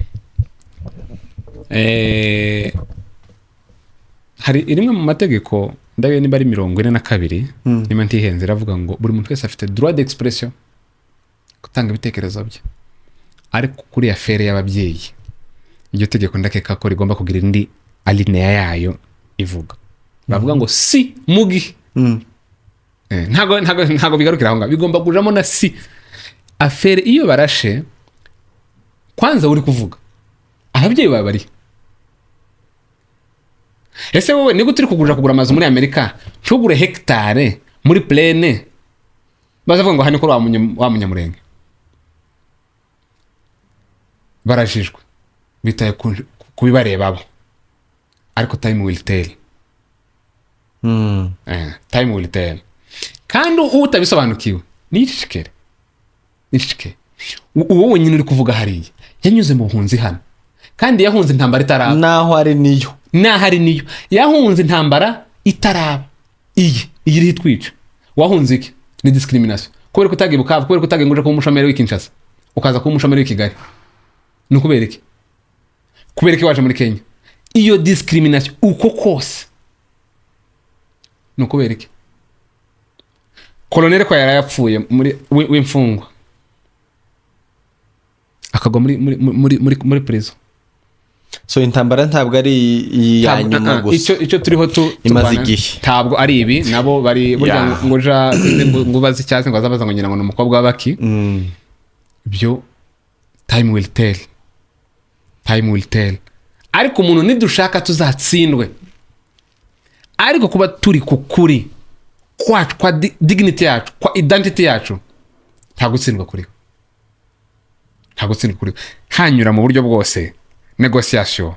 hari rimwe mu mategeko, ndabiye niba ari 42, niba ntihenze, iravuga ngo buri muntu wese afite droit d'expression, gutanga ibitekerezo bye. Ariko kuri affaire y'ababyeyi, iryo tegeko ndakeka ko rigomba kugira indi alinéa yayo ivuga, bavuga ngo si mugi. Ntago bigarukira aho ngaho, bigomba kujamo na si affaire. Iyo barashe kwanza uri kuvuga, ababyeyi bawe bari ese? Wowe niba turi kugurira kugura amazu muri Amerika, ntugure hegitare muri plaine, bazavuga ngo hano ko wa munyamurenge. Barajijwe, bitaye ku bibareba bo, ariko time will tell. Time will tell. Kandi utabisobanukiwe nicecekere, nicecekere. Uwo wenyine uri kuvuga hariya yanyuze mu buhunzi hano, kandi yahunze intambara itaraba. Naho ari niyo. N'aho ari niyo, yahunze intambara itaraba. Iyi iriho itwica. Wahunze iki? Ni discrimination. Kubera ko utagiye Bukavu, kubera ko utagiye ngo uje kuba umushomeri w'i Kinshasa, ukaza kuba umushomeri w'i Kigali, ni ukubera iki? Kubera iki waje muri Kenya? Iyo discrimination uko kose ni ukubera iki? Koloneli ko yari yapfuye muri w'imfungwa, akagwa muri prison. So intambara ntabwo ari iya nyuma gusa. Icyo turiho Imaze turwana, igihe. Ntabwo ari ibi. Nabo bari burya ngo ja ngo ubaze icyatsi, ngo azabaza ngo ngira ngo ni umukobwa w'abaki. Ibyo time will tell, time will tell. Ariko umuntu nidushaka tuzatsindwe, ariko kuba turi ku kuri kwacu, kwa dignity yacu, kwa identity yacu, nta gutsindwa kuriho, nta gutsindwa kuriho. Hanyura mu buryo bwose, négociation,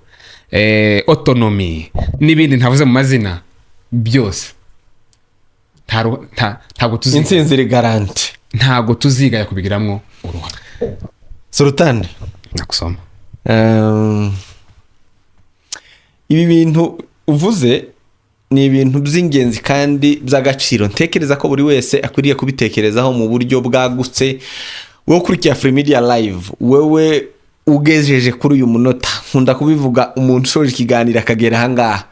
autonomie n'ibindi ntavuze mu mazina byose, ntabwo tuziga. Intsinzi iri garantie. Ntabwo tuzigaya kubigiramo uruhare. Sultani. Nakusoma. Ibi bintu uvuze ni ibintu by'ingenzi kandi by'agaciro. Ntekereza ko buri wese akwiriye kubitekerezaho mu buryo bwagutse. Wowe ukurikiye Afrimedia Live, wewe ugejeje kuri uyu munota, nkunda kubivuga, umuntu ushoje ikiganiro akagera ahangaha,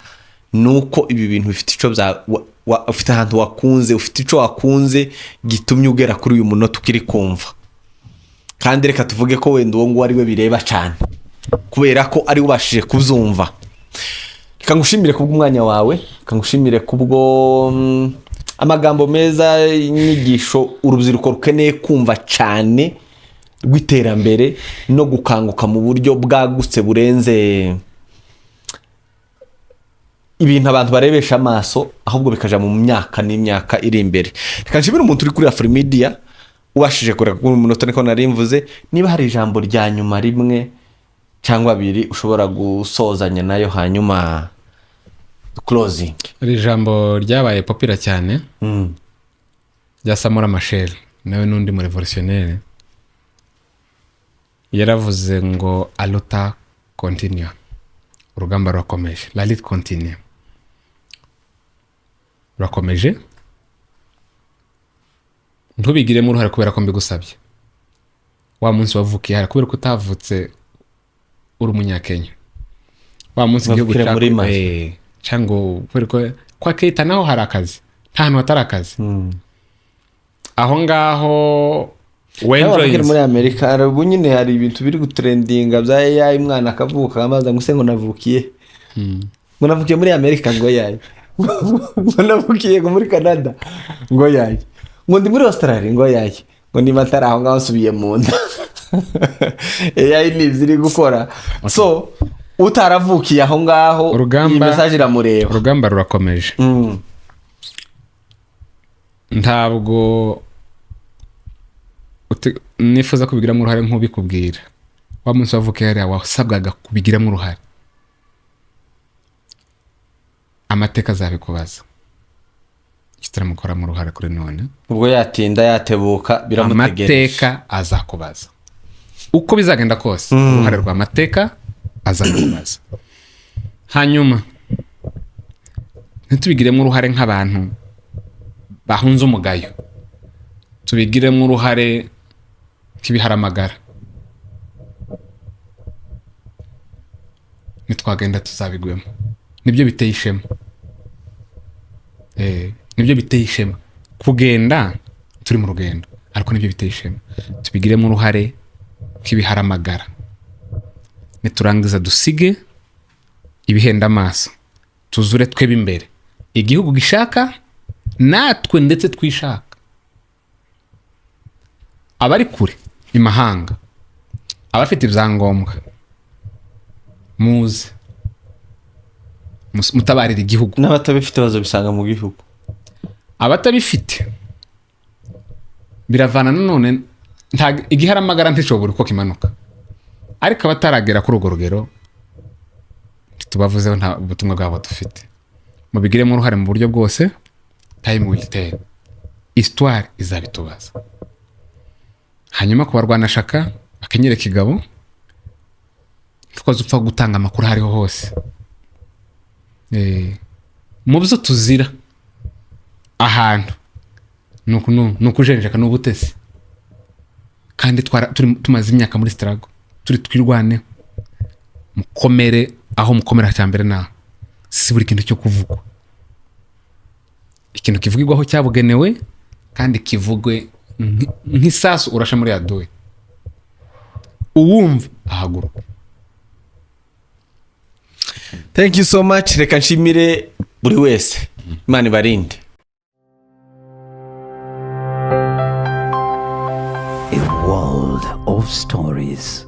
ni uko ibi bintu bifite icyo bya ufite ahantu wakunze, ufite icyo wakunze gitumye ugera kuri uyu munota ukiri kumva. Kandi reka tuvuge ko wenda uwo nguwo ari we bireba cyane, kubera ko ari we ubashije kubyumva. Reka ngushimire kubw'umwanya wawe, reka ngushimire kubwo amagambo meza, inyigisho urubyiruko rukeneye kumva cyane rw'iterambere no gukanguka mu buryo bwagutse burenze ibintu abantu barebesha amaso, ahubwo bikaja mu myaka n'imyaka iri imbere. Reka nshimire umuntu uri kuri Afrimedia ubashije kureka kuri uyu munota. Niko nari mvuze, niba hari ijambo rya nyuma rimwe cyangwa abiri ushobora gusozanya nayo, hanyuma closing. Iri jambo ryabaye populaire cyane rya Samora Machel, nawe n'undi mu révolutionnaire, yaravuze ngo "A luta continua", urugamba rurakomeje, la lutte continue. Rurakomeje. Ntubigiremo uruhare kubera ko mbigusabye. Wa munsi wavukiye hari kubera ko utavutse uri Umunyakenya, wa munsi igihugu Bavukira muri Mali. Cyangwa kubera ko kwa Keita naho hari akazi, nta hantu hatari akazi aho ngaho. Bavukira muri Wenjoyinze. Amerika. Hari ubu nyine hari ibintu biri gutrendinga bya AI. Umwana akavuka amaze ngo se ngo navukiye, ngo navukiye muri Amerika, ngo yayi, ngo navukiye ngo muri Canada, ngo yayi, ngo ndi muri Australia, ngo yayi, ngo niba ntari aho ngaho nsubiye mu nda. AI ni ibyo iri gukora. So utaravukiye aho ngaho, iyi message iramureba. Urugamba rurakomeje. Ntabwo nifuza kubigiramo uruhare nk'ubikubwira. Wa munsi wavukiye hariya wasabwaga kubigiramo uruhare, amateka azabikubaza icyo utaramukoramo uruhare kuri none. Ubwo yatinda yatebuka biramutegereje. Amateka azakubaza uko bizagenda kose. Uruhare rwa amateka azakubaza. Hanyuma ntitubigiremo uruhare nk'abantu bahunze umugayo, tubigiremo uruhare nk'ibiharamagara. Nitwagenda tuzabigwemo. Nibyo biteye ishema. Nibyo biteye ishema kugenda turi mu rugendo, ariko nibyo biteye ishema. Tubigiremo uruhare nk'ibiharamagara. Niturangiza dusige ibihenda amaso, tuzure twebe imbere igihugu gishaka natwe ndetse twishaka. Abari kure imahanga, abafite ibyangombwa, muze mutabarire igihugu. N'abatabifite bazabisanga mu gihugu. Abatabifite biravana nanone. Igiharamagara ntishobora uko kimanuka, ariko abataragera kuri urwo rugero tubavuzeho, nta butumwa bwabo dufite. Mubigiremo uruhare mu buryo bwose. Time will tell, histoire izabitubaza. Hanyuma ku barwanashaka bakenyere kigabo, twaza upfa gutanga amakuru aho ariho hose. Mu byo tuzira ahantu ni ukujenjeka, ni ubutesi, kandi tumaze imyaka muri struggle turi twirwaneho. Mukomere aho mukomera cya mbere naho si buri kintu cyo kuvugwa. Ikintu kivugirwaho cyabugenewe kandi kivugwe nk'isasu urashe muri aduwe, uwumva ahaguruka. Thank you so much. Reka nshimire buri wese. Imana ibarinde. A world of stories.